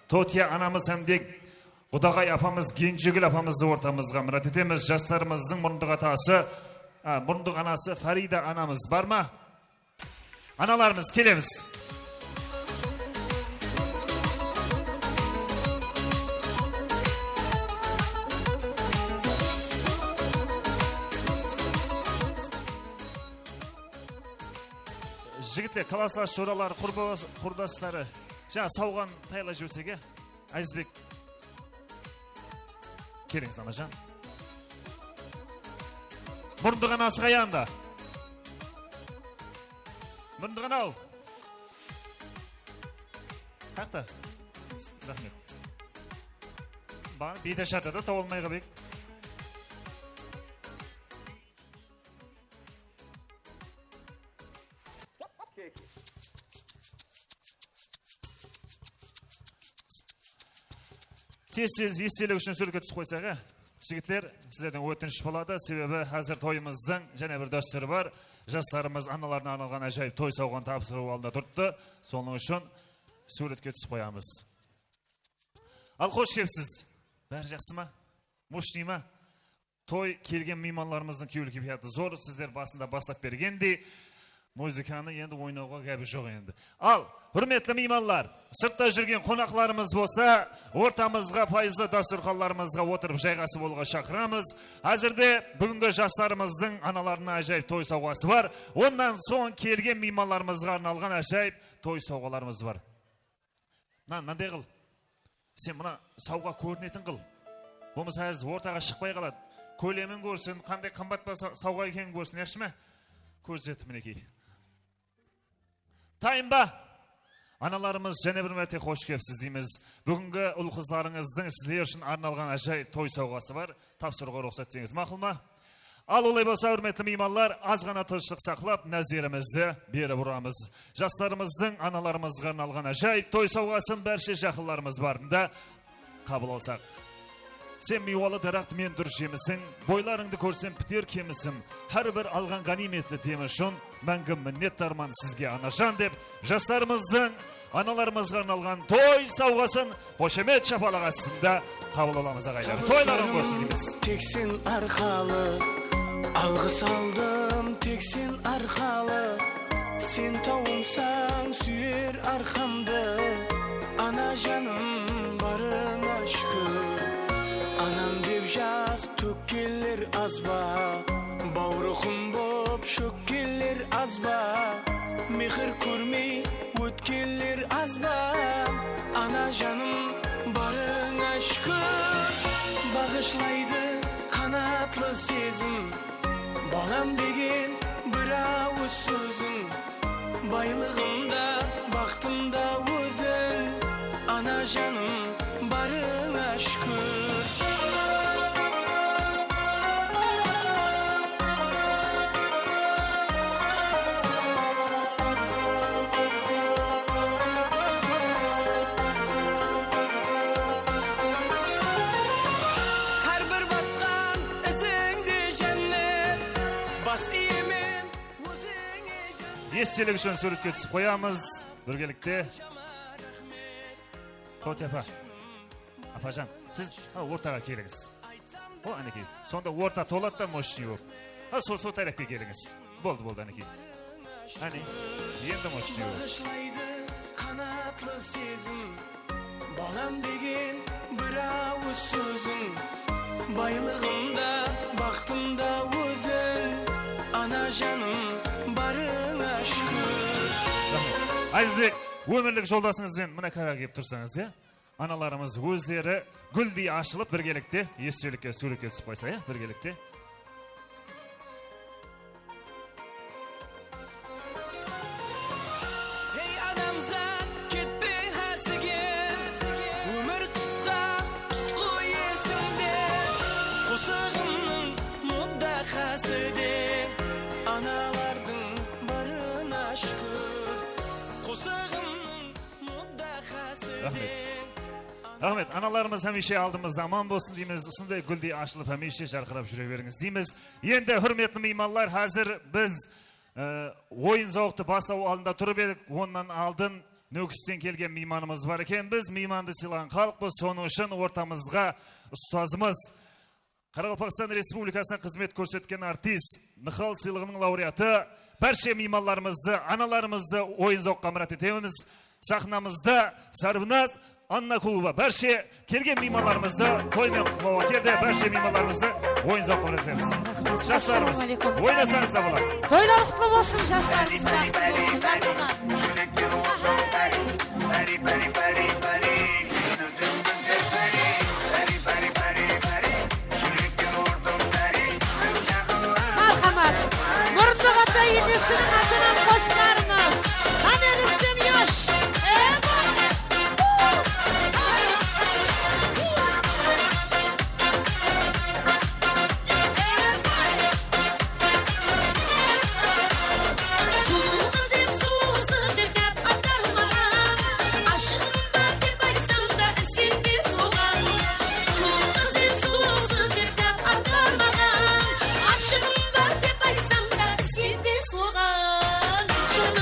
Totiya anamız hám de Qudaǵay apamız, Genjegúl apamızdı ortamızǵa mirát etemiz. Jaslarımızdıń murındıq atası, a, murındıq anası Farida anamız bar ma? Analarımız, kelemiz. Jigitler, klaslas, joralar, qurba-, qurdasları. Jańa sawǵanı tayarlap jibersek, ya? Azizbek. Kelińiz, anajan. Murındıǵan asıǵay anda. Murındıǵan-aw. Qaqta. Raxmet. Baǵana biyde shartta da tawalmay qalbek. Tez-tez estelik ushın súwretke túsip qoysaq, a? Jigitler, sizlerden ótinish boladı, sebebi házir toyımızdıń jáne bir dástúri bar. Jaslarımız analarına arnalǵan ájayıp toy sawǵanı tapsırıw aldında turıptı. Sonıń ushın súwretke túsip qoyamız. Al, xosh kelipsiz. Bári jaqsı ma? Moshnıy ma? Toy kelgen miymanlarımızdıń kewil-keypiyatı zor, sizler basında baslap bergendey, muzıkanı endi oynawǵa gápi joq endi. Al, húrmetli miymanlar, sırtta júrgen qonaqlarımız bolsa, ortamızǵa, payızlı dasturxanlarımızǵa otırıp jayǵasıp alǵa shaqıramız. Házirde búgingi jaslarımızdıń analarına ájayıp toy sawǵası bar. Onnan soń kelgen miymanlarımızǵa arnalǵan ájayıp toy sawǵalarımız bar. Mına, mınanday qıl. Sen mına sawǵa kórinetin qıl. Bolmasa házir ortaǵa shıqpay qaladı. Kólemin kórsin, qanday qımbat pa sa-, sawǵa ekenin kórsin, yaqshı ma? Kórset, minekey. Tayınba! Analarımız, jáne bir márte xosh kelipsiz deymiz. Búgingi ul-qızlarıńızdıń sizler ushın arnalǵan ájayıp toy sawǵası bar. Tapsırıwǵa ruxsat etińiz, maqul ma? Al, olay bolsa, húrmetli miymanlar, az ǵana tınıshlıq saqlap, názerimizdi beri buramız. Jaslarımızdıń analarımızǵa arnalǵan ájayıp toy sawǵasın bárshe jaqınlarımız barında qabıl alsaq. Sen miywalı daraqt, men dur jemisiń, boylarıńdı kórsem, piter kemisim. Hár bir alǵan ǵániymetli dem ushın máńgi minnetdarman sizge, anajan, dep, jaslarımızdıń analarımızǵa arnalǵan toy sawǵasın xoshamet shapalaq astında qabıl alamız, aǵaylar. Toylarıń bolsın deymiz. Tek sen arqalı, alǵıs aldım tek sen arqalı. Sen tawımsań súyer arqamdı, ana janım, barıńa shúkir. Anam dep jas tókkenler az ba? Bawrıqım bop shókkenler az ba? Mehir kórmey ótkenler az ba? Ana janım, barıńa shúkir. Baǵıshlaydı qanatlı sezim, balam degen bir awız sóziń. Baylıǵım da, baxtım da óziń, ana janım, barıńa shúkir. Hár bir basqan izińde jánnet, bas iyemen ózińe jánnet. Estelik ushın súwretke túsip qoyamız birgelikte. Tote apa. Apajan, siz, ha, ortaǵa kelińiz. O, ánekey, sonda orta toladı da, moshniy bolıp. Ha, sol, sol tárepke kelińiz. Boldı, boldı, ánekey. Áne, endi moshniy bolıp. Baǵıshlaydı qanatlı sezim, balam degen bir awız sóziń. Baylıǵım da, baxtım da óziń, ana janım, barıńa shúkir. Raxmet. Azizbek, ómirlik joldasıńız benen mına karaǵa kelip tursańız, ya? Analarımız ózleri gúldey ashılıp, birgelikte estelikke, súwretke túsip qoysa, ya, birgelikte. Hey adamzat, ketpe hásige, ómir qısqa, tutqı esińde. Qosıǵımnıń muddaqası de, analardıń barına shúkir. Qosıǵımnıń Raxmet. Raxmet. Analarımız hámiyshe aldımızda aman bolsın deymiz. Usınday gúldey ashılıp, hámiyshe jarqırap júre berińiz deymiz. Endi, húrmetli miymanlar, házir biz, e, oyın-zawıqtı baslaw aldında turıp edik. Onnan aldın Nókisten kelgen miymanımız bar eken. Biz miymandı sıylaǵan xalıqpız. Sonıń ushın ortamızǵa ustazımız, Qaraqalpaqstan Respublikasına xızmet kórsetken artist, Nıhal sıylıǵınıń laureatı, bárshe miymanlarımızdı, analarımızdı oyın-zawıqqa mirát etemiz. Saxnamızda Sarbinaz Annakulova. Bárshe kelgen miymanlarımızdı toy menen qutlawǵa keldi. Bárshe miymanlarımızdı oyın-zawıqqa mirát etemiz. Jaslarımız, oynasańız da boladı. Toylar qutlı bolsın, jaslarımız baxıtlı bolsın. Márhamat. Márhamat. Murınbay ata enesiniń atınan qosıqlarımız. Qáne, Rústem Yosh. Sulıw qız dep, sulıwsız dep gáp attarmaǵan. Ashıǵım bar dep aytsam da, isenbes oǵan. Sulıw qız dep, sulıwsız dep gáp attarmaǵan. Ashıǵım bar dep aytsam da, isenbes oǵan. Jol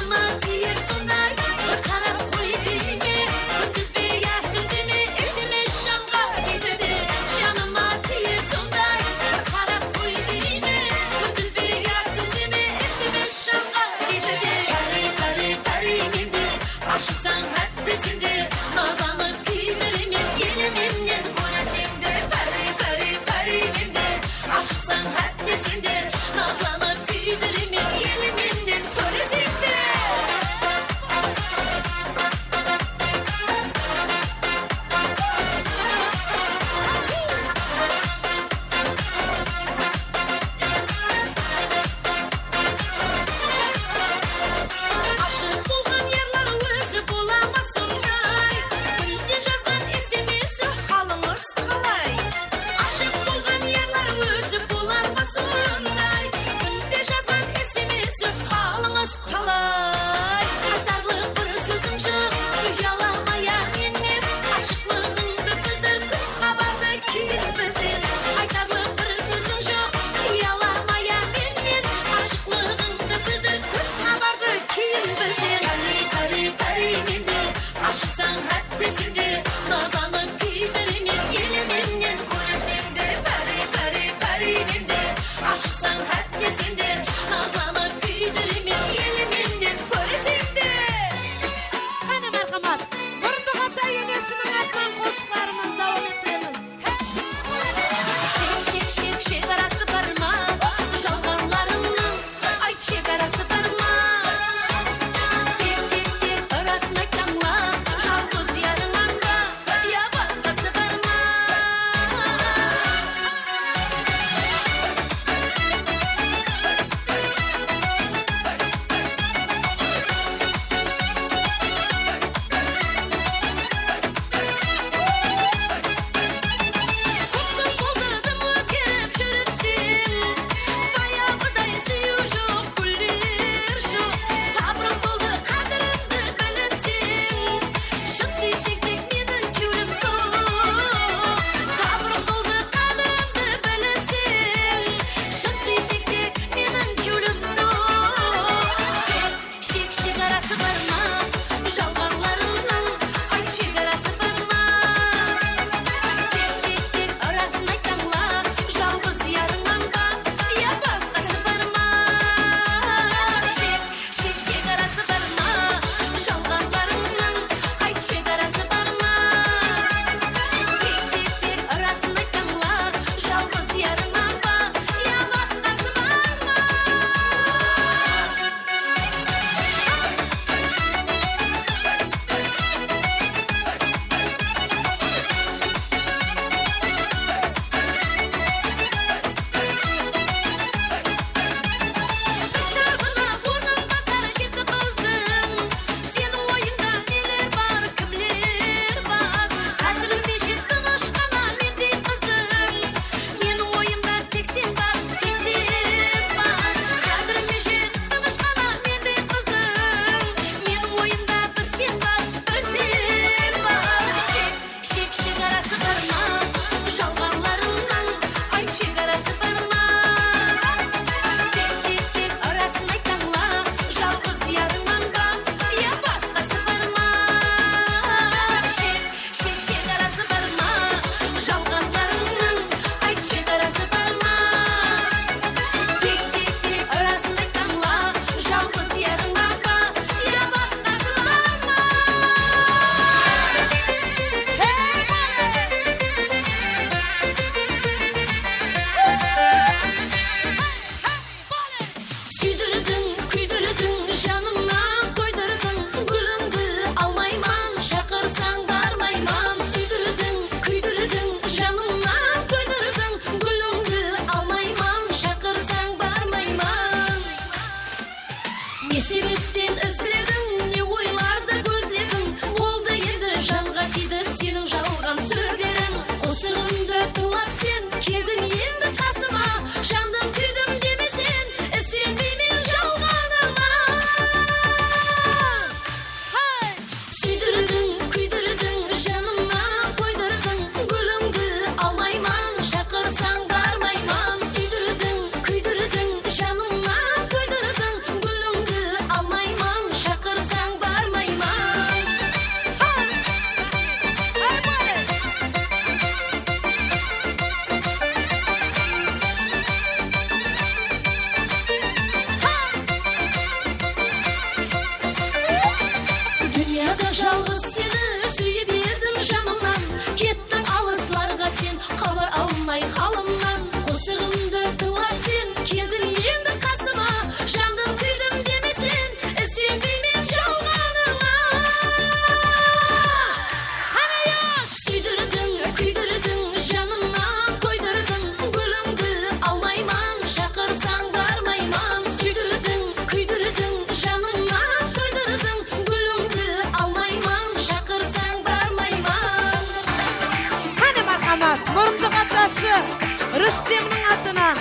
Rústemniń atınan,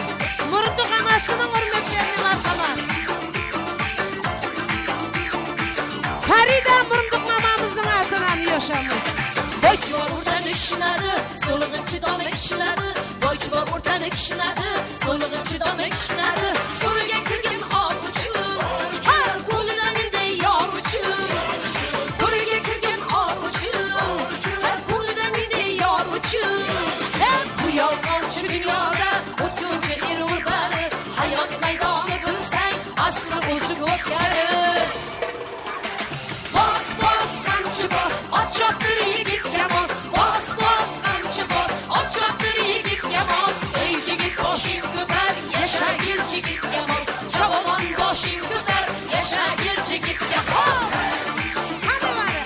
Murındıq anasınıń húrmetlerine marhamat. Farida Murındıq mamamızdıń atınan yashamız. Boychı bor ortanı kishinadı, solıǵınshı domı kishinadı. Boychı bor ortanı kishinadı, solıǵınshı domı kishinadı. Úrge kirgen arıwshı, hár kúnli mende yarıwshı. Úrge kirgen arıwshı, hár kúnli mende yarıwshı. Hep bu yalǵanshı dúnyada ótkinshi erur bári. Hayot maydonı bilseń, aslı ózi kóp kari. Bos, bos, qamchı bos, ot choptır yigitke mos. Bos, bos, qamchı bos, ot choptır yigitke mos. Ey, jigit, boshıń kóter, yasha, el jigitke mos. Jawlan, boshıń kóter, yasha, el jigitke mos. Qáne, bari.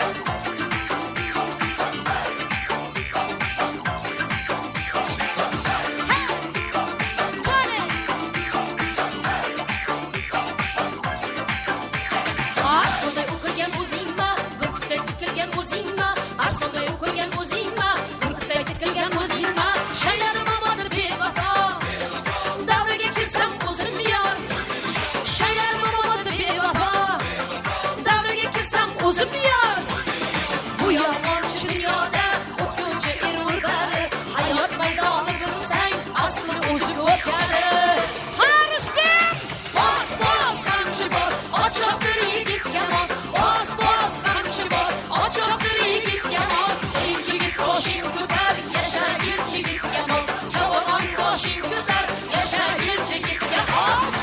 Arslanday ókirgen óziyma, búrkittey tikilgen óziyma. Arslanday ókirgen óziyma, búrkittey tikilgen óziyma. Shayladım amandı bevafo, dáwrege kirsem ózim yar. Shayladım amandı bevafo, dáwrege kirsem ózim yar. Bu yalǵanshı dúnyada ótkinshi erur bári. Hayot maydonı bilseń, aslı ózi kóp kari. Ha, Rústem! Bos, bos, qamchı bos, ot choptır yigitke mos. Bos, bos, qamchı bos, ot choptır yigitke mos. Ey, jigit, boshıń kóter, yasha, el jigitke mos. Jawlan, boshıń kóter, yasha, el jigitke mos.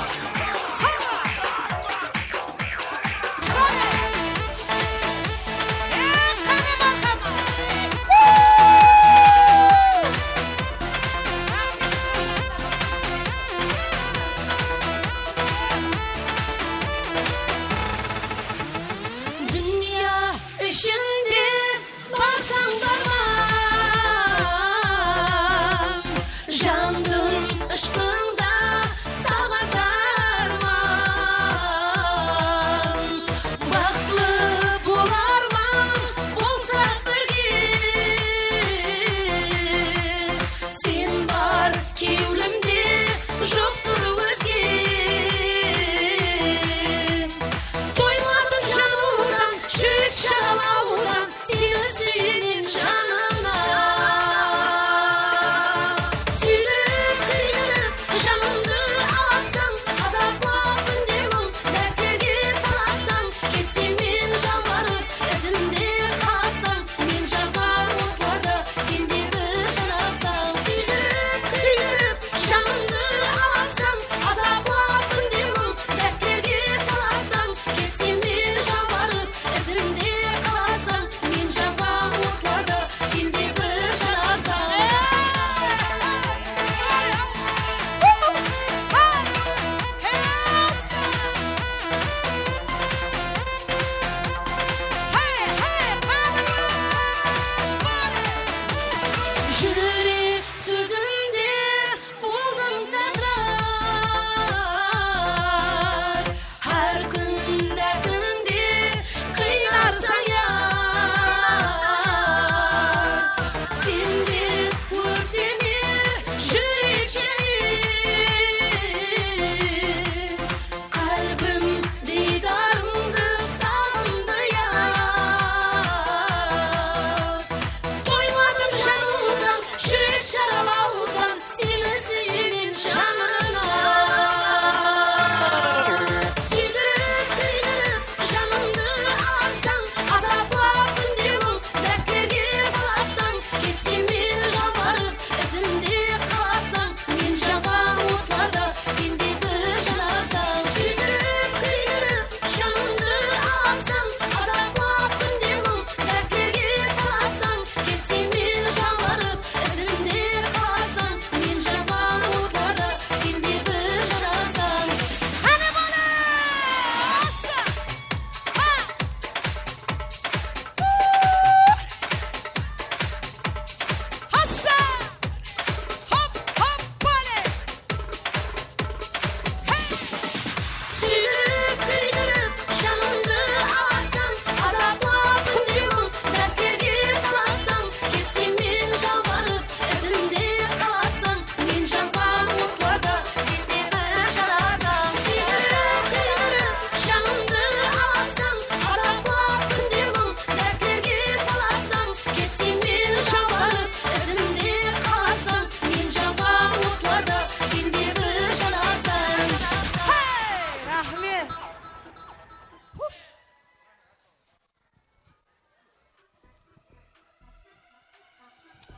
Dúnya ishinde barsań barman, jandım ıshqıńda saǵan sarman. Baxıtlı bolarman, bolsaq birge. Sen bar kewlimde, joqtır ózge. Toymadım janıwdan, júrek jaralawdan, seni súyemen janımnan. Súydim, qıyınıp,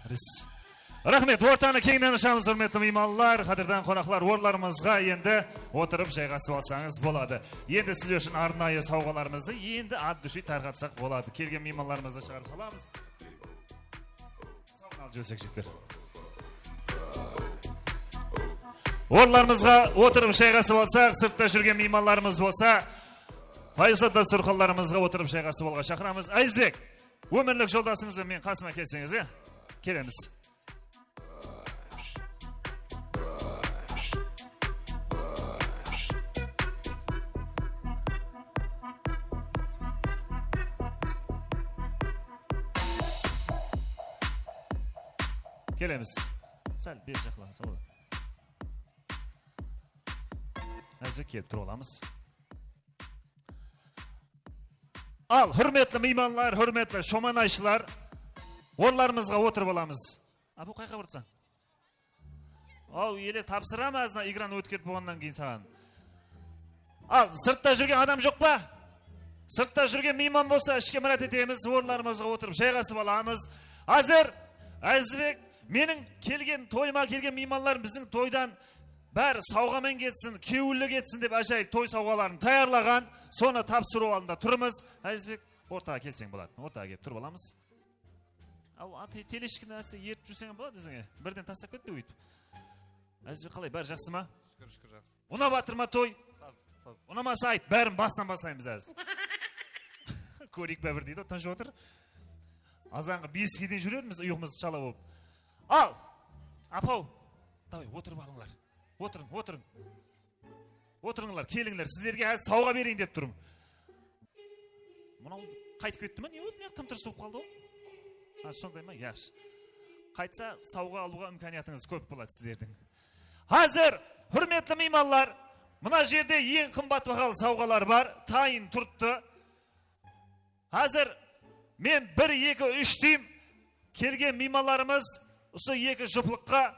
Biz. Raxmet, ortanı keńnen ashamız, húrmetli miymanlar, qádirdan qonaqlar, orınlarımızǵa endi otırıp jayǵasıp alsańız boladı. Endi sizler ushın arnayı sawǵalarımızdı endi at dúshi tarqatsaq boladı. Kelgen miymanlarımızdı shıǵarıp salamız. Sawın alıp jibersek, jigitler. Orınlarımızǵa otırıp jayǵasıp alsaq, sırtta júrgen miymanlarımız bolsa, payızlı dasturxanlarımızǵa otırıp jayǵasıp alıwǵa shaqıramız. Ayızbek, ómirlik joldasıńız benen meniń qasıma kelseńiz, e? Kelemiz. Kelemiz. Sál beri jaqlaǵan sawal. Házir kelip turıp alamız. Al, húrmetli miymanlar, húrmetli shomanayshılar, orınlarımızǵa otırıp alamız. A, bul qayqa barsań? Aw, ele tapsıram azına igranı ótkerip bolǵannan keyin saǵan. Al, sırtta júrgen adam joq pa? Sırtta júrgen miyman bolsa, ishke mirát etemiz, orınlarımızǵa otırıp jayǵasıp alamız. Házir, Azizbek, meniń kelgen, toyıma kelgen miymanlarım biziń toydan bári sawǵamen ketsin, kewilli ketsin dep ájayıp toy sawǵaların tayarlaǵan, sonı tapsırıw aldında turmız. Azizbek, ortaǵa kelseń boladı. Ortaǵa kelip turıp alamız. Aw, a, te-, teleshki nárse ertip júrseń boladı deseń, birden taslap ketpe óytip. Azizbek, qalay, bári jaqsı ma? Shúkir, shúkir, jaqsı. Unap atır ma toy? Saz, saz. Unamasa ayt, bárin basınan baslaymız házir. Kóreyik, bábir deydi, tınısh otır. Azanǵı beske deyin júrermiz, uyıǵımız shala bolıp. Al, apaw, davay, otırıp alıńlar. Otırıń, otırıń. Otırıńlar, kelińler, sizlerge házir sawǵa bereyin dep turım. Mınaw qaytıp ketti me? Ne boldı? Ne tım-tırıs bolıp qaldı ol? Ha, sonday ma? Yaqshı. Qaytsa, sawǵa alıwǵa imkaniyatıńız kóp boladı sizlerdiń. Házir, húrmetli miymanlar, mına jerde eń qımbat bahalı sawǵalar bar. Tayın turıptı. Házir men bir, eki, úsh deyim. Kelgen miymanlarımız usı eki juplıqqa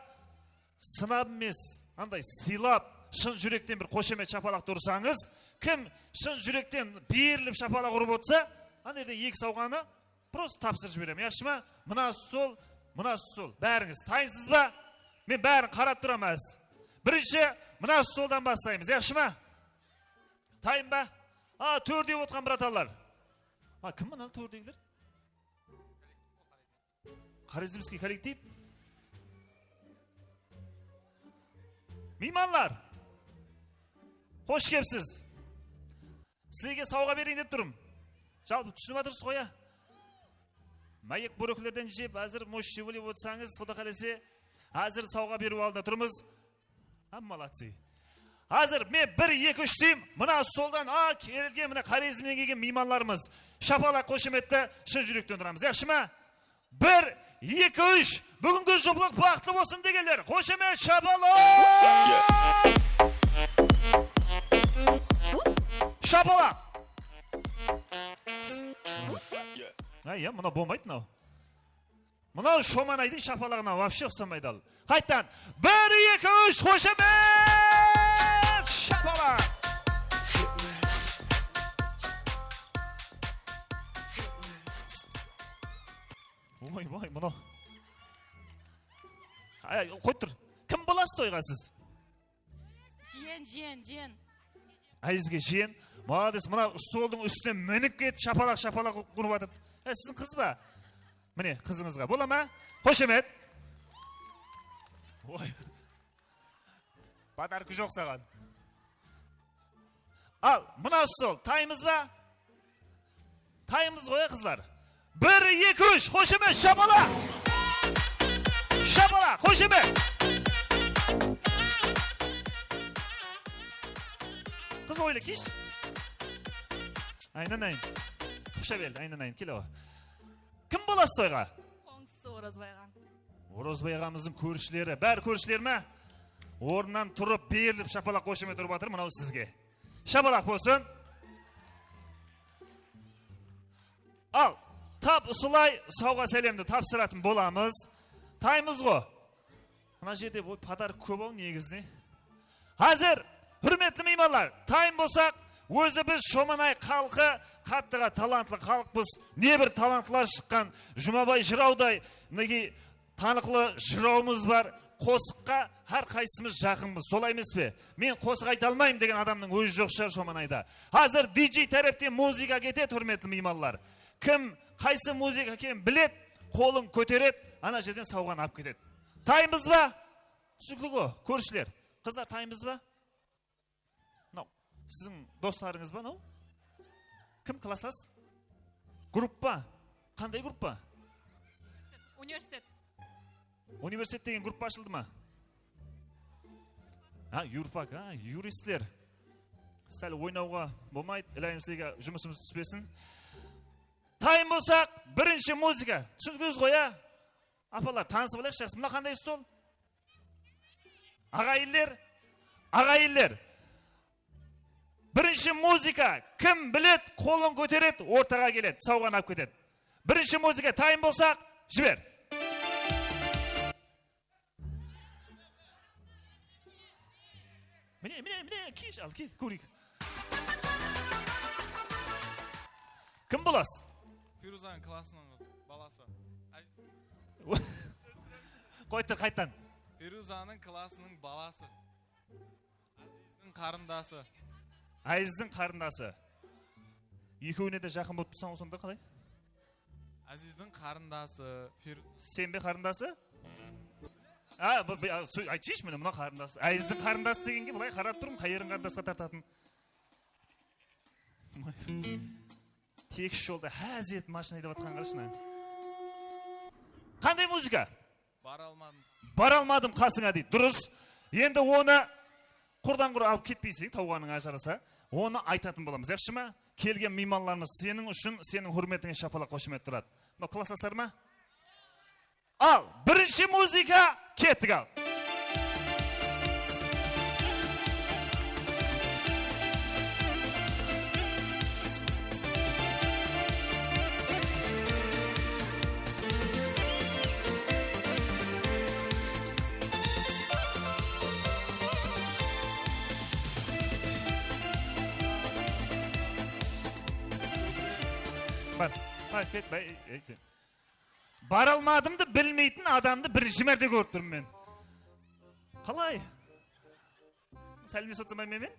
sınap emes, anday sıylap, shın júrekten bir xoshamet shapalaq ursańız, kim shın júrekten berilip shapalaq urıp otsa, ana jerden eki sawǵanı prosto tapsırıp jiberem, yaqshı ma? Mına stol, mına stol, bárińiz tayınsız ba? Men bárin qarap turaman házir. Birinshi mına stoldan baslaymız, yaqshı ma? Tayın ba? A, tórdew otqan bratanlar. A, kim mına tórdegiler? Xorezmskiy kollektiv. Miymanlar, xosh kelipsiz. Sizlerge sawǵa bereyin dep turım. Jalpı túsinip atırsız ǵoy, ya? Máyek bóreklerden jep, házir mosh shevlep otsańız, Quda qálese, házir sawǵa beriw aldında turmız. Ha, молодцы. Házir men bir, eki, úsh deyim. Mına stoldan, a, kelgen, mına Xorezmnen kelgen miymanlarımız. Shapalaq, xoshametti shın júrekten uramız. Yaqshı ma? Bir, eki, úsh. Búgingi juplıq baxıtlı bolsın degenler. Xoshamet, shapalaq! Shapalaq! Ay, ya, mına bolmaydı mınaw. Mınaw shomanaydıń shapalaǵına вообще uqsamaydı al. Qayttan. Bir, eki, úsh, xoshamet! Shapalaq! Oy, oy, mınaw. Ay, qoyıp tur. Kim bolasız toyǵa siz? Jiyen, jiyen, jiyen. Ayizge jiyen. Молодец, mına stoldıń ústine minip ketip shapalaq-shapalaq urıp atır. E, siziń qız ba? Mine, qızıńızǵa. Bola ma? Xoshamet. Oy. Podarki joq saǵan. Al, mına stol, taymız ba? Taymız ǵoy, qızlar. Bir, eki, úsh, xoshamet, shapalaq! Shapalaq, xoshamet! Qız oyla, kish. Aynanayın. Qıpsha beldi, aynanayın, kel awa. Kim bolasız toyǵa? Qońsısı Orazbay aǵa. Orazbay aǵamızdıń kórishileri. Bári kórishiler me? Ornınan turıp, berilip, shapalaq, xoshamet urıp atır, mınaw sizge. Shapalaq bolsın. Al, tap usılay sawǵa sálemdi tapsıratın bolamız. Taymız ǵo. Mına jerde bul podarka kóp-aw negizine. Házir, húrmetli miymanlar, taym bolsaq, ózi biz shomanay xalqı qattıǵa talantlı xalıqpız. Ne bir talantlılar shıqqan, Jumabay jırawday, minekey, tanıqlı jırawımız bar. Qosıqqa hár qaysımız jaqınbız, solay emes pe? Men qosıq ayta almayman degen adamnıń ózi joq shıǵar Shomanayda. Házir D J tárepten muzıka ketedi, húrmetli miymanlar. Kim qaysı muzıka ekenin biledi, qolın kóteredi, ana jerden sawǵanı alıp ketedi. Tayınbız ba? Túsinikli ǵo, kórishiler. Qızlar, tayınbız ba? Mınaw, siziń doslarıńız ba mınaw? Kim, klaslas? Gruppa? Qanday gruppa? Universitet. Universitet degen gruppa ashıldı ma? Ha, yurfak, ha, yuristler. Sál oynawǵa bolmaydı, ilayım sizlerge jumısımız túspesin. Tayın bolsaq, birinshi muzıka. Túsindińiz ǵoy, ya? Apalar, tanısıp alayıqshı, jaqsı. Mına qanday stol? Aǵayinler, aǵayinler. Birinshi muzıka, kim biledi, qolın kóteredi, ortaǵa keledi, sawǵanı alıp ketedi. Birinshi muzıka, tayın bolsaq, jiber. Mine, mine, mine, kiyshi, al, kel, kóreyik. Kim bolasız? Firuzanıń klassınıń qızı, balası. Qoyıp tur, qayttan. Firuzanıń klassınıń balası. Azizdiń qarındası. Azizdiń qarındası. Ekewine de jaqın bolıp tursań, sonda qalay? Azizdiń qarındası, Fir- Sen be qarındası? A, bu, bu, a, só- aytshayshı, mine, mına qarındası. Azizdiń qarındası degenge bılay qarap turmın, qay jerin qarındasqa tartatın. Tekis jolda házir mashina aydap atqanın qarashı, mına. Qanday muzıka? Bara almadım. Bara almadım qasıńa deydi. Durıs. Endi onı qurdan-qur alıp ketpeyseń, tawǵanıńa jarasa. Onı aytatın bolamız, yaqshı ma? Kelgen miymanlarımız seniń ushın, seniń húrmetińe shapalaq, xoshamet turadı. Mınaw klasslaslar ma? Al, birinshi muzıka, kettik al. Bar, bar, ket, bay, ey, sen. Bara almadımdı bilmeytin adamdı birinshi márte kórip turmın men. Qalay? Sállemesotsam men men?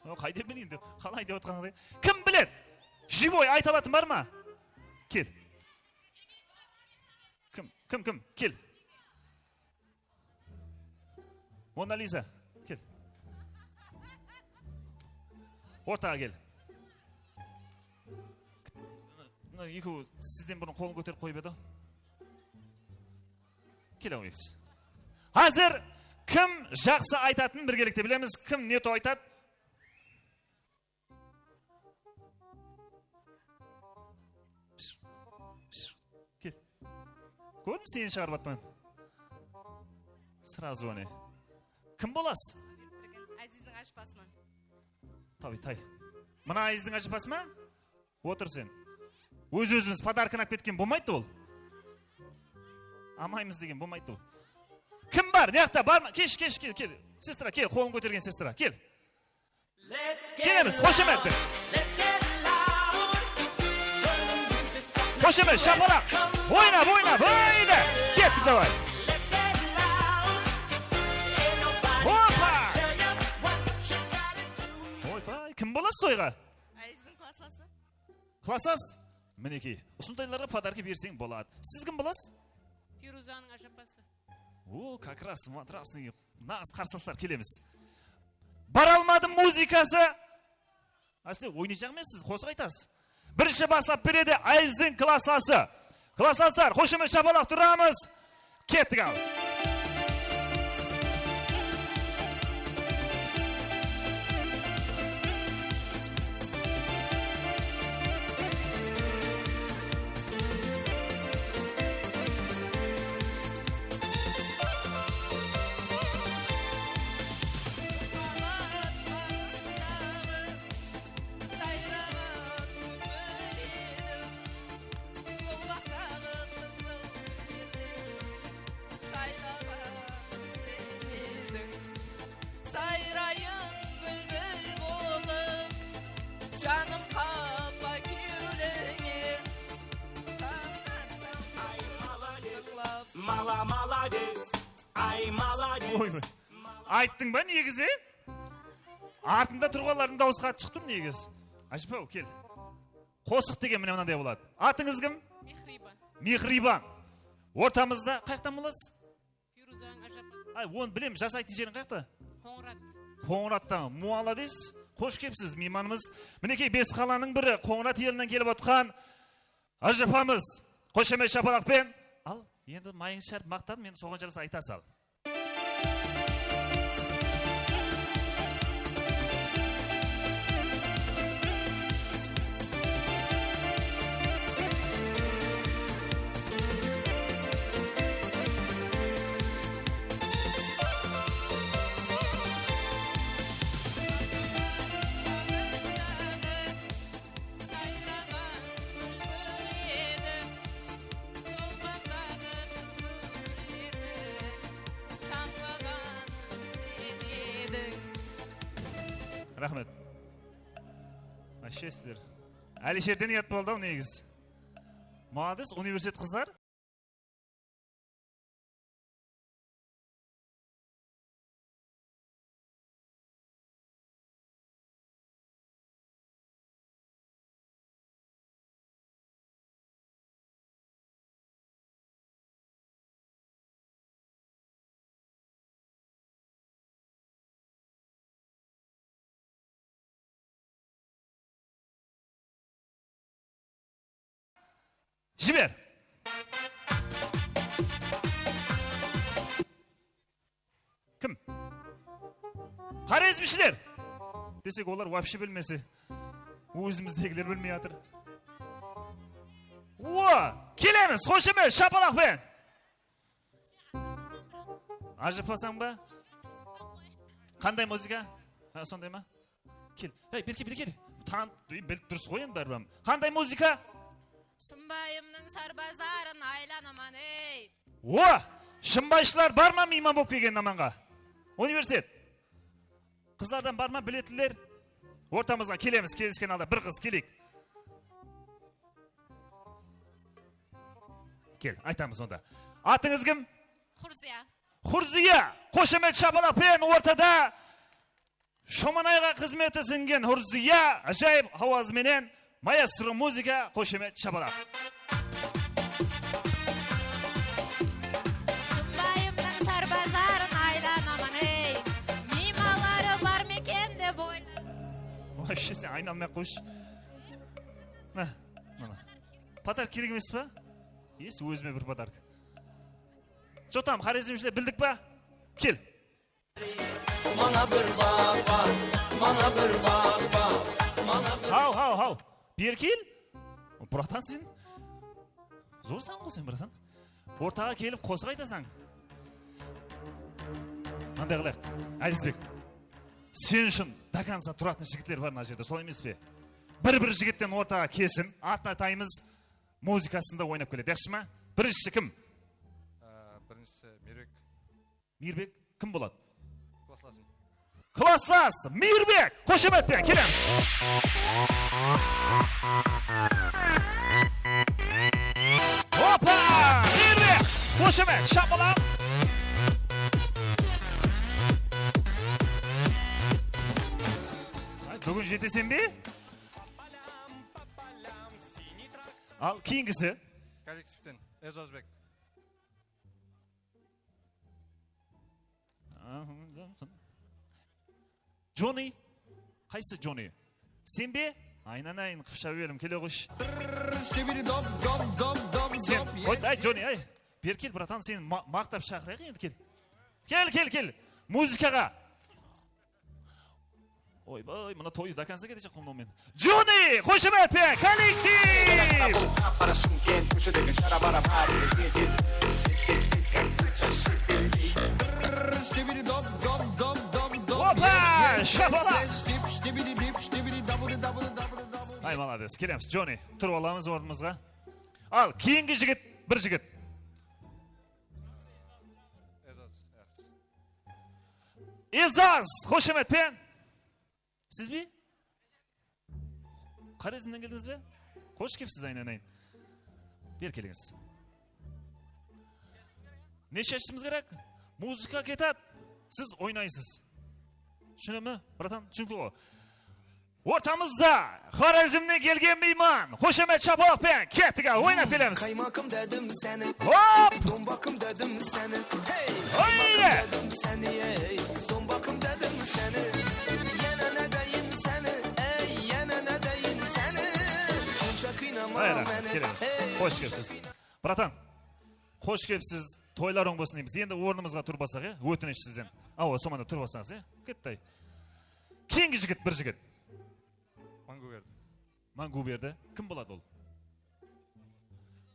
O, qaydan bileyim dep. Qalay dep otqanıńdı. Kim biledi? Живой ayta alatın bar ma? Kel. Kim? Kim, kim? Kel. Mona Liza, kel. Ortaǵa kel. Mına ekewi sizden burın qolın kóterip qoyıp edi. Kele qoyıńız. Házir kim jaqsı aytatının birgelikte bilemiz. Kim ne to aytadı? Kel. Kórdim, seni shıǵarıp atpan. Сразу ane. Kim bolasız? Azizdiń ájapasıman. Tabi, tay. Mına Azizdiń ájapası ma? Otır sen. Óz-ózimiz podarkini alıp ketken bolmaydı ol. Almaymız degen bolmaydı ol. Kim bar? Mıyaqta bar ma? Kesh, kesh, kel, kel. Sestra, kel, qolın kótergen sestra, kel. Kelemiz, xoshamet. Xoshamet, shapalaq. Oynap, oynap, hayda. Kettik, davay. Opa! Oypay, kim bolasız toyǵa? Azizdiń klasslası. Klasslas? Minekey, usındaylarǵa podarka berseń boladı. Siz kim bolasız? Firuzanıń ájapası. O, как раз, смотрасный, nagız qarsılaslar, kelemiz. Bara almadım muzıkası. Asli, oynayjaq emes, siz qosıq aytasız. Birinshi baslap beredi Azizdiń klasslası. Klasslaslar, xoshamet, shapalaq turamız. Kettik al. Oy, oy. Ayttıń ba negizi? Artıńda turǵanlardıń dawısı qattı shıqtı negizi. Ájapay, kel. Qosıq degen mine mınaday boladı. Atıńız kim? Mehriban. Mehriban. Ortamızda qayaqtan bolasız? Feruzań ájapası. Ay, onı bilem, jasaytın jeriń qayaqta? Qońırat. Qońırattan. Molodec. Xosh kelipsiz, miymanımız. Minekey, Bes qalanıń biri, Qońırat elinen kelip otqan ájapamız. Xoshamet, shapalaqpen. Al, endi mayıńız sharp maqtadım, endi soǵan jarasa aytasız al. Raxmet. Вообще sizler. Álisherden uyat boldı-aw negizi. Molodec, universitet qızlar. Jiber. Kim? Xorezmshiler! Desek, olar вообще bilmese. Ózimizdegiler bilmey atır. O! Kelemiz, xoshamet, shapalaqpen! Ajırpasań ba? Qanday muzıka? Ha, sonday ma? Kel. Hey, berke, berke. Tan, bilip durıs ǵoy endi báribir. Qanday muzıka? Shımbayımnıń sarbazların aylanaman, ey. O! Shımbayshılar bar ma miyman bolıp kelgen namanǵa? Universitet. Qızlardan bar ma biletinler? Ortamızǵa kelemiz, kelisken halda bir qız keleyik. Kel, aytamız onda. Atıńız kim? Xurziya. Xurziya! Xoshamet, shapalaqpen ortada! Shomanayǵa xızmeti sińgen Xurziya ájayıp hawazı menen, maestro muzıka, xoshamet, shapalaq. Shımbayımnıń sarbazların aylanaman, ey, miymanları bar meken dep oyladım. Вообще sen aynalmay-aq qoyshı. Mine, mına. Podarka kerek emes pa? Yes, ózime bir podarka. Jotam, xorezmshiler, bildik pa? Kel. Mana bir baǵ bar, mana bir baǵ bar, mana bir... Haw, haw, haw. Beri kel. Bratan, sen zorsań ǵo sen, bratan. Ortaǵa kelip qosıq aytasań. Mınday qılayıq. Ázizbek. Sen ushın до конца turatın jigitler bar mına jerde, solay emes pe? Bir-bir jigitten ortaǵa kelsin, atın ataymız, muzıkasında oynap keledi, yaqshı ma? Birinshisi kim? Á, birinshisi Mirbek. Mirbek kim boladı? Klaslasım. Klasslas Mirbek! Xoshamet penen kelemiz! Opa! Mirbek! Xoshamet, shapalaq! Ay, búgin jeteseń be? Al, keyingisi. Kollektivten Ezozbek. Joni. Qaysı Joni? Sen be? Aynanayın, qıpsha belim, kele qoysh. Sen, oy, ay, Joni, ay. Beri kel, bratan, seni ma-, maqtap shaqırayıq endi, kel. Kel, kel, kel. Muzıkaǵa. Oybay, mına toyı до конца ketecek qumlıw men. Joni, xoshamet penen, kollektiv! Opa, shapalaq! Ay, malades, kelemiz, Joni. Turıp alamız ornımızǵa. Al, keyingi jigit, bir jigit. Ezaz, xoshamet penen. Siz be? Xorezmden keldińiz be? Xosh kelipsiz, aynanayın. Beri kelińiz. Ne shashıwımız kerek? Muzıka ketadı, siz oynaysız. Túsineme, bratan? Túsinikli ǵoy. Ortamızda Xorazmnen kelgen miyman. Xoshamet, shapalaq penen kettik, al, oynap kelemiz. Qaymakım dedim seni. Hop! Dombaqım dedim seni. Hey! Hayda! Qaymakım dedim seni, ey. Dombaqım dedim seni. Yana ne deyin seni, ey, yana ne deyin seni. Onca qıynama meni, ey. Xosh kelipsiz. Bratan, xosh kelipsiz. Toylarıń bolsın deymiz. Endi ornımızǵa turıp alsaq, ya? Ótinish sizden. Awa, somanda turıp alsańız, ya? Ketti. Keyingi jigit, bir jigit. Manguberdi. Manguberdi. Kim boladı ol?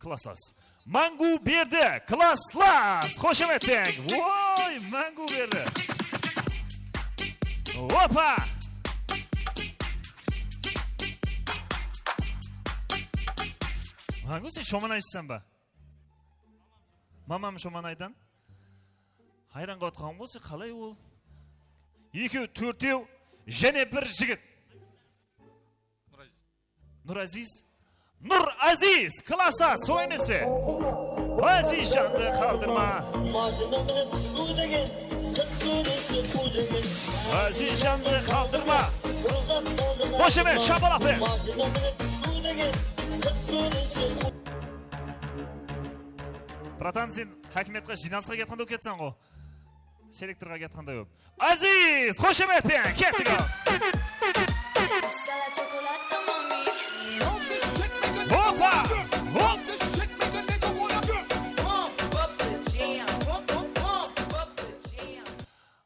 Klasslas. Manguberdi, klasslas! Xoshamet penen! Oy, Manguberdi! Opa! Mangu, sen shomanayshısań ba? Mamam shomanaydan. Hayran qalıp qalǵan bolsa, qalay ol? Ekew, tórtew, jáne bir jigit. Nuraziz. Nuraziz, klasslas, sol emes pe? Azizjandı qaldırma. Azizjandı qaldırma. Xoshamet, shapalaq penen. Bratan, sen hákimiyatqa jıynalısqa kiyatqanda bolıp ketseń ǵo. Selektorǵa kiyatqanday bolıp. Aziz, xoshamet penen kettik, al. Opa! Hop!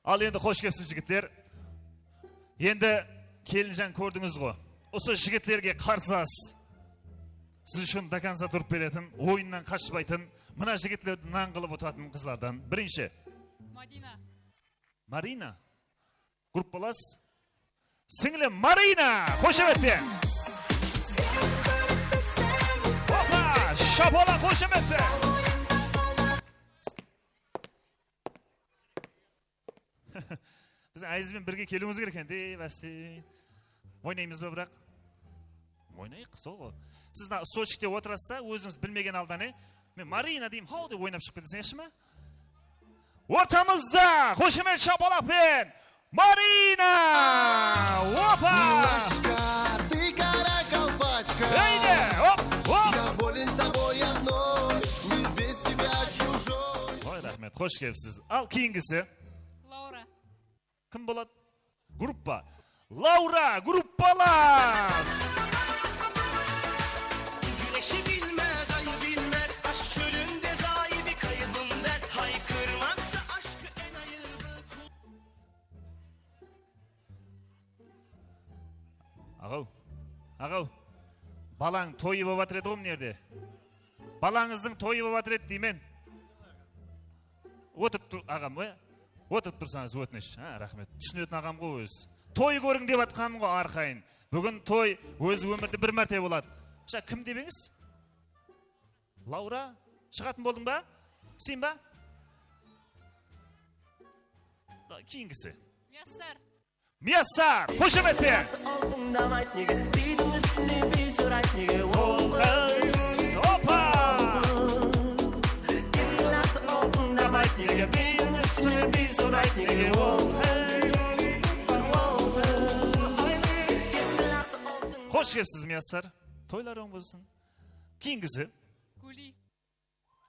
Al endi xosh kelipsiz, jigitler. Endi kelinjan kórdińiz ǵo. Usı jigitlerge qarsash. Siz ushın do konca turıp beretin, oyınnan qashpaytın, mına jigitlerdi nan qılıp otıratuǵın qızlardan birinshi. Madina. Marina. Gruppalas. Sińlim Marina, xoshamet penen. Opa, shapalaq, xoshamet penen. Biz Aziz benen birge keliwińiz kerek eken, dey, básteyin. Oynaymız ba, biraq? Oynayıq, sol ǵo. Siz mına stochkte otırasız da, ózińiz bilmegen halda, ne? Men Marina deymen, haw dep oynap shıǵıp keteseń, yaqshı ma? Ortamızda, xoshamet, shapalaq penen Marina! Opa! Милашка, ты каракалпачка. Ey de, hop, hop! Я болен тобой одной, мир без тебя чужой. Oy, raxmet, xosh kelipsiz. Al, keyingisi. Laura. Kim boladı? Gruppa. Laura, gruppalas! Güneşi bilmez, ayı bilmez, aşk çölünde zay bir kaybım ben. Haykırmaksa aşkı en ayıldı. Aǵaw, aǵaw, balań toyı bolıp atır edi ǵo mına jerde. Balańızdıń toyı bolıp atır edi deymen. Otırıp tur, aǵam, e? Otırıp tursańız, ótinish. Ha, raxmet. Túsinetin aǵam ǵo ózi. Toy kóriń dep atqanım ǵo arqayın. Búgin toy ózi ómirde bir márte boladı. Mısal, kim debeńiz? Laura, shıǵatın boldıń ba? Sen ba? Da, keyingisi. Miyassar. Miyassar, xoshamet penen! Altın давай nege, biydiń ústine biy surayt nege, ol qız. Opa! Endi altın давай nege, biydiń ústine biy surayt nege, ol qız. Ol qız. Xosh kelipsiz, Miyassar. Toylar oń bolsın. Keyingisi. Guli.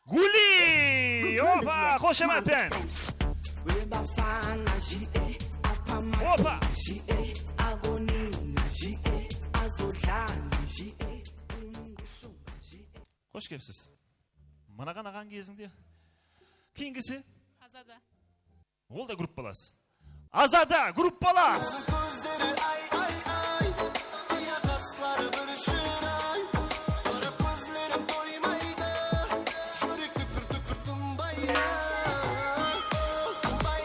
Guli! Opa, xoshamet penen! Opa! Xosh kelipsiz. Mınaǵan aǵań kezińde. Keyingisi. Azada. Ol da gruppalas. Azada, gruppalas! Kózleri ay, ay, ay, aya qasları bir shıray. Qarap kózlerim toymaydı, júrek dúkir-dúkir tınbaydı.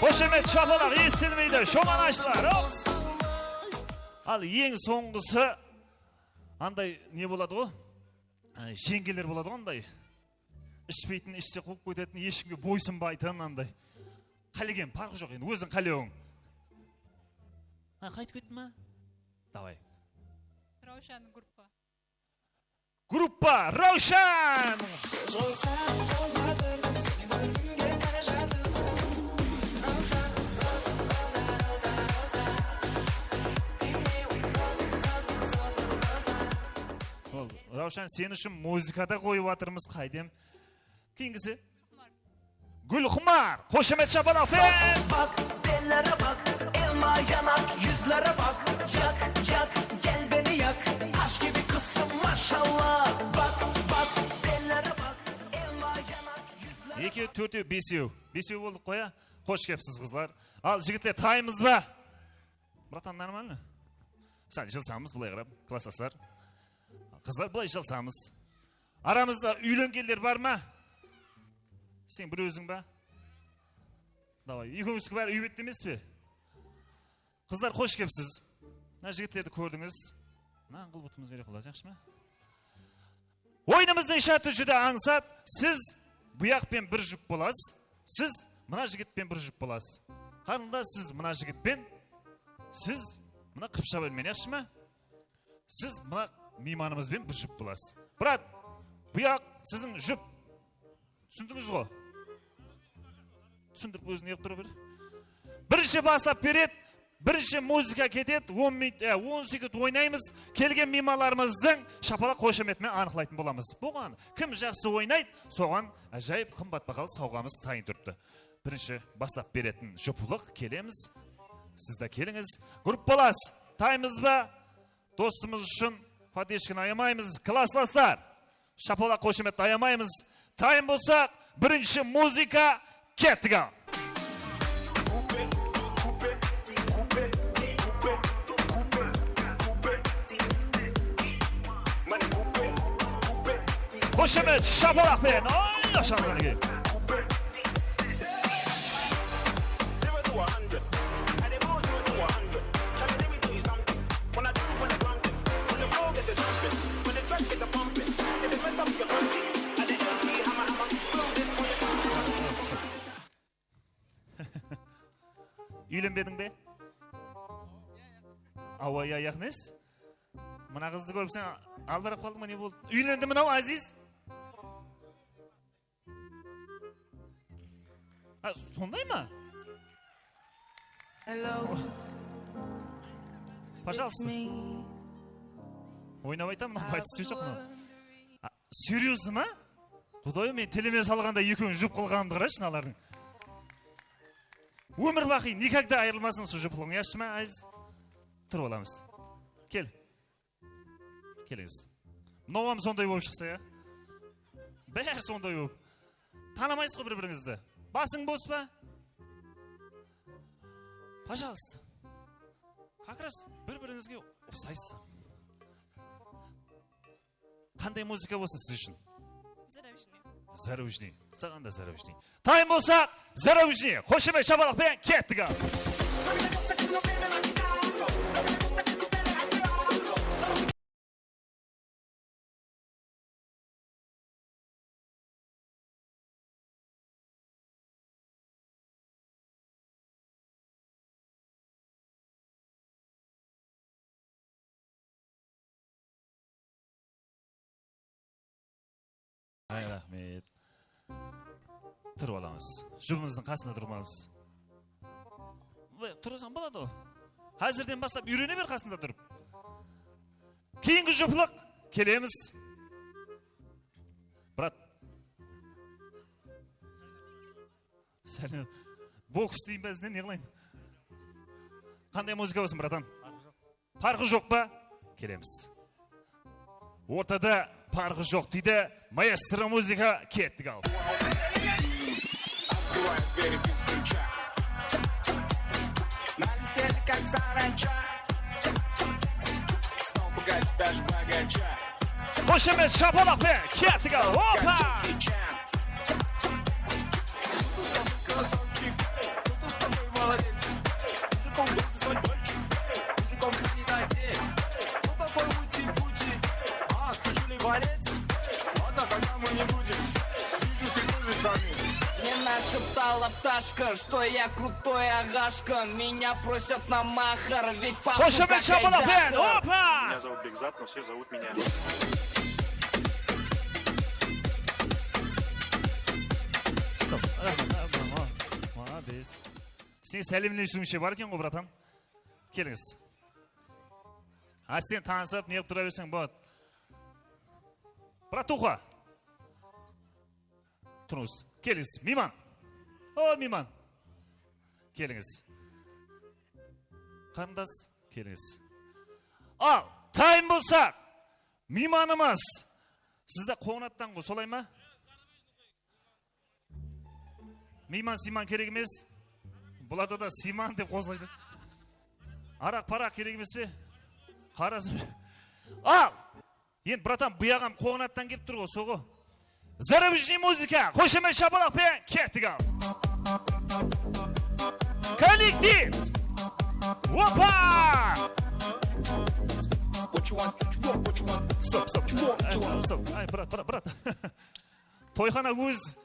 Xoshamet, shapalaq esitilmeydi, shomanayshılar, hop! Al, eń sońǵısı, anday ne boladı ǵo? Áne, jeńgeler boladı ǵo anday. Ishpeytin, ishse quwıp ketetin, eshkimge boysınbaytın anday. Qálegen parqı joq endi, óziń qálewiń. Ha, qaytıp ketti ma? Davay. Rawshan gruppa. Gruppa Rawshan! Jolda bolmadım, seni kórgimge barajatırman. Rawshan, sen ushın muzıka da qoyıp atırmız, qaydem. Keyingisi. Gúlxumar, xoshamet shapalaq penen! Bak, bellere bak, elma yanak, yüzlere bak, yak, yak, gel beni yak. Taş gibi kızsın maşallah. Bak, bak, bellere bak, elma yanak, yüzlere bak. Ekew, tórtew, besew. Besew boldıq ǵoy, a? Xosh kelipsiz, qızlar. Al, jigitler, tayınbız ba? Bratan, normalno? Sál jılsamız, bılay qarap, klasslaslar. Qızlar, bılay jılsamız. Aramızda úylengenler bar ma? Sen bir óziń ba? Davay, ekewińizdiki bári úy betti emes pe? Qızlar, xosh kelipsiz. Mına jigitlerdi kórdińiz. Mına qıl butımız kerek bolasız, yaqshı ma? Oyınımızdıń shárti júdá ańsat. Siz buyaq penen bir jup bolasız. Siz mına jigit penen bir jup bolasız. Qarındas, siz mına jigit penen, siz mına qıpsha penen, yaqshı ma? Siz mına miymanımız benen bir jup bolasız. Brat, buyaq siziń jup. Túsindińiz ǵo? Túsindirip ózin ne qılıp tur bir. Birinshi baslap beredi. Birinshi muzıka ketedi. On minut, e, on sekund oynaymız. Kelgen miymanlarımızdıń shapalaq, xoshamet penen anıqlaytın bolamız. Buǵan kim jaqsı oynaydı, soǵan ájayıp qımbat bahalı sawǵamız tayın turıptı. Birinshi baslap beretin juplıq, kelemiz. Siz de kelińiz. Gruppalas, taymız ba? Dostımız ushın podderjkanı ayamaymız, klasslaslar. Shapalaq, xoshametti ayamaymız. Tayın bolsaq, birinshi muzıka, kettik al. Xoshamet, shapalaq penen. Oy, yaqshı, Anzan aka. Úylenbediń be? Awa, ya, yaqın es. Mına qızdı kórip sen aldarap qaldıń ba, ne boldı? Úylendi mınaw, Aziz. A, sonday ma? Hello. Пожалуйста. Oynap ayta, mınaw aytıp joq mınaw. A, серьёзно ma? Qudayım, men tilime salǵanda ekewin jup qılǵanımdı qarashı mınalardıń. Ómir baqıy, никогда ayırılmasın usı juplıǵıń, yaqshı ma, Aziz? Turıp alamız. Kel. Kelińiz. Mınawam sonday bolıp shıqsa, ya? Bári sonday bolıp. Tanımaysız ǵo bir-birińizdi. Basıń bos pa? Пожалуйста. Как раз bir-birińizge uqsaysız. Qanday muzıka bolsın siz ushın? Zarujniy. Zarujniy. Saǵan da Zarujniy. Tayın bolsaq, Zarujniy. Xoshamet, shapalaq penen kettik al. Ay, raxmet. Turıp alamız. Jupımızdıń qasında turıp alamız. Tursań boladı ǵo. Házirden baslap úyrene ber qasında turıp. Keyingi juplıq, kelemiz. Brat. Sálem. Boks deyin be, izinen ne qılayın? Qanday muzıka bolsın, bratan? Parqı joq pa? Kelemiz. Ortada parqı joq deydi. Maestro muzıka, kettik al. Открываю двери без ключа. Налетели, как саранча. Стал пугать даже богача. Xoshamet, shapalaq penen, kettik al. Opa! Не нашептала пташка, что я крутой агашка. Меня просят на махар, ведь папа... Xoshamet, shapalaq penen, opa! Меня зовут Бекзат, но все зовут меня. Молодец. Sen sálemlesiwińshe bar eken ǵo, bratan. Kelińiz. Ársen tanısıp, ne qılıp tura berseń boladı. Bratuxa. Turıńız. Kelińiz. Miyman. O, miyman. Kelińiz. Qarındas, kelińiz. Al, tayın bolsaq, miymanımız. Sizde qońırattan ǵo, solay ma? Miyman-siyman kerek emes. Bularda da siyman dep qosılaydı. Araq-paraq kerek emes pe? Qarasın. Al! Endi, bratan, buyaǵam qońırattan kelip tur ǵo, soǵo. Зарубежный muzıka, xoshamet shapalaq penen kettik al. Kollektiv! Opa! What you want? What you want? What you want? Stop, stop. What you want? What you want? Stop. Ay, brat, brat, brat. Toyxana óz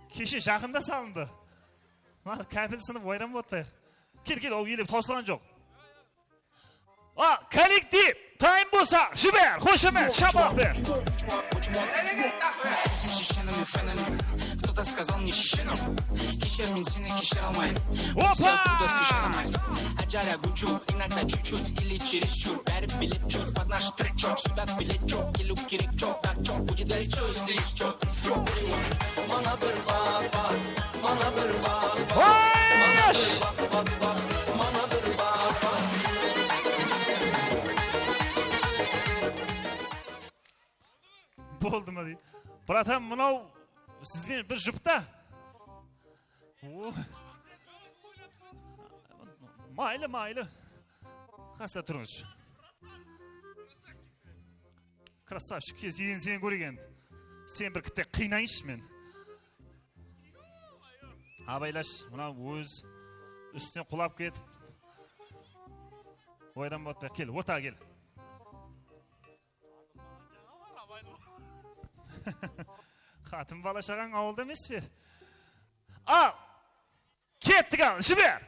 keshe jaqında salındı. Mına kápil sınıp wayran bolıp atpayıq. Kel, kel, ol ele tawsılǵan joq. A, kollektiv, tayın bolsa, jiber, xoshamet, shapalaq ber. Кто-то сказал мне шешенам, кешir, men seni keshire almayman. Opa! Ajara guchu, иногда чуть-чуть или чересчур. Bári bilip júr, под наш трек чёрт, сюда билет joq, keliw kerek joq, так joq, будет горячо, если ещё. Mańa bir bax, bax, mańa bir bax, bax, mańa bir bax, bax, bax, mańa bir bax, bax. Boldı ma deydi. Bratan, mınaw siz benen bir jupta. O. Maylı, maylı. Qasına turıńız. Krasavchik, kez endi seni kóreyik endi. Sen bir kitte qıynayınshı meni. Abaylash, mına óz ústine qulap ketip. Oyran botpay, kel, ortaǵa kel. Qatın bala shaǵań awılda emes pe? Al! Kettik al, jiber!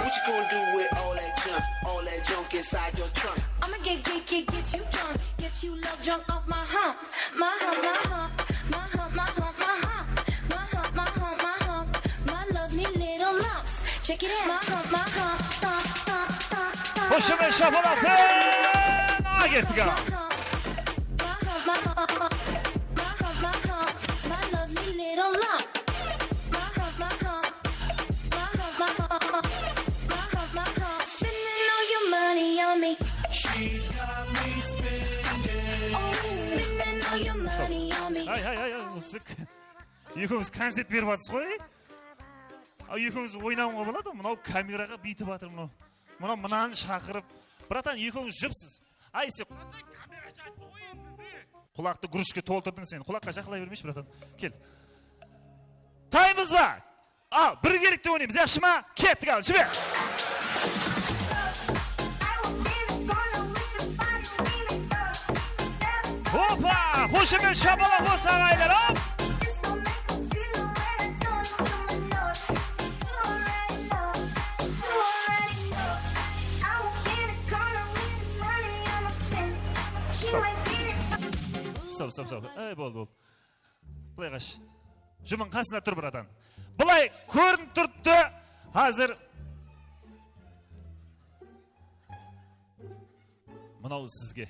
What you gonna do with all that junk, all that junk inside your trunk? I'ma get, get, get, get you drunk, get you love drunk off my hump, my hump, my hump, my hump, my hump, my hump, my hump, my hump, my hump, my lovely little lumps. Check it out. My hump, my hump, hump, hump, hump, hump. Xoshamet, shapalaq penen kettik al. My hump, my hump, my hump, my hump, my lovely little lump. My hump, my hump, my hump, my hump, my hump, my hump. Spending all your money on me. She's got me spending. Oh, spending all your money on me. Ay, ay, ay, ay, usı k-, ekewimiz koncert berip atırsız ǵoy. Al, ekewimiz oynawıńa boladı, mınaw kameraǵa biytip atır mınaw. Mına, mınanı shaqırıp, bratan, ekewińiz jupsız. Ay, sen qulaqtı grushka toltırdıń sen. Qulaqqa jaqınlay bermeyshi, bratan. Kel. Taymız ba? Al, birgelikte oynaymız, yaqshı ma? Kettik, al, jiber. Opa! Xoshamet, shapalaq bolsın, aǵaylar, al! Stop, stop, stop. Ey, boldı, boldı. Bılay qash. Jumıń qasında tur, bratan. Bılay kórinip turıptı. Házir mınaw sizge.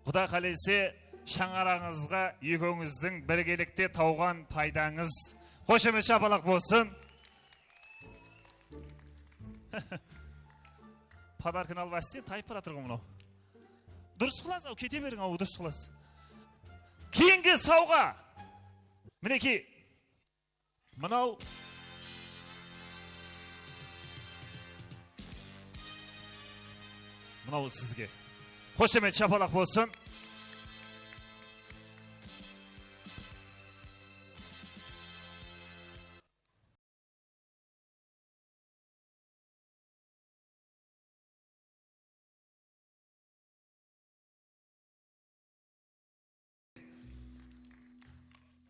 Quda qálese, shańaraǵıńızǵa ekewińizdiń birgelikte tawǵan paydańız. Xoshamet, shapalaq bolsın. Podarkanı alıp ásten tayıp baratır ǵoy mınaw. Durıs qılasız, aw, kete beriń, aw, durıs qılasız. Keyingi sawǵa. Minekey. Mınaw. Mınaw sizge. Xoshamet, shapalaq bolsın.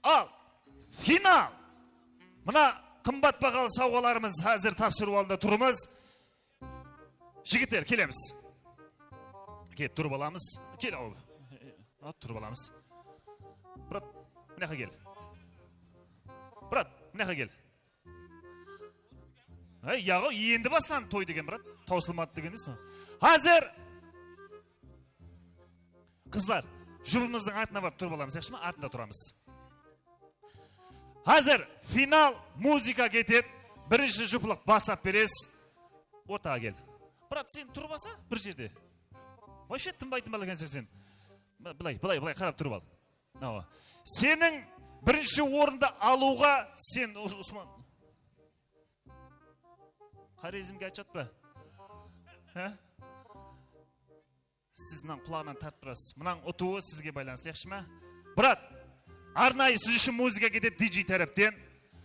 Al, final. Mına qımbat bahalı sawǵalarımız házir tapsırıw aldında turmız. Jigitler, kelemiz. Kel, turıp alamız. Kel, al. Al, turıp alamız. Brat, mına jaqqa kel. Brat, mına jaqqa kel. Ey, yaǵo, endi baslandı toy degen, brat. Tawsılmadı degen nesi? Házir, qızlar, Jupımızdıń artına barıp turıp alamız, yaqshı ma? Artında turamız. Házir final, muzıka ketedi. Birinshi juplıq baslap beresiz. Ortaǵa kel. Brat, sen turıp alsa bir jerde. Вообще tınbay-tınbal ekensen sen. Bılay, bılay, bılay qarap turıp al. Awa. Seniń birinshi orındı alıwǵa sen Us-, Usman. Xorezmge aytshaq pa? Há? Siz mınań qulaǵınan tartıp turasız. Mınań utıwı sizge baylanıslı, yaqshı ma? Brat, arnayı siz ushın muzıka ketedi D J tárepten.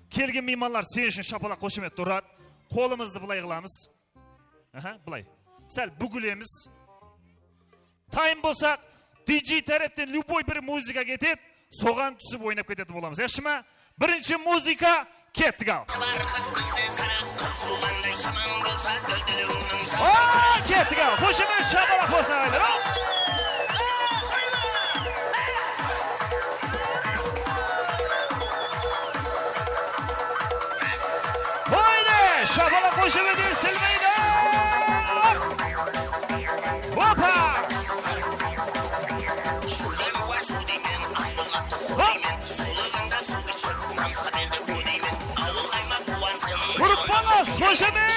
Kelgen miymanlar sen ushın shapalaq, xoshamet uradı. Qolımızdı bılay qılamız. Aha, bılay. Sál búgilemiz. Tayın bolsaq, D J tárepten любой bir muzıka ketedi, soǵan túsip oynap ketetin bolamız. Yaqshı ma? Birinshi muzıka, kettik al. O, kettik al. Xoshamet, shapalaq bolsın, aǵaylar. Qoydı, shapalaq, xoshamet esitilmeydi. Opa! Grupalas, xoshamet!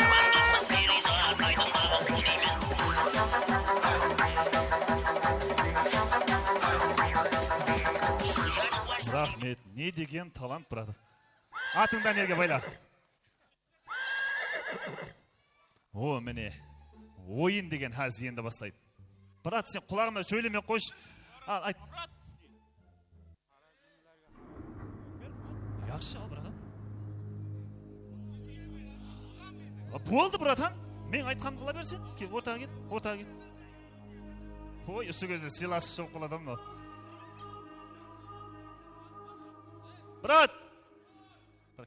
Raxmet, ne degen talant, brother. Atıńdı nerge bayla. O, mine. Oyın degen házir endi baslaydı. Brat, sen qulaǵıma sóyleme qoyshı. Al, ayt. Yaqshı, al, bratan. A, boldı, bratan. Men aytqanımdı qıla bersen. Kel, ortaǵa kel, ortaǵa kel. Qoy, usı gezde sıylasıp shıǵıp qaladı mınaw. Brat!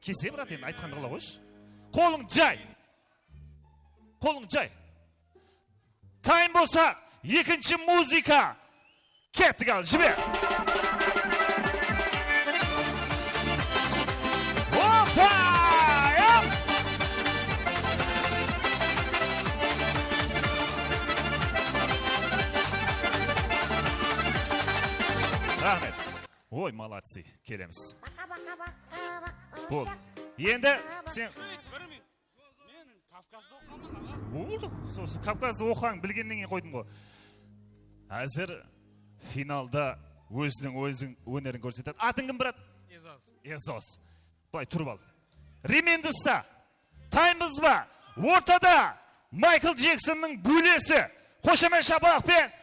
Kese, brat, endi aytqandı qıla qoyshı. Qolıń jay. Qolıń jay. Tayın bolsa, ekinshi muzıka. Kettik al, jiber. Opa! Yap! Raxmet. Oy, молодцы. Kelemiz. Bol. Endi sen... Men Kavkazda oqıǵanman, aǵa. Boldı. Sosı Kavkazda oqıǵan, bilgennen keyin qoydım ǵoy. Házir finalda óziniń, óziniń ónerin kórsetedi. Atıń kim, brat? Ezos. Ezos. Bılay turıp al. Remendisto. Taymız ba? Ortada Maykl Jeksonnıń búlesi. Xoshamet, shapalaq penen.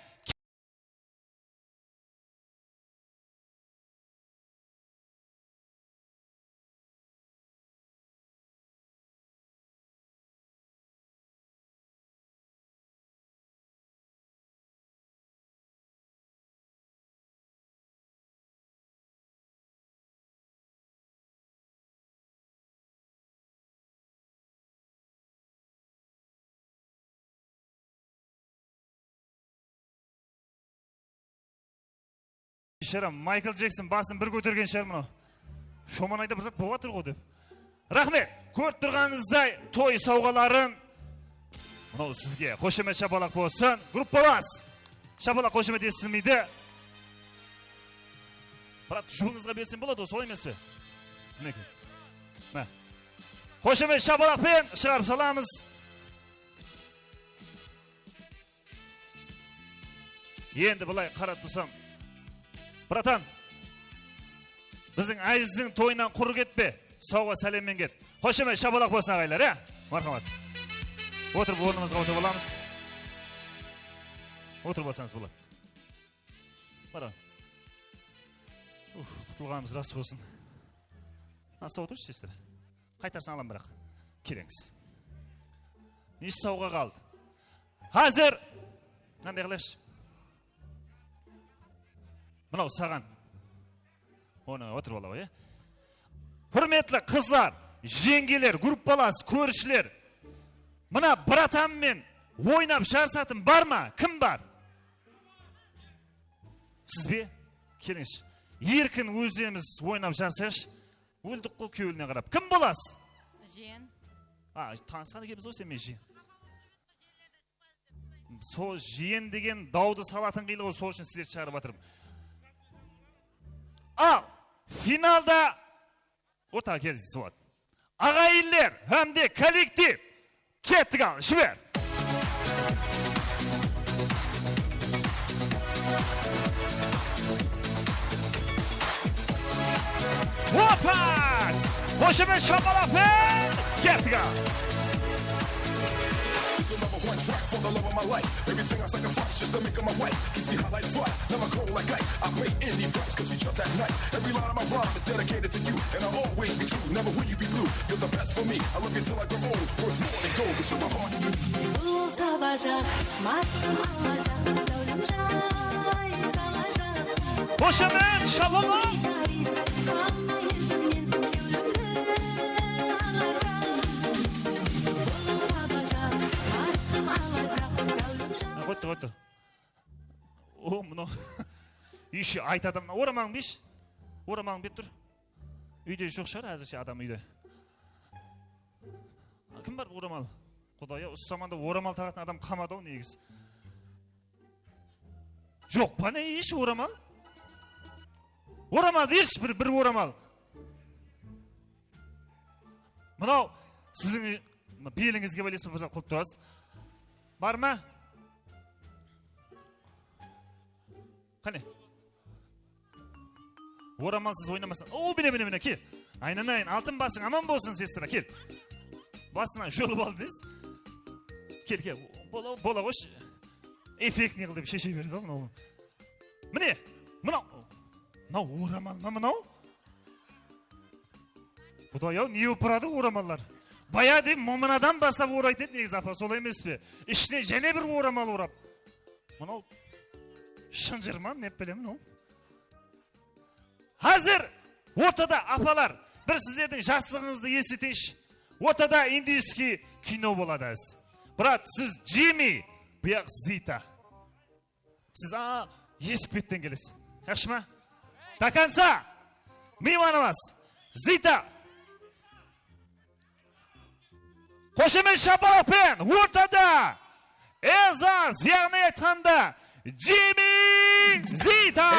Ishara, Maykl Jekson basın bir kótergen shıǵar mınaw. Shomanayda bir zat bolıp atır ǵo dep. Raxmet. Kórip turǵanıńızday, toy sawǵaların mınaw sizge. Xoshamet, shapalaq bolsın. Gruppalas. Shapalaq, xoshamet esitilmeydi. Brat, juwıńızǵa bersem boladı ǵo, solay emes pe? Minekey. Mine. Xoshamet, shapalaq penen shıǵarıp salamız. Endi bılay qarap tursam. Bratan, biziń Ázizdiń toyınan qurı ketpe. Sawǵa sálemmen ket. Xoshamet, shapalaq bolsın, aǵaylar, ya? Marhamat. Otırıp, ornımızǵa otırıp alamız. Otırıp alsańız boladı. Mara. Uf, qutılǵanımız ras bolsın. Asa otırshı, sizler. Qaytarsań alam, biraq. Kelińiz. Neshe sawǵa qaldı? Házir. Mınanday qılayıqshı. Mınaw saǵan. Onı otırıp ala ǵoy, ya. Húrmetli qızlar, jeńgeler, gruppalas, kórishiler. Mına, bratan men oynap jarısatın bar ma? Kim bar? Siz be? Kelińiz. Erkin ózimiz oynap jarısayıqshı. Óldik ǵo kewline qarap. Kim bolasız? Jiyen. A, tanısqan ekenbiz ǵo sen menen, jiyen. Sol jiyen degen dawdı salatın qıylı ǵo, sol ushın sizlerdi shıǵarıp atırmın. Al, finalda ortaǵa kelesiz, вот. Aǵayinler hám de kollektiv. Kettik al, jiber. Opa! Xoshamet shapalaq penen kettik al. It's the number one track for the love of my life. Everything I sacrifice just to make her my wife. Keeps me hot like fire, never cold like ice. I pay any price 'cause she just that nice. Every line of my rhyme is dedicated to you, and I'll always be true. Never will you be blue. You're the best for me. I love you till I grow old. Worth more than gold, 'cause you're my heart. Bul tabajaq, mashın alajaq, záwlim jay salajaq. Xoshamet, shapalaq! Gitarist, hamma esimnen kewlimdi alajaq. Bul tabajaq, mashın alajaq, záwlim jay. Qoydı, qoydı. O, mınaw. Ещё aytadı mınaw. Oramalıń bershi. Oramalıń berip tur. Úyde joq shıǵar házirshe adam úyde. Kim bar oramal? Quday-aw, usı zamanda oramal taǵatın adam qamadı-aw negizi. Joq pa ne ish oramal? Oramal bershi bir, bir oramal. Mınaw siziń belińizge baylaysız ba, bir zat qılıp turasız. Bar ma? Qáne? Oramalsız oynamasań. O, mine, mine, mine, kel. Aynanayın, altın basıń aman bolsın, sestra, kel. Basınan julıp aldıńız. Kel, kel. Bola, bola qoyshı. Effektnıy qıl dep sheshe beredi ǵo mınaw. Mine, mınaw. Mınaw oramal ma mınaw? Quday-aw, ne bolıp baradı oramallar? Bayaǵı mınadan baslap oraytın edi negizi, apa, solay emes pe? Ishine jáne bir oramal orap. Mınaw shınjır ma, ne bilemen, o? Házir ortada apalar, bir sizlerdiń jaslıǵıńızdı esiteyinshi. Ortada indiyskiy kino boladı házir. Brat, siz Jimmi, buyaq Zita. Siz, a, esik betten kelesiz. Yaqshı ma? До конца! Miymanımız Zita. Xoshamet shapalaq penen ortada Ezaz, yaǵnıy aytqanda Jimmi Zita.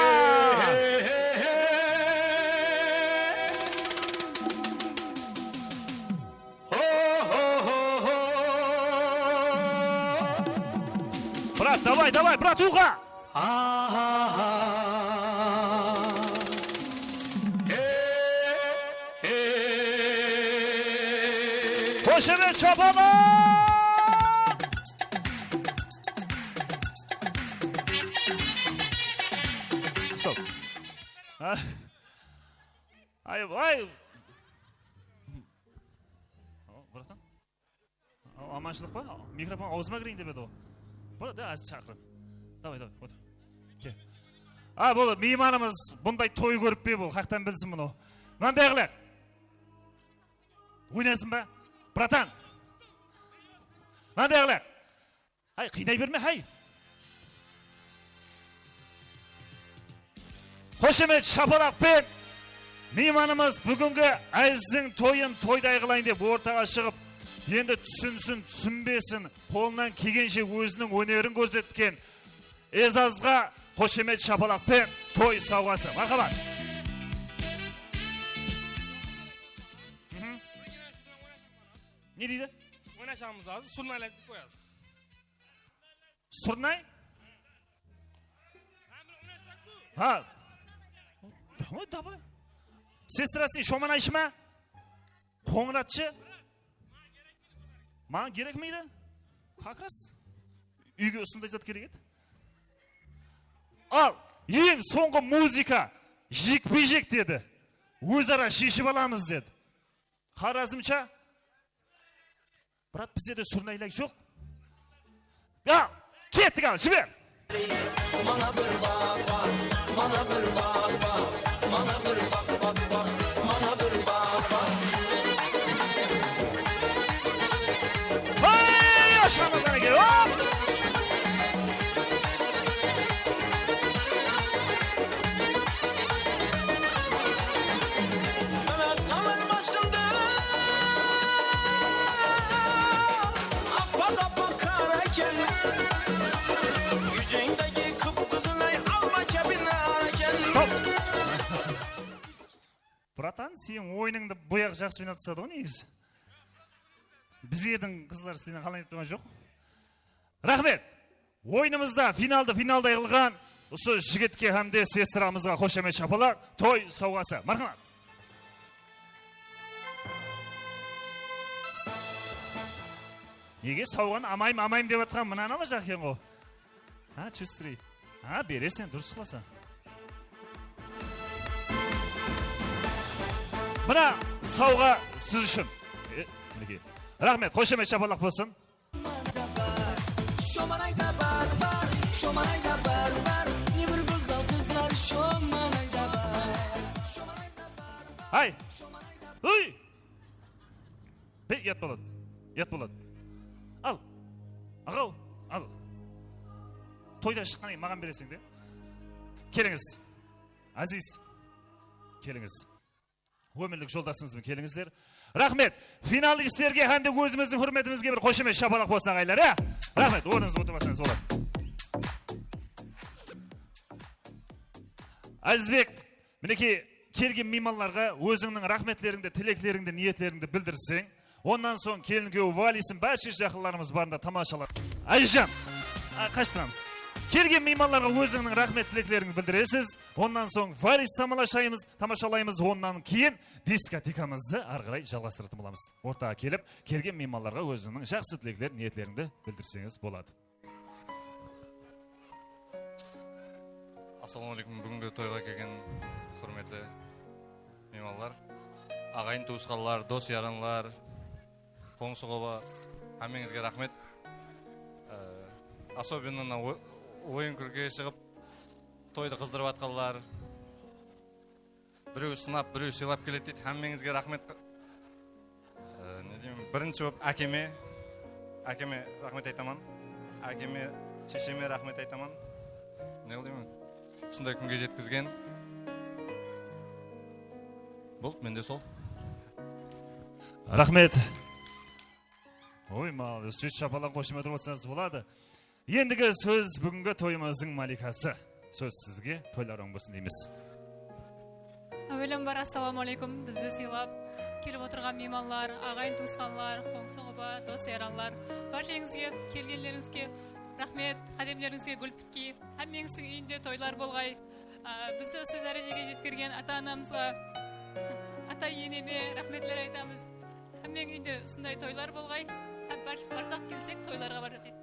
Brat, davay, davay, brat, uqa! Xoshamet shapalaq! Stop. Ay, ay. Bratан. Amanshılıq pa? Mikrofon awzıma kireyin dep edi ǵo. Boladı, házir shaqırayın. Davay, davay, otır. Kel. A, bul miymanımız bunday toy kórip pe bul? Qayaqtan bilsin bunı? Mınanday qılayıq. Oynasın ba? Bratan. Mınanday qılayıq. Háy, qıynay berme, háy. Xoshamet shapalaq penen miymanımız búgingi Ázizdiń toyın toyday qılayın dep ortaǵa shıǵıp, endi túsinsin, túsinbesin, qolınan kelgenshe óziniń ónerin kórsetken Ezazǵa xoshamet shapalaq penen toy sawǵası. Marhamat. Ne deydi? Oynashamız házir, surnaylar etip qoyasız. Surnay? Ha. Davay, davay. Sestra, sen shomanayshı ma? Qońıratshı. Maǵan kerekmeydi. Как раз úyge usınday zat kerek edi. Al, eń sońǵı muzıka, jekpe-jek dedi. Óz ara sheship alamız dedi. Xorazmsha? Brat, bizde de surnaylar joq. Ya, kettik al, jiber. Mana bir baq, baq, mana bir baq, baq, mana bir baq, baq, baq, mana bir baq, baq. Hey, Ramazan aka, hop! Qanat qalar basında appa-appa qara eken. Júzińdegi qıp-qızılay alma kabi nar eken. Stop! Tan, seniń oyınıńdı boyaq jaqsı oynap tasladı ǵoy negizi. Bizlerdiń qızlar seni qalay etip turǵan joq. Raxmet. Oyınımızda finaldı finalday qılǵan usı jigitke hám de sestramızǵa xoshamet shapalaq, toy sawǵası. Marhamat. Nege sawǵanı amayım, amayım dep atqan mınanı alajaq eken ǵo. Ha, chustrıy. Ha, bereseń, durıs qılasań. Mına sawǵa siz ushın. E, minekey. Raxmet, xoshamet shapalaq bolsın. Shomanayda bar, bar, shomanayda bar, bar, ne bir gózzal qızlar shomanayda bar. Shomanayda bar, bar, Hay! Shomanayda Uy! Be, uyat boladı. Uyat boladı. Al. Aǵaw, al. Toydan shıqqannan keyin maǵan bereseń de. Kelińiz. Aziz. Kelińiz. Ómirlik joldasıńız benen kelińizler. Raxmet. Finalistlerge hám de ózimizdiń húrmetimizge bir xoshamet shapalaq bolsın, aǵayinler, ya? Raxmet. Ornıńızǵa otırıp alsańız boladı. Azizbek, minekey, kelgen miymanlarǵa ózińniń raxmetlerińdi, tileklerińdi, niyetlerińdi bildirseń, onnan soń kelin kúyew Valisin, bárshe jaqınlarımız barında tamashalar. Ázijan, a, qashtıramız. Kelgen miymanlarǵa ózińniń raxmet tileklerińdi bildiresiz. Onnan soń Valis tamashalaymız, tamashalaymız, onnan keyin diskotekamızdı arı qaray jalǵastıratuǵın bolamız. Ortaǵa kelip, kelgen miymanlarǵa ózińniń jaqsı tilekler, niyetlerińdi bildirseńiz boladı. Assalawma áleykum, búgingi toyǵa kelgen húrmetli miymanlar, aǵayin-tuwısqanlar, dos-yaranlar, qońsı-qoba, hámmeńizge raxmet. Ee, особенно mına o-, oyın-kúlkige shıǵıp, toydı qızdırıp atqanlar, birew sınap, birew sıylap keledi deydi. Hámmeńizge raxmet. Ee, ne deymen, birinshi bolıp ákeme, ákeme raxmet aytaman. Ákeme, shesheme raxmet aytaman. Ne qılayman? Usınday kúnge jetkizgen. Boldı, mende sol. Raxmet. Oy, malades. Sóz shapalaq, xoshamet urıp atsańız boladı. Endigi sóz búgingi toyımızdıń malikası. Sóz sizge, toylar oń bolsın deymiz. Áwelem bar, assalawma áleykum. Bizdi sıylap kelip otırǵan miymanlar, aǵayin-tuwısqanlar, qońsı-qoba, dos-yaranlar, bársheńizge, kelgenlerińizge raxmet, qádemlerińizge gúl pitki, hámmeńizdiń úyinde toylar bolǵay. A, bizdi usı dárejege jetkergen ata-anamızǵa, ata-eneme raxmetler aytamız. Hámmeniń úyinde usınday toylar bolǵay, hám bar-, barsaq kelsek toylarǵa barjaq deydi.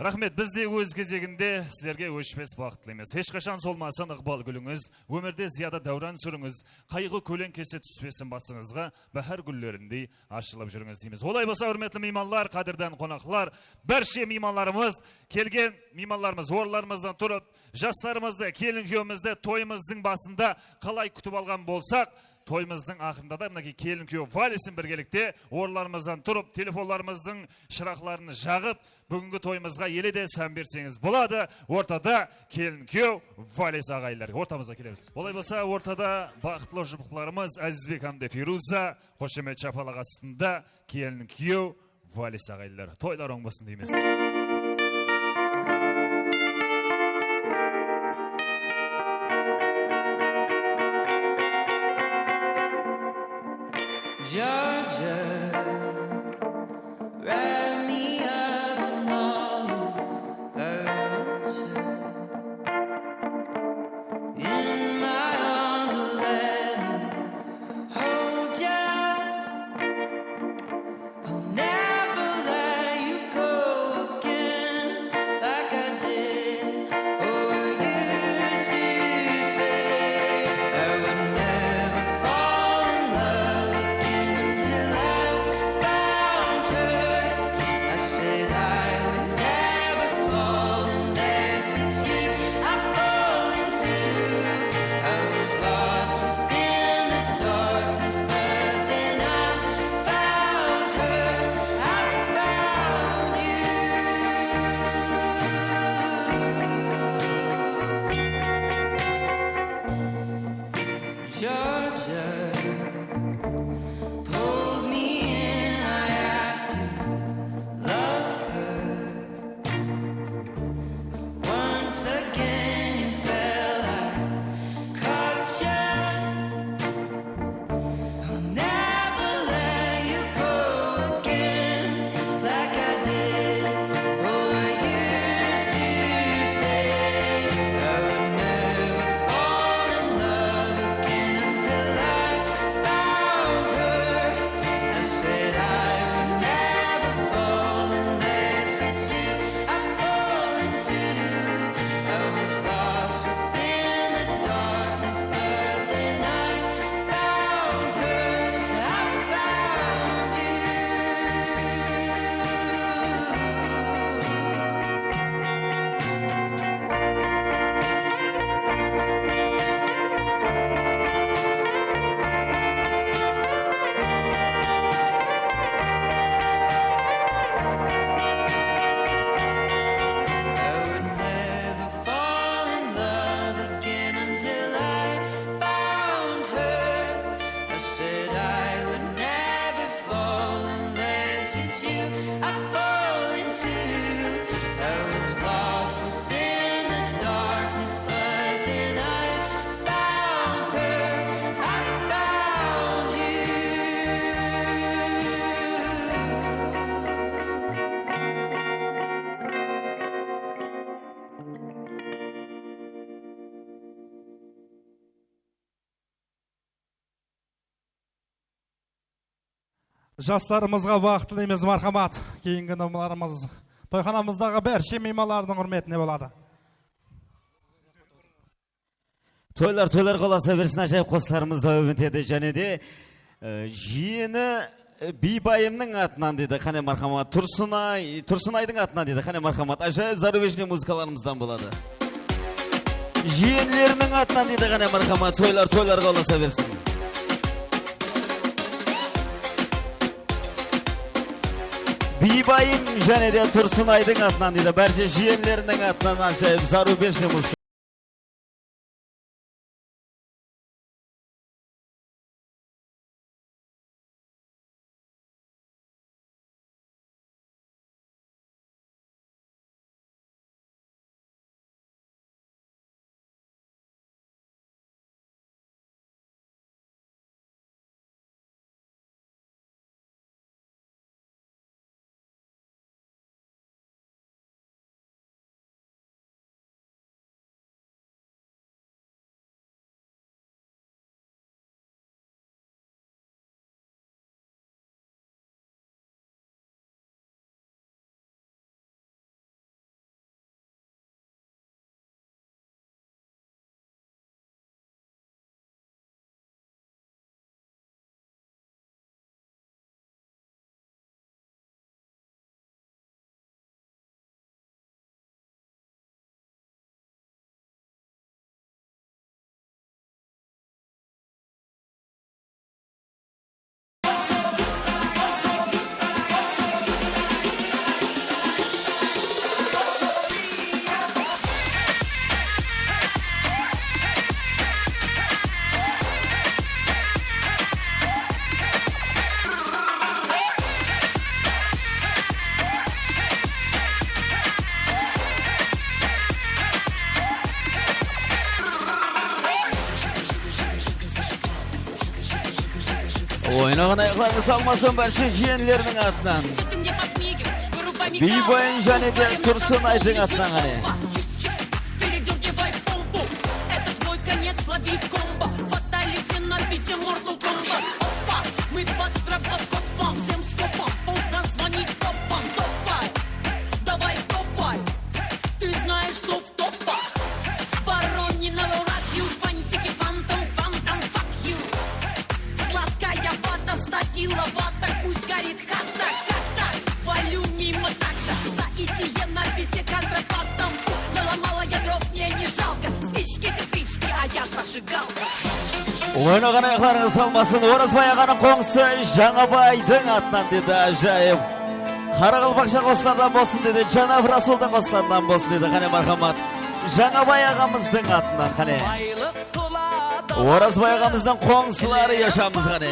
Raxmet, biz de óz gezeginde sizlerge óshpes baxıt tileymiz. Hesh qashan solmasın ıqbal gúlińiz, ómirde zıyada dáwran súrińiz, qayǵı kóleńkesi túspesin basıńızǵa, báhár gúllerindey ashılıp júrińiz deymiz. Olay bolsa, húrmetli miymanlar, qádirdan qonaqlar, bárshe miymanlarımız, kelgen miymanlarımız orınlarımızdan turıp, jaslarımızdı, kelin kúyewimizdi toyımızdıń basında qalay kútip alǵan bolsaq, toyımızdıń aqırında da, minekey, kelin kúyew Valisin birgelikte orınlarımızdan turıp, telefonlarımızdıń shıraqların jaǵıp, búgingi toyımızǵa ele de sán berseńiz boladı. Ortada kelin kúyew Valis aǵayinler. Ortamızǵa kelemiz. Olay bolsa, ortada baxıtlı jubuqlarımız Ázizbek hám de Feruza, xoshamet shapalaq astında kelin kúyew Valis aǵayinler. Toylar oń bolsın deymiz. Georgia, wrap me up in all your culture. In my arms, let me hold ya. I'll never let you go again. Jaslarımızǵa baxıt tileymiz, marhamat. Keyingi nomerlarımız toyxanamızdaǵı bárshe miymanlardıń húrmetine boladı. Toylar, toylar qolasa bersin, ájayıp qosıqlarımız dawam etedi. Jáne de, e, jiyeni, e, Biybayımnıń atınan deydi, qáne marhamat. Tursınay, Tursınaydıń atınan deydi, qáne marhamat. Ájayıp zarubejnıy muzıkalarımızdan boladı. Jiyenleriniń atınan deydi, qáne marhamat. Toylar, toylar qolasa bersin. Biybayım jáne de Tursınaydıń atınan deydi. Bárshe jiyenleriniń atınan ájayıp zarubejnıy muzıka. Oynaǵan ayaqlarıńız salmasın, bárshe jiyenleriniń atınan. Biybayım jáne de Tursınaydıń atınan, qáne. Передёргивай помпу, это твой конец, лови комбо. Фаталити на бите, Mortal Kombat. Опа, мы под стробоскопом, всем скопом, поздно звонить копам. Топай, давай топай, ты знаешь, кто в топах. Барон не наврал, you фантики, фантом, фантом, fuck you. Сладкая вата, встать киловатта, пусть горит хата, как так? Валю мимо такта, за итие на бите контрафактом. Наломала я дров, мне не жалко, спички, сестрички, а я зажигалка. Oynaǵan ayaqlarıńız salmasın, Orazbay aǵanıń qońsısı Jańabaydıń atınan dedi, ájayıp. Qaraqalpaqsha qosıqlardan bolsın dedi, Janap Rasuldıń qosıqlarınan bolsın dedi, qáne marhamat. Jańabay aǵamızdıń atınan, qáne. Orazbay aǵamızdıń qońsıları yashamız, qáne.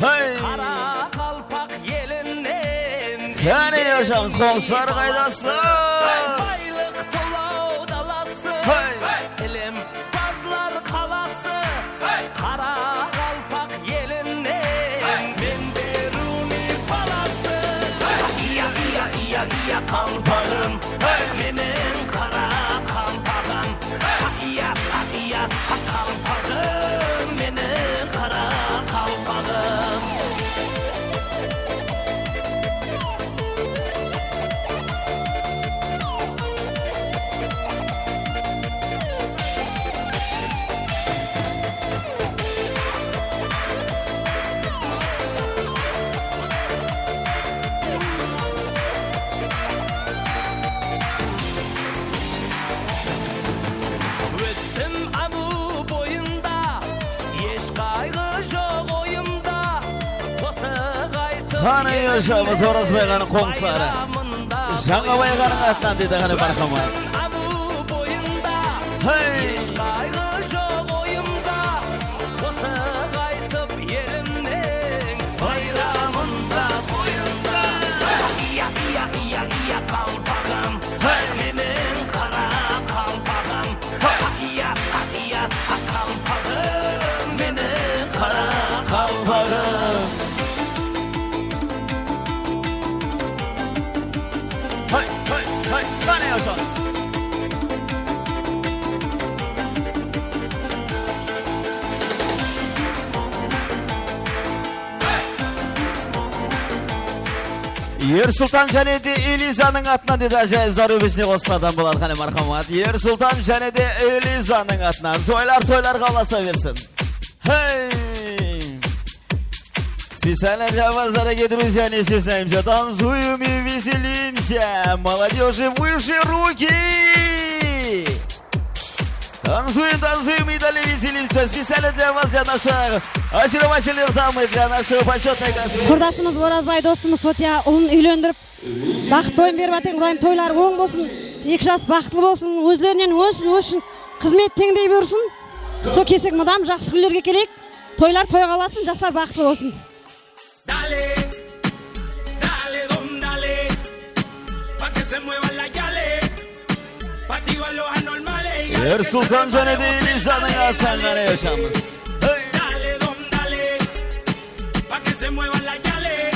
Hey! Qaraqalpaq elinen. Qáne yashamız, qońsıları qaydasın? Baylıq tolaw dalası. Hey! Ilimpazlar qalası. Qaraqalpaq elinen. Men Beruniy balası. Iya, iya, iya, iya, qalpaǵım. Meniń qara qalpaǵım. Iya, iya, qalpaǵım, meniń qara qalpaǵım. Óstim Amu boyında, esh qayǵı joq oyımda. Qosıq aytıp, qáne, yashamız, Orazbay aǵanıń qońsıları. Jańabay aǵanıń atınan dedi, qáne, marhamat. Óstim Amu boyında, hey! Esh qayǵı joq oyımda. Qosıq aytıp, elimniń bayramında, boyında. Iya, iya, iya, iya, qalpaǵım. Hey! Meniń qara qalpaǵım. Hey! Iya, iya, qalpaǵım, meniń qara qalpaǵım. Hey, hey, hey, qáne, yashamız. Ersultan jáne de Elizanıń atınan, dedi, ájayıp zarub ishine qosıqlardan boladı. Qáne, marhamat. Ersultan jáne de Elizanıń atınan. Toylar toylarǵa ulasa bersin. Hey! Специально для вас, дорогие друзья, не стесняемся. Танцуем и веселимся. Молодёжи, выше руки! Танцуем, танцуем и далее веселимся. Специально для вас, для нашей очаровательной дамы, для нашего почётной гостей. Qurdasımız Orazbay dostımız Sotiya ulın úylendirip, baxıtlı toyın berip atır. Qudayım toyları oń bolsın. Eki jas baxıtlı bolsın. Ózlerinen ónsin, óz ushın xızmet teńdey bersin. Sol kesek mudam jaqsı kúnlerge keleyik. Toylar toyǵa ulasın, jaslar baxıtlı bolsın. Dale, dale, don, dale, pa que se muevan las yales, pa activar los anormales. Ersultan jáne de Elizanıń atınan, qáne, yoshamiz. Hey! Dale, don, dale, pa que se muevan las yales,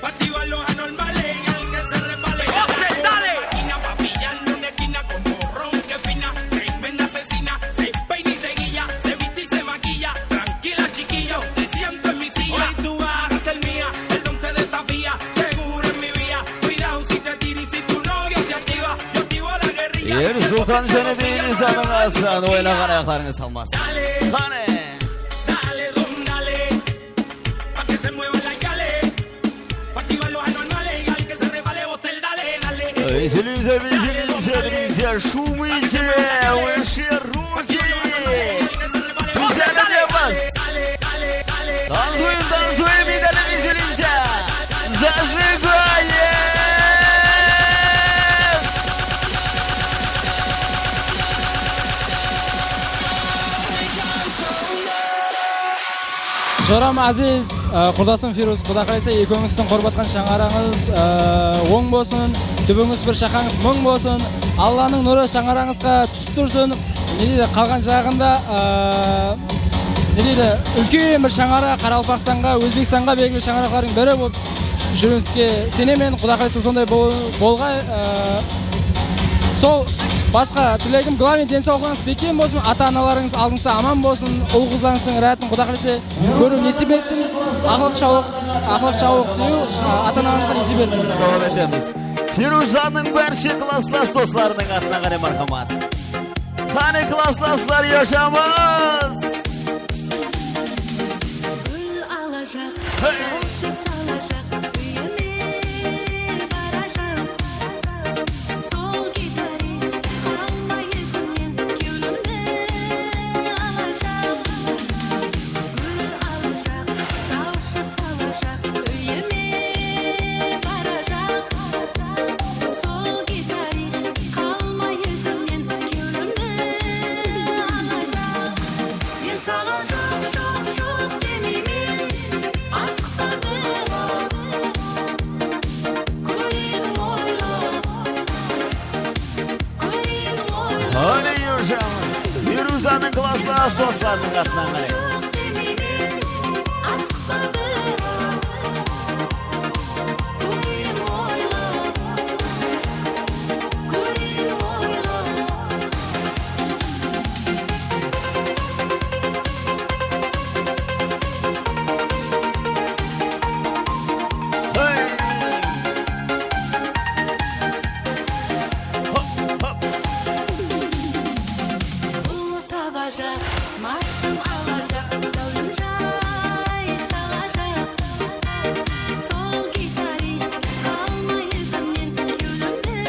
pa activar los anormales. Y al que se resbale, dale, dale. Máquina pa pillar una esquina como ron que fina, tremenda asesina, se peina y se guilla, se viste y se maquilla, tranquila chiquilla, te siento en mi silla. Hoy tú vas a ser mía, el don te desafía, seguro en mi vía. Cuidado si te tiro y si tu novio se activa, yo activo la guerrilla. Ersultan jáne de Elizanıń atınan, oynaǵan ayaqlarıńız salmasın. Qáne. Dale, don, dale, pa que se muevan las yales, pa activar los anormales. Y al que se resbale, botel, dale, dale. Веселимся, веселимся, друзья, шумите, выше руки! Специально для вас! Танцуем, танцуем и далее веселимся! Зажигаем! Joram Aziz, ı, qurdasım Firuz, Quda qálese, ekewińizdiń qurıp atqan shańaraǵıńız, ı, oń bolsın, túbińiz bir, shaqańız mıń bolsın. Allanıń nurı shańaraǵıńızǵa túsip tursın. Ne deydi, qalǵan jaǵında, ı, ne deydi, úlken bir shańaraq Qaraqalpaqstanǵa, Ózbekstanǵa belgili shańaraqlardıń biri bolıp júriwsizge senemen, Quda qálese, sonday bol-, bolǵay, ı, sol basqa tilegim, главный, densawlıqlarıńız bekkem bolsın, ata-analarıńız aldıńızda aman bolsın, ul-qızlarıńızdıń ráátin Quda qálese kóriw nesip etsin, aqlıq shawlıq, aqlıq shawlıq súyiw, ı, ata-analarıńızǵa nesip etsin. Dawam etemiz. Firuzanıń bárshe klasslas doslarınıń atınan, qáne, marhamat. Qáne, klasslaslar, yoshamiz! Gúl alajaq, hey! Sawshı salajaq, úyime barajaq. Sol gitarist qalmay izimnen, kewlimdi alajaq. Gúl alajaq, sawshı salajaq, úyime barajaq. Sol gitarist qalmay izimnen, kewlimdi alajaq. Men saǵan joq, joq, joq demeymen, asıqpa biraq. Kóreyin oylap, kóreyin oylap. Qáne, yoshamiz, Firuzanıń klasslas doslarınıń atınan, qáne. Joq demeymen, asıqpa biraq. Kóreyin oylap, kóreyin oylap. Hey! Hop, hop! Tabajaq, marshım alajaq, záwlim jay salajaq. Sol gitarist qalmay izimnen, kewlimdi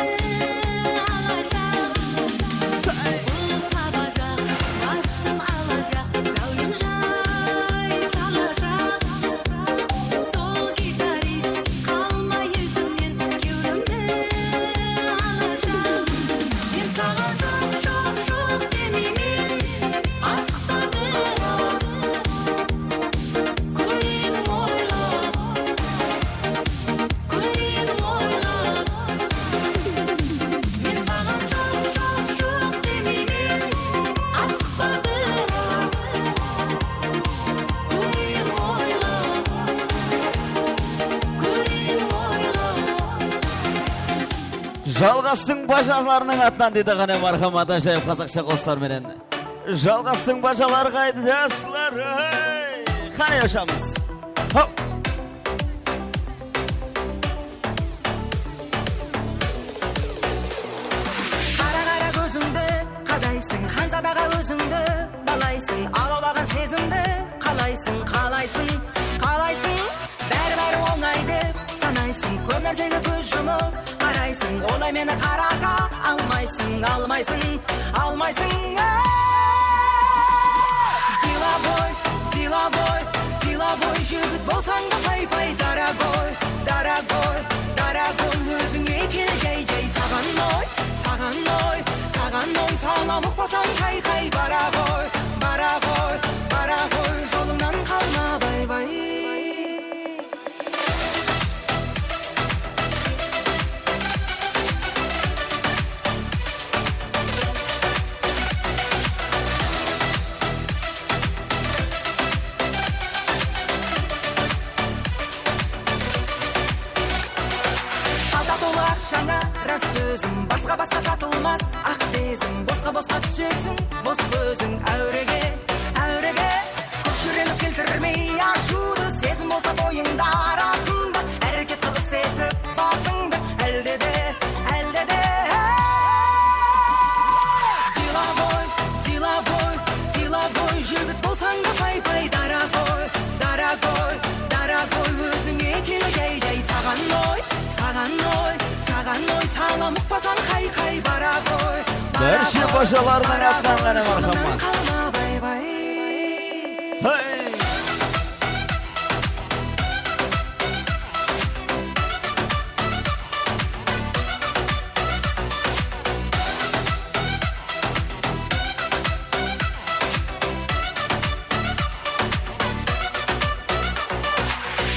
alajaq. Say! Tabajaq, marshım alajaq, záwlim jay salajaq. Sol gitarist qalmay izimnen, kewlimdi alajaq. Men saǵan joq, joq, joq demeymen, asıqpa biraq. Kóreyin oylap, kóreyin oylap. Men saǵan joq, joq, joq demeymen, asıqpa biraq. Kóreyin oylap, kóreyin oylap. Jalǵastıń bajalarınıń atınan, dedi, qáne, marhamat, ájayıp qazaqsha qosıqlar menen. Jalǵastıń bajalar qaydı, jaslar, hey! Qáne, yoshamiz. Hop! Qalaysıń, bári-bári ońay dep sanaysıń. Kóp nársege kóz jumıp qaraysıń. Olay meni qarata almaysıń, almaysıń, almaysıń. Dilaboy, dilaboy, dilaboy jigit bolsań da pay-pay, дорогой, дорогой, дорогой, ózińe kel jay-jay. Saǵan oy, saǵan oy, saǵan oy, salam uqpasań qay-qay, bara ǵoy, bara ǵoy, bara ǵoy, jolıńnan qalma bay-bay. Qalta tolı aqshańa ras sózim, basqa-basqa satılmas aq sezim. Bosqa-bosqa túsesiń, bos óziń áwrege, áwrege. Kóp shúrenip keltirmey ashıwdı, sezim bolsa boyıńda, arasında. Háreket qıl, is etip basıńdı, álde de, álde de. Dilaboy, dilaboy, dilaboy jigit bolsań da pay-pay, дорогой, дорогой, дорогой, ózińe kel jay-jay. Saǵan oy, saǵan oy, saǵan oy, salam uqpasań qay-qay, bara ǵoy, bara ǵoy, bara ǵoy, jolıńnan qalma bay-bay. Bárshe bajalardıń atınan ǵáne marhamat. Hey!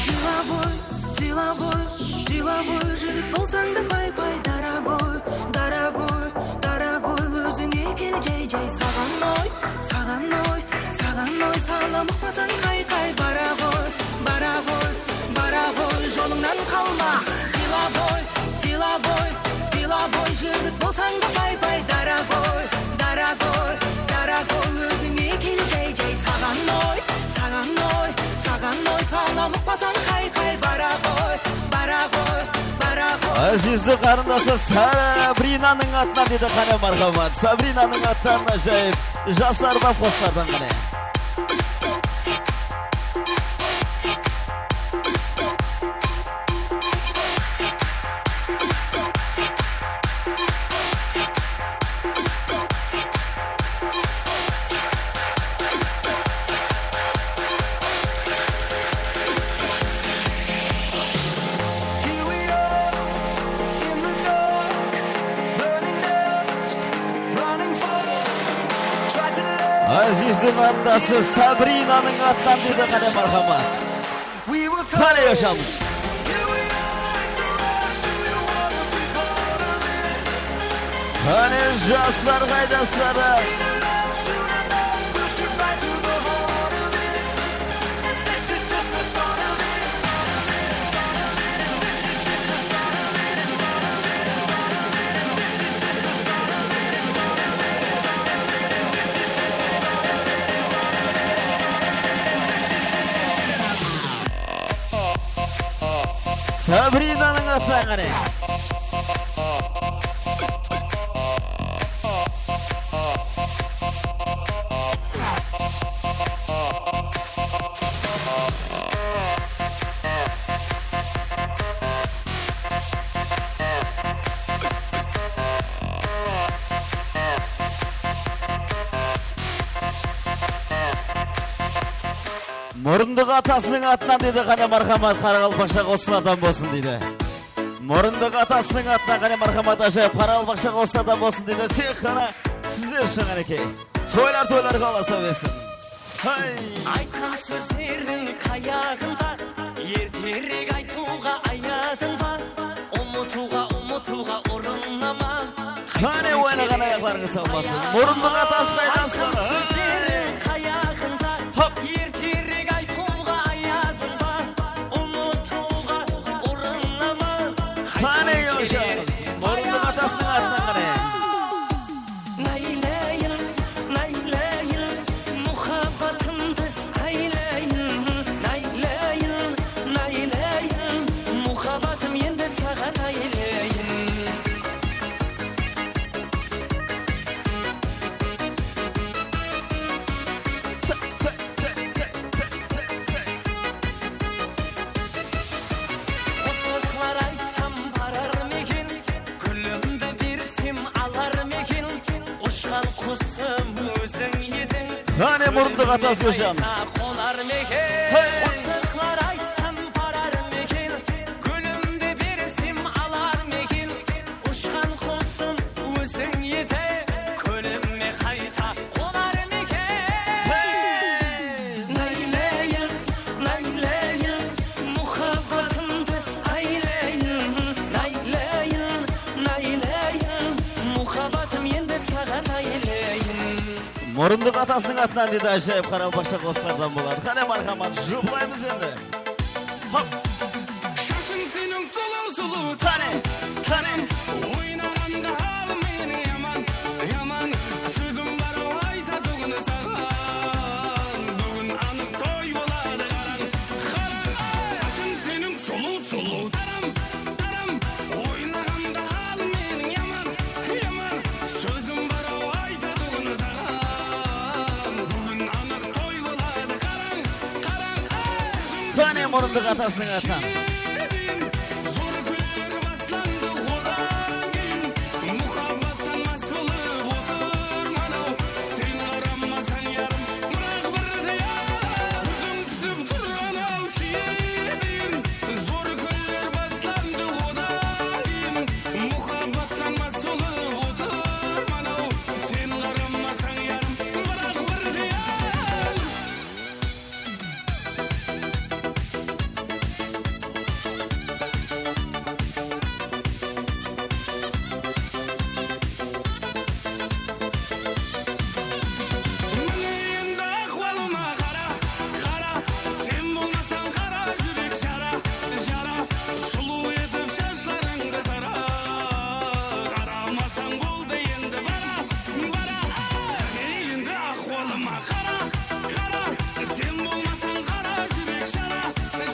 Dilaboy, dilaboy, dilaboy jigit bolsań da pay-pay, дорогой, дорогой, дорогой, ózińe kel jay-jay. Saǵan oy, saǵan oy, saǵan oy, salam uqpasań qay-qay, bara ǵoy, bara ǵoy, bara ǵoy, jolıńnan qalma. Dilaboy, dilaboy, dilaboy jigit bolsań da pay-pay, дорогой, дорогой, дорогой, ózińe kel jay-jay. Saǵan oy, saǵan oy, saǵan oy, salam uqpasań qay-qay, bara ǵoy, bara ǵoy, bara ǵoy. Ázizli qarındası Sabrinanıń atınan deydi, qáne marhamat. Sabrinanıń atınan ájayıp jaslardan qosıqlardan qáne. Ázizli qarındası Sabrinanıń atınan deydi, qáne marhamat. Qáne, yasham. Qáne, jaslar qaydasızlar? Sabrinanıń atınan qáne. Murındıq atasınıń atınan deydi, qáne marhamat, qaraqalpaqsha qosıqlardan bolsın deydi. Murındıq atasınıń atınan, qáne marhamat, ájayıp qaraqalpaqsha qosıqlardan bolsın deydi. Tek ǵana sizler ushın, qánekey. Toylar toylarǵa ulasa bersin. Hay! Aytqan sózleriń qayaǵında, erterek aytıwǵa ayadıń ba? Umıtıwǵa, umıtıwǵa urınama. Qáne, oynaǵan ayaqlarıńız talmasın. Murındıq atası qaydasızlar? Aytqan sózleriń qayaǵında, hop, erterek aytıwǵa ayadıń ba? Umıtıwǵa urınama. Qáne, yawshaq, murındıq atasınıń atınan qáne. Aylayın, aylayın, muhabbatımdı aylayın, aylayın, aylayın, muhabbatım endi saǵan aylayın. Murındıq atası ushamız. Qonar meken, qosıqlar aytsam, barar meken, gúlimdi bersem, alar meken, ushqan qosım óziń ete, kónlime qayta qonar meken. Naylayın, naylayın, muhabbatımdı aylayın, naylayın, naylayın, muhabbatım endi saǵan aylayın. Murındıq atasınıń atınan deydi, ájayıp qaraqalpaqsha qosıqlardan boladı. Qáne, marhamat, juwıplaymız endi. Hop! Shashıń seniń suluw-suluw, tanem, tanem. Oynaǵanda hal meniń yaman, yaman. Sózim bar-aw aytatuǵın saǵan. Búgin anıq toy boladı, qarań, qarań. Shashıń seniń suluw-suluw, taram, taram. Oynaǵanda hal meniń yaman, yaman. Sózim bar-aw aytatuǵın saǵan. Búgin anıq toy boladı, qarań, qarań. Qáne, murındıq atasınıń atı. Zor kúnler baslandı odan keyin. Muhabbattan más bolıp otırman-aw. Sen qaramasań, yarım, biraq birde-aq. Júziń pısıp turǵan-aw, shirin. Zor kúnler baslandı odan keyin. Muhabbattan más bolıp otırman-aw. Sen qaramasań, yarım, biraq birde-aq. Mine endi ahwalıma qara, qara. Sen bolmasań, qara júrek jara, jara. Sulıw etip shashlarıńdı tara. Qaramasań, boldı endi, bara, bara. Mine endi ahwalıma qara, qara. Sen bolmasań, qara júrek jara,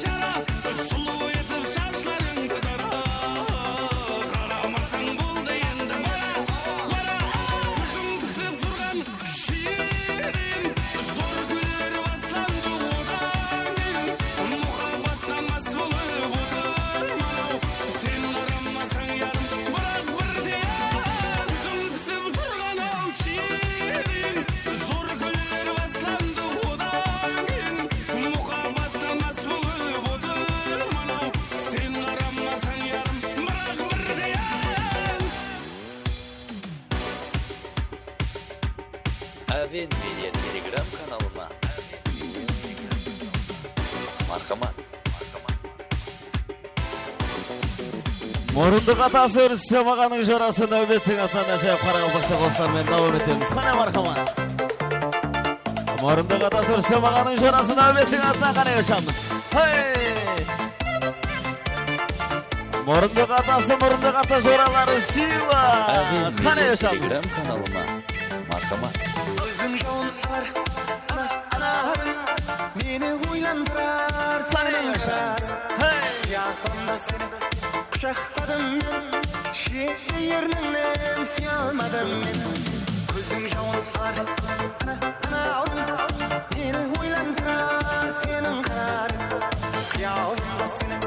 jara. Sulıw etip shashlarıńdı tara. Qaramasań, boldı endi, bara, bara. Júziń pısıp turǵan shirin, zor kúnler baslandı odan keyin. Muhabbattan más bolıp otırman-aw. Sen qaramasań, yarım, biraq birde-aq. Júziń pısıp turǵan-aw, shirin. Zor kúnler baslandı odan keyin. Muhabbattan más bolıp otırman-aw. Sen qaramasań, yarım, biraq birde-aq. Aven Media Telegram kanalıma. Marhamat. Murındıq atası Rústem aǵanıń jorası Náwbettiń atınan ájayıp qaraqalpaqsha qosıqlar menen dawam etemiz. Qáne, marhamat. Murındıq atası Rústem aǵanıń jorası Náwbettiń atınan qáne ushamız. Hey! Murındıq atası, murındıq ata joraları Sıyla. Qáne ushasız. Telegram kanalıma marhamat. Kóziń jawın alar, ana, ana, meni oylandırar seniń qarar. Hey! Qıyafında seni qushaqladım men, shette ernińnen súye almadım men. Kóziń jawın alar, ana, Anawım meni oylandırar seniń qararıń. Qıyawımda seni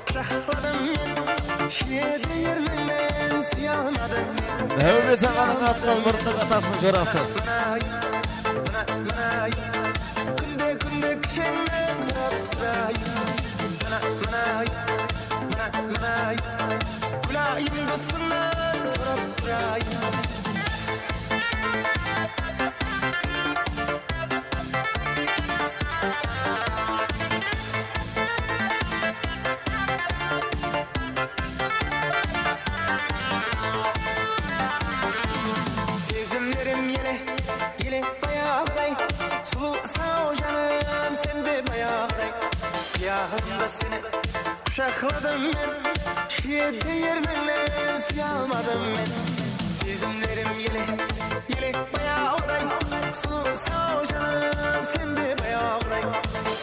qushaqladım men, shette ernińnen súye almadım men. Náwbet aǵanıń atınan murındı atasınıń jorası. Mınay, mına, mınay, kúnde, kúnde kisheńnen sorap turayın. Mına, mınay, mına, mınay, gúlayım dosıńnan sorap turayın. Sezimlerim ele, ele bayaǵıday, sulıwsaw janım sen de bayaǵıday. Qıyalımda seni qushaqladım men, shette ernińnen súye almadım men. Sezimlerim ele, ele bayaǵıday, sulıwsaw janım sen de bayaǵıday.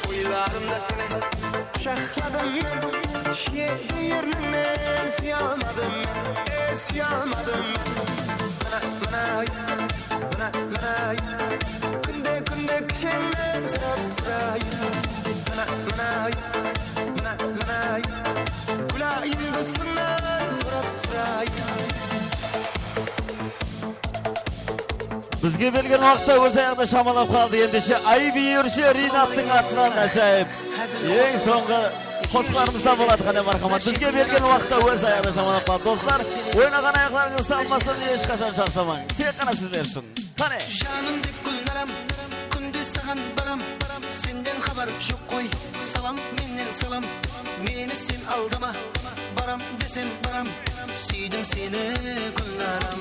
Oylarımda seni qushaqladım men, shette ernińnen súye almadım men, e, súye almadım men. Mına, mına, mına, mına, kúnde, kúnde kisheńnen sorap turayın. Mına, mına, mına, mına, gúlayım dosıńnan sorap turayın. Bizge berilgen waqıtta óz ayaǵında shamalap qaldı. Endishe Aybiyirshi Rinattıń atınan ájayıp eń sońǵı qosıqlarımızdan boladı. Qáne, marhamat. Bizge berilgen waqıtta óz ayaǵında shamalap qaldı. Doslar, oynaǵan ayaqlarıńız talmasın, hesh qashan sharshamań. Tek ǵana sizler ushın. Qáne. Janım dep Gúlnaram, kúnde saǵan baram, senden xabar joq ǵoy. Salam mennen salam, meni sen aldama. Baram desem baram, súydim seni Gúlnaram.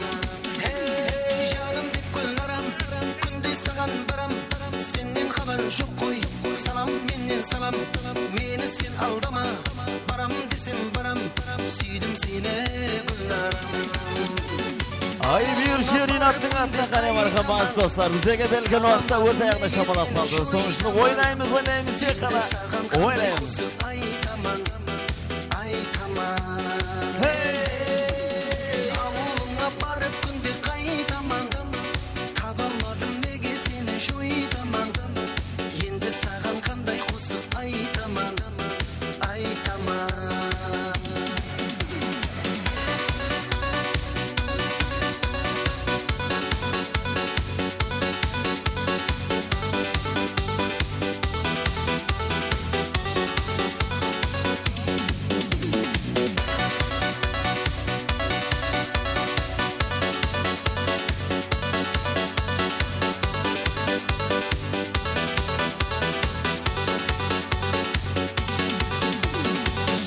Hey, janım dep Gúlnaram, kúnde saǵan baram, sennen xabar joq ǵoy. Salam mennen salam, meni sen aldama. Baram desem baram, súydim seni Gúlnaram. Aybiyirshi Rinattıń atına qáne, marhamat, doslar. Bizge berilgen waqıtta óz ayaǵında shamalap qaldı. Sonıń ushın oynaymız, oynaymız, tek ǵana oynaymız. Aytaman, aytaman. Hey! Awılıńa barıp kúnde qaytaman. Tabalmadım nege seni joytaman. Endi saǵan qanday qosıq aytaman, aytaman.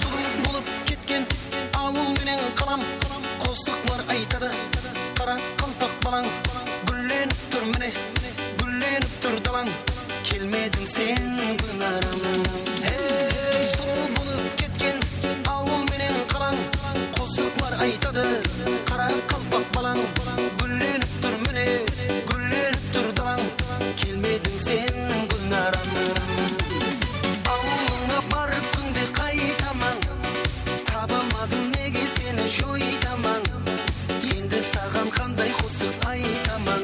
Zulım bolıp ketken awıl menen qalam, qosıqlar aytadı qaraqalpaq balań. Gúllenip tur mine, gúllenip tur dalań. Kelmediń sen, Gúlnaram. Hey, zul bolıp ketken awıl menen qalań, qosıqlar aytadı qaraqalpaq balań. Gúllenip tur mine, gúllenip tur dalań. Kelmediń sen, Gúlnaram. Awılıńa barıp kúnde qaytaman. Tabalmadım nege seni joytaman. Endi saǵan qanday qosıq aytaman,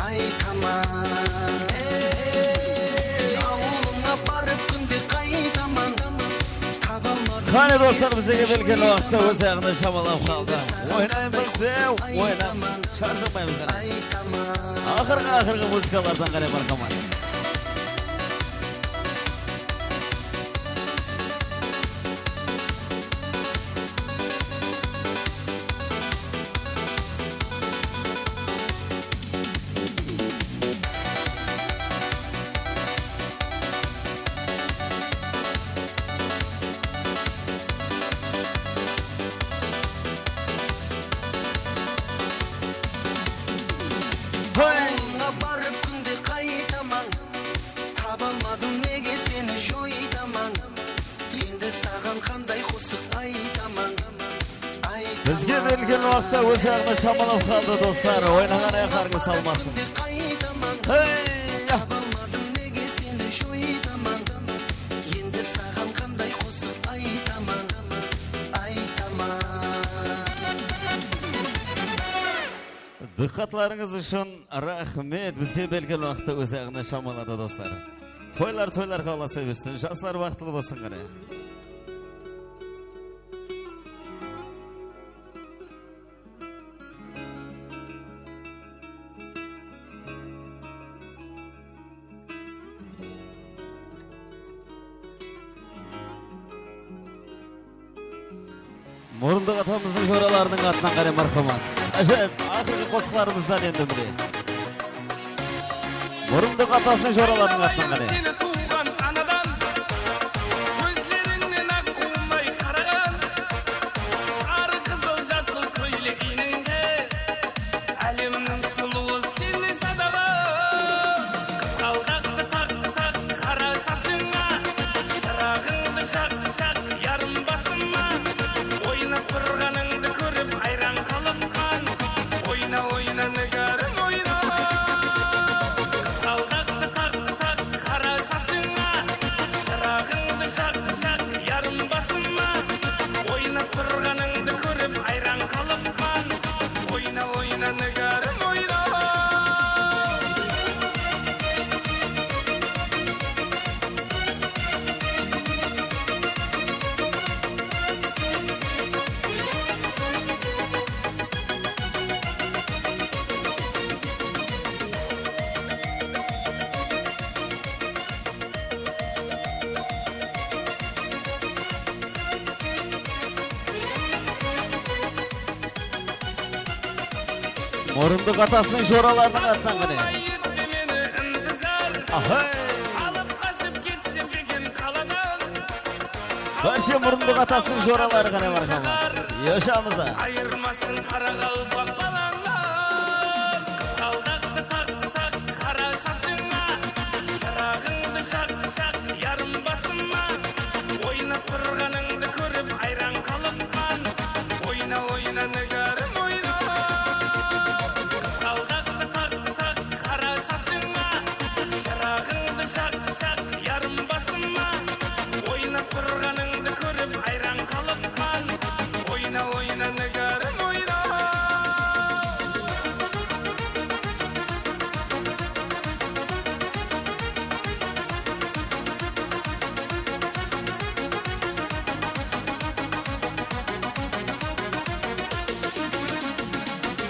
aytaman. Ey, awılıńa barıp kúnde qaytaman. Tabalmadım. Qáne, doslar, bizge berilgen waqıtta óz ayaǵında shamalap qaldı. Oynaymız, e, oynap sharshamaymız, qáne. Aqırǵı, aqırǵı muzıkalardan qáne, marhamat. Awılıńa barıp kúnde qaytaman. Tabalmadım nege seni joytaman. Endi saǵan qanday qosıq aytaman. Bizge berilgen waqıtta óz ayaǵında shamalap qaldı, doslar. Oynaǵan ayaqlarıńız talmasın. Hey, ya! Tabalmadım nege seni joytaman. Endi saǵan qanday qosıq aytaman, aytaman. Dıqqatlarıńız ushın raxmet. Bizge berilgen waqıtta óz ayaǵında shamaladı, doslar. Toylar toylarǵa ulasa bersin. Jaslar baxıtlı bolsın, qáne. Murındıq atamızdıń joralarınıń atınan, qáne, marhamat. Ájayıp, aqırǵı qosıqlarımızdan endi mine. Murındıq atasınıń joralarınıń atınan, qáne. Seni tuwǵan anadan, kózlerińnen aq quwmay qaraǵan, sarı qızıl jasıl kóylek iynińde, álemniń sulıwı sen sadaǵan. Qızǵaldaktı taq, taq, qara shashıńa, shıraǵıńdı jaq, jaq, yarım basıma. Oynap turǵanıńdı kórip ayran qalıppan. Oyna, oyna, nigarım, oyna. Qızǵaldaktı taq, taq, qara shashıńa. Murındıq atasınıń joralarınıń atınan qáne. Ahay! Alıp qashıp ketsem beken qaladan. Bárshe murındıq atasınıń joraları qáne, marhamat. Yashamız-a. Ayırmasın qaraqalpaq balańnan. Qızǵaldaqtı taq, taq qara shashıńa. Shıraǵıńdı jaq, jaq yarım basıma. Oynap turǵanıńdı kórip ayran qalıppan. Oyna, oyna, nigarım, oyna. Qızǵaldaqtı taq, taq qara shashıńa. Shıraǵıńdı jaq, jaq yarım basıma. Oynap turǵanıńdı kórip ayran qalıppan. Oyna, oyna, nigarım, oyna.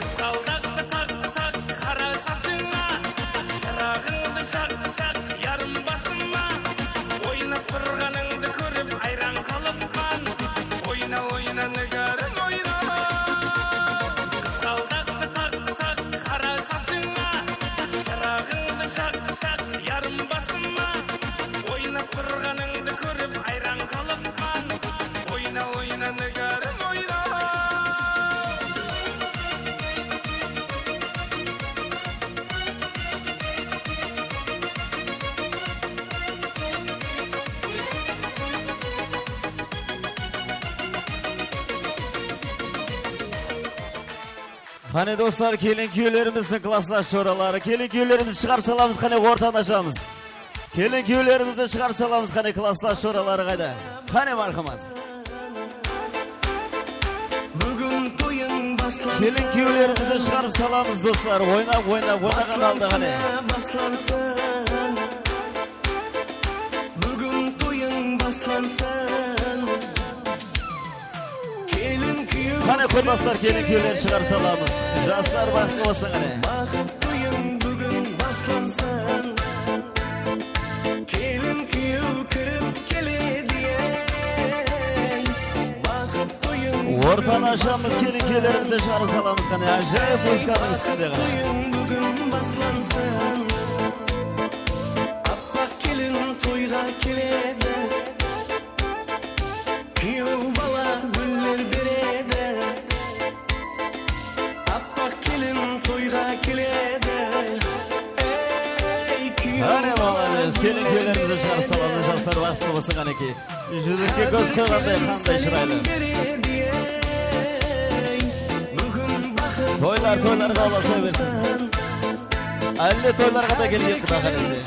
Qızǵaldaqtı taq, taq qara shashıńa. Shıraǵıńdı jaq, jaq yarım basıma. Oynap turǵanıńdı kórip ayran qalıppan. Oyna, oyna, nigarım, oyna. Qızǵaldaqtı taq, taq qara shashıńa. Shıraǵıńdı jaq, jaq yarım basıma. Oynap turǵanıńdı kórip ayran qalıppan. Oyna, oyna, nigarım, oyna. Qáne, doslar, kelin-kúyewlerimizdiń klasslash joraları, kelin-kúyewlerimizdi shıǵarıp salamız, qáne, ortanı ashamız. Kelin-kúyewlerimizdi shıǵarıp salamız, qáne, klasslash joraları qayda? Qáne, marhamat. Búgin toyıń baslansa. Kelin-kúyewlerimizdi shıǵarıp salamız, doslar. Oynap, oynap, oynaǵan halda qáne. Baslansa, baslansa. Búgin toyıń baslansa. Kelin kúyew. Qáne, qurlaslar, kelin-kúyewlerdi shıǵarıp salamız. Jaslar baxıtlı bolsın, qáne. Baxıt toyıń búgin baslansa. Kelin kúyew kirip keledi, ey. Baxıt toyıń. Ortanı ashamız, kelin-kúyewlerimizdi shıǵarıp salamız, qáne. Ájayıp muzıkanıń ústinde, qáne. Toyıń búgin baslansa. Appak kelin toyǵa keledi. Kúyew bala gúller beredi. Appak kelin toyǵa keledi. Ey, kúyew bala. Qáne, malades, kelin-kúyewlerimizdi shıǵarıp salamız, jaslar baxıtlı bolsın, qánekey. Júzikke kóz qoyǵanday, qanday shıraylı. Búgin baxıt. Toylar toylarǵa ulasa bersin. Álle toylarǵa da kelgen, Quday qálese.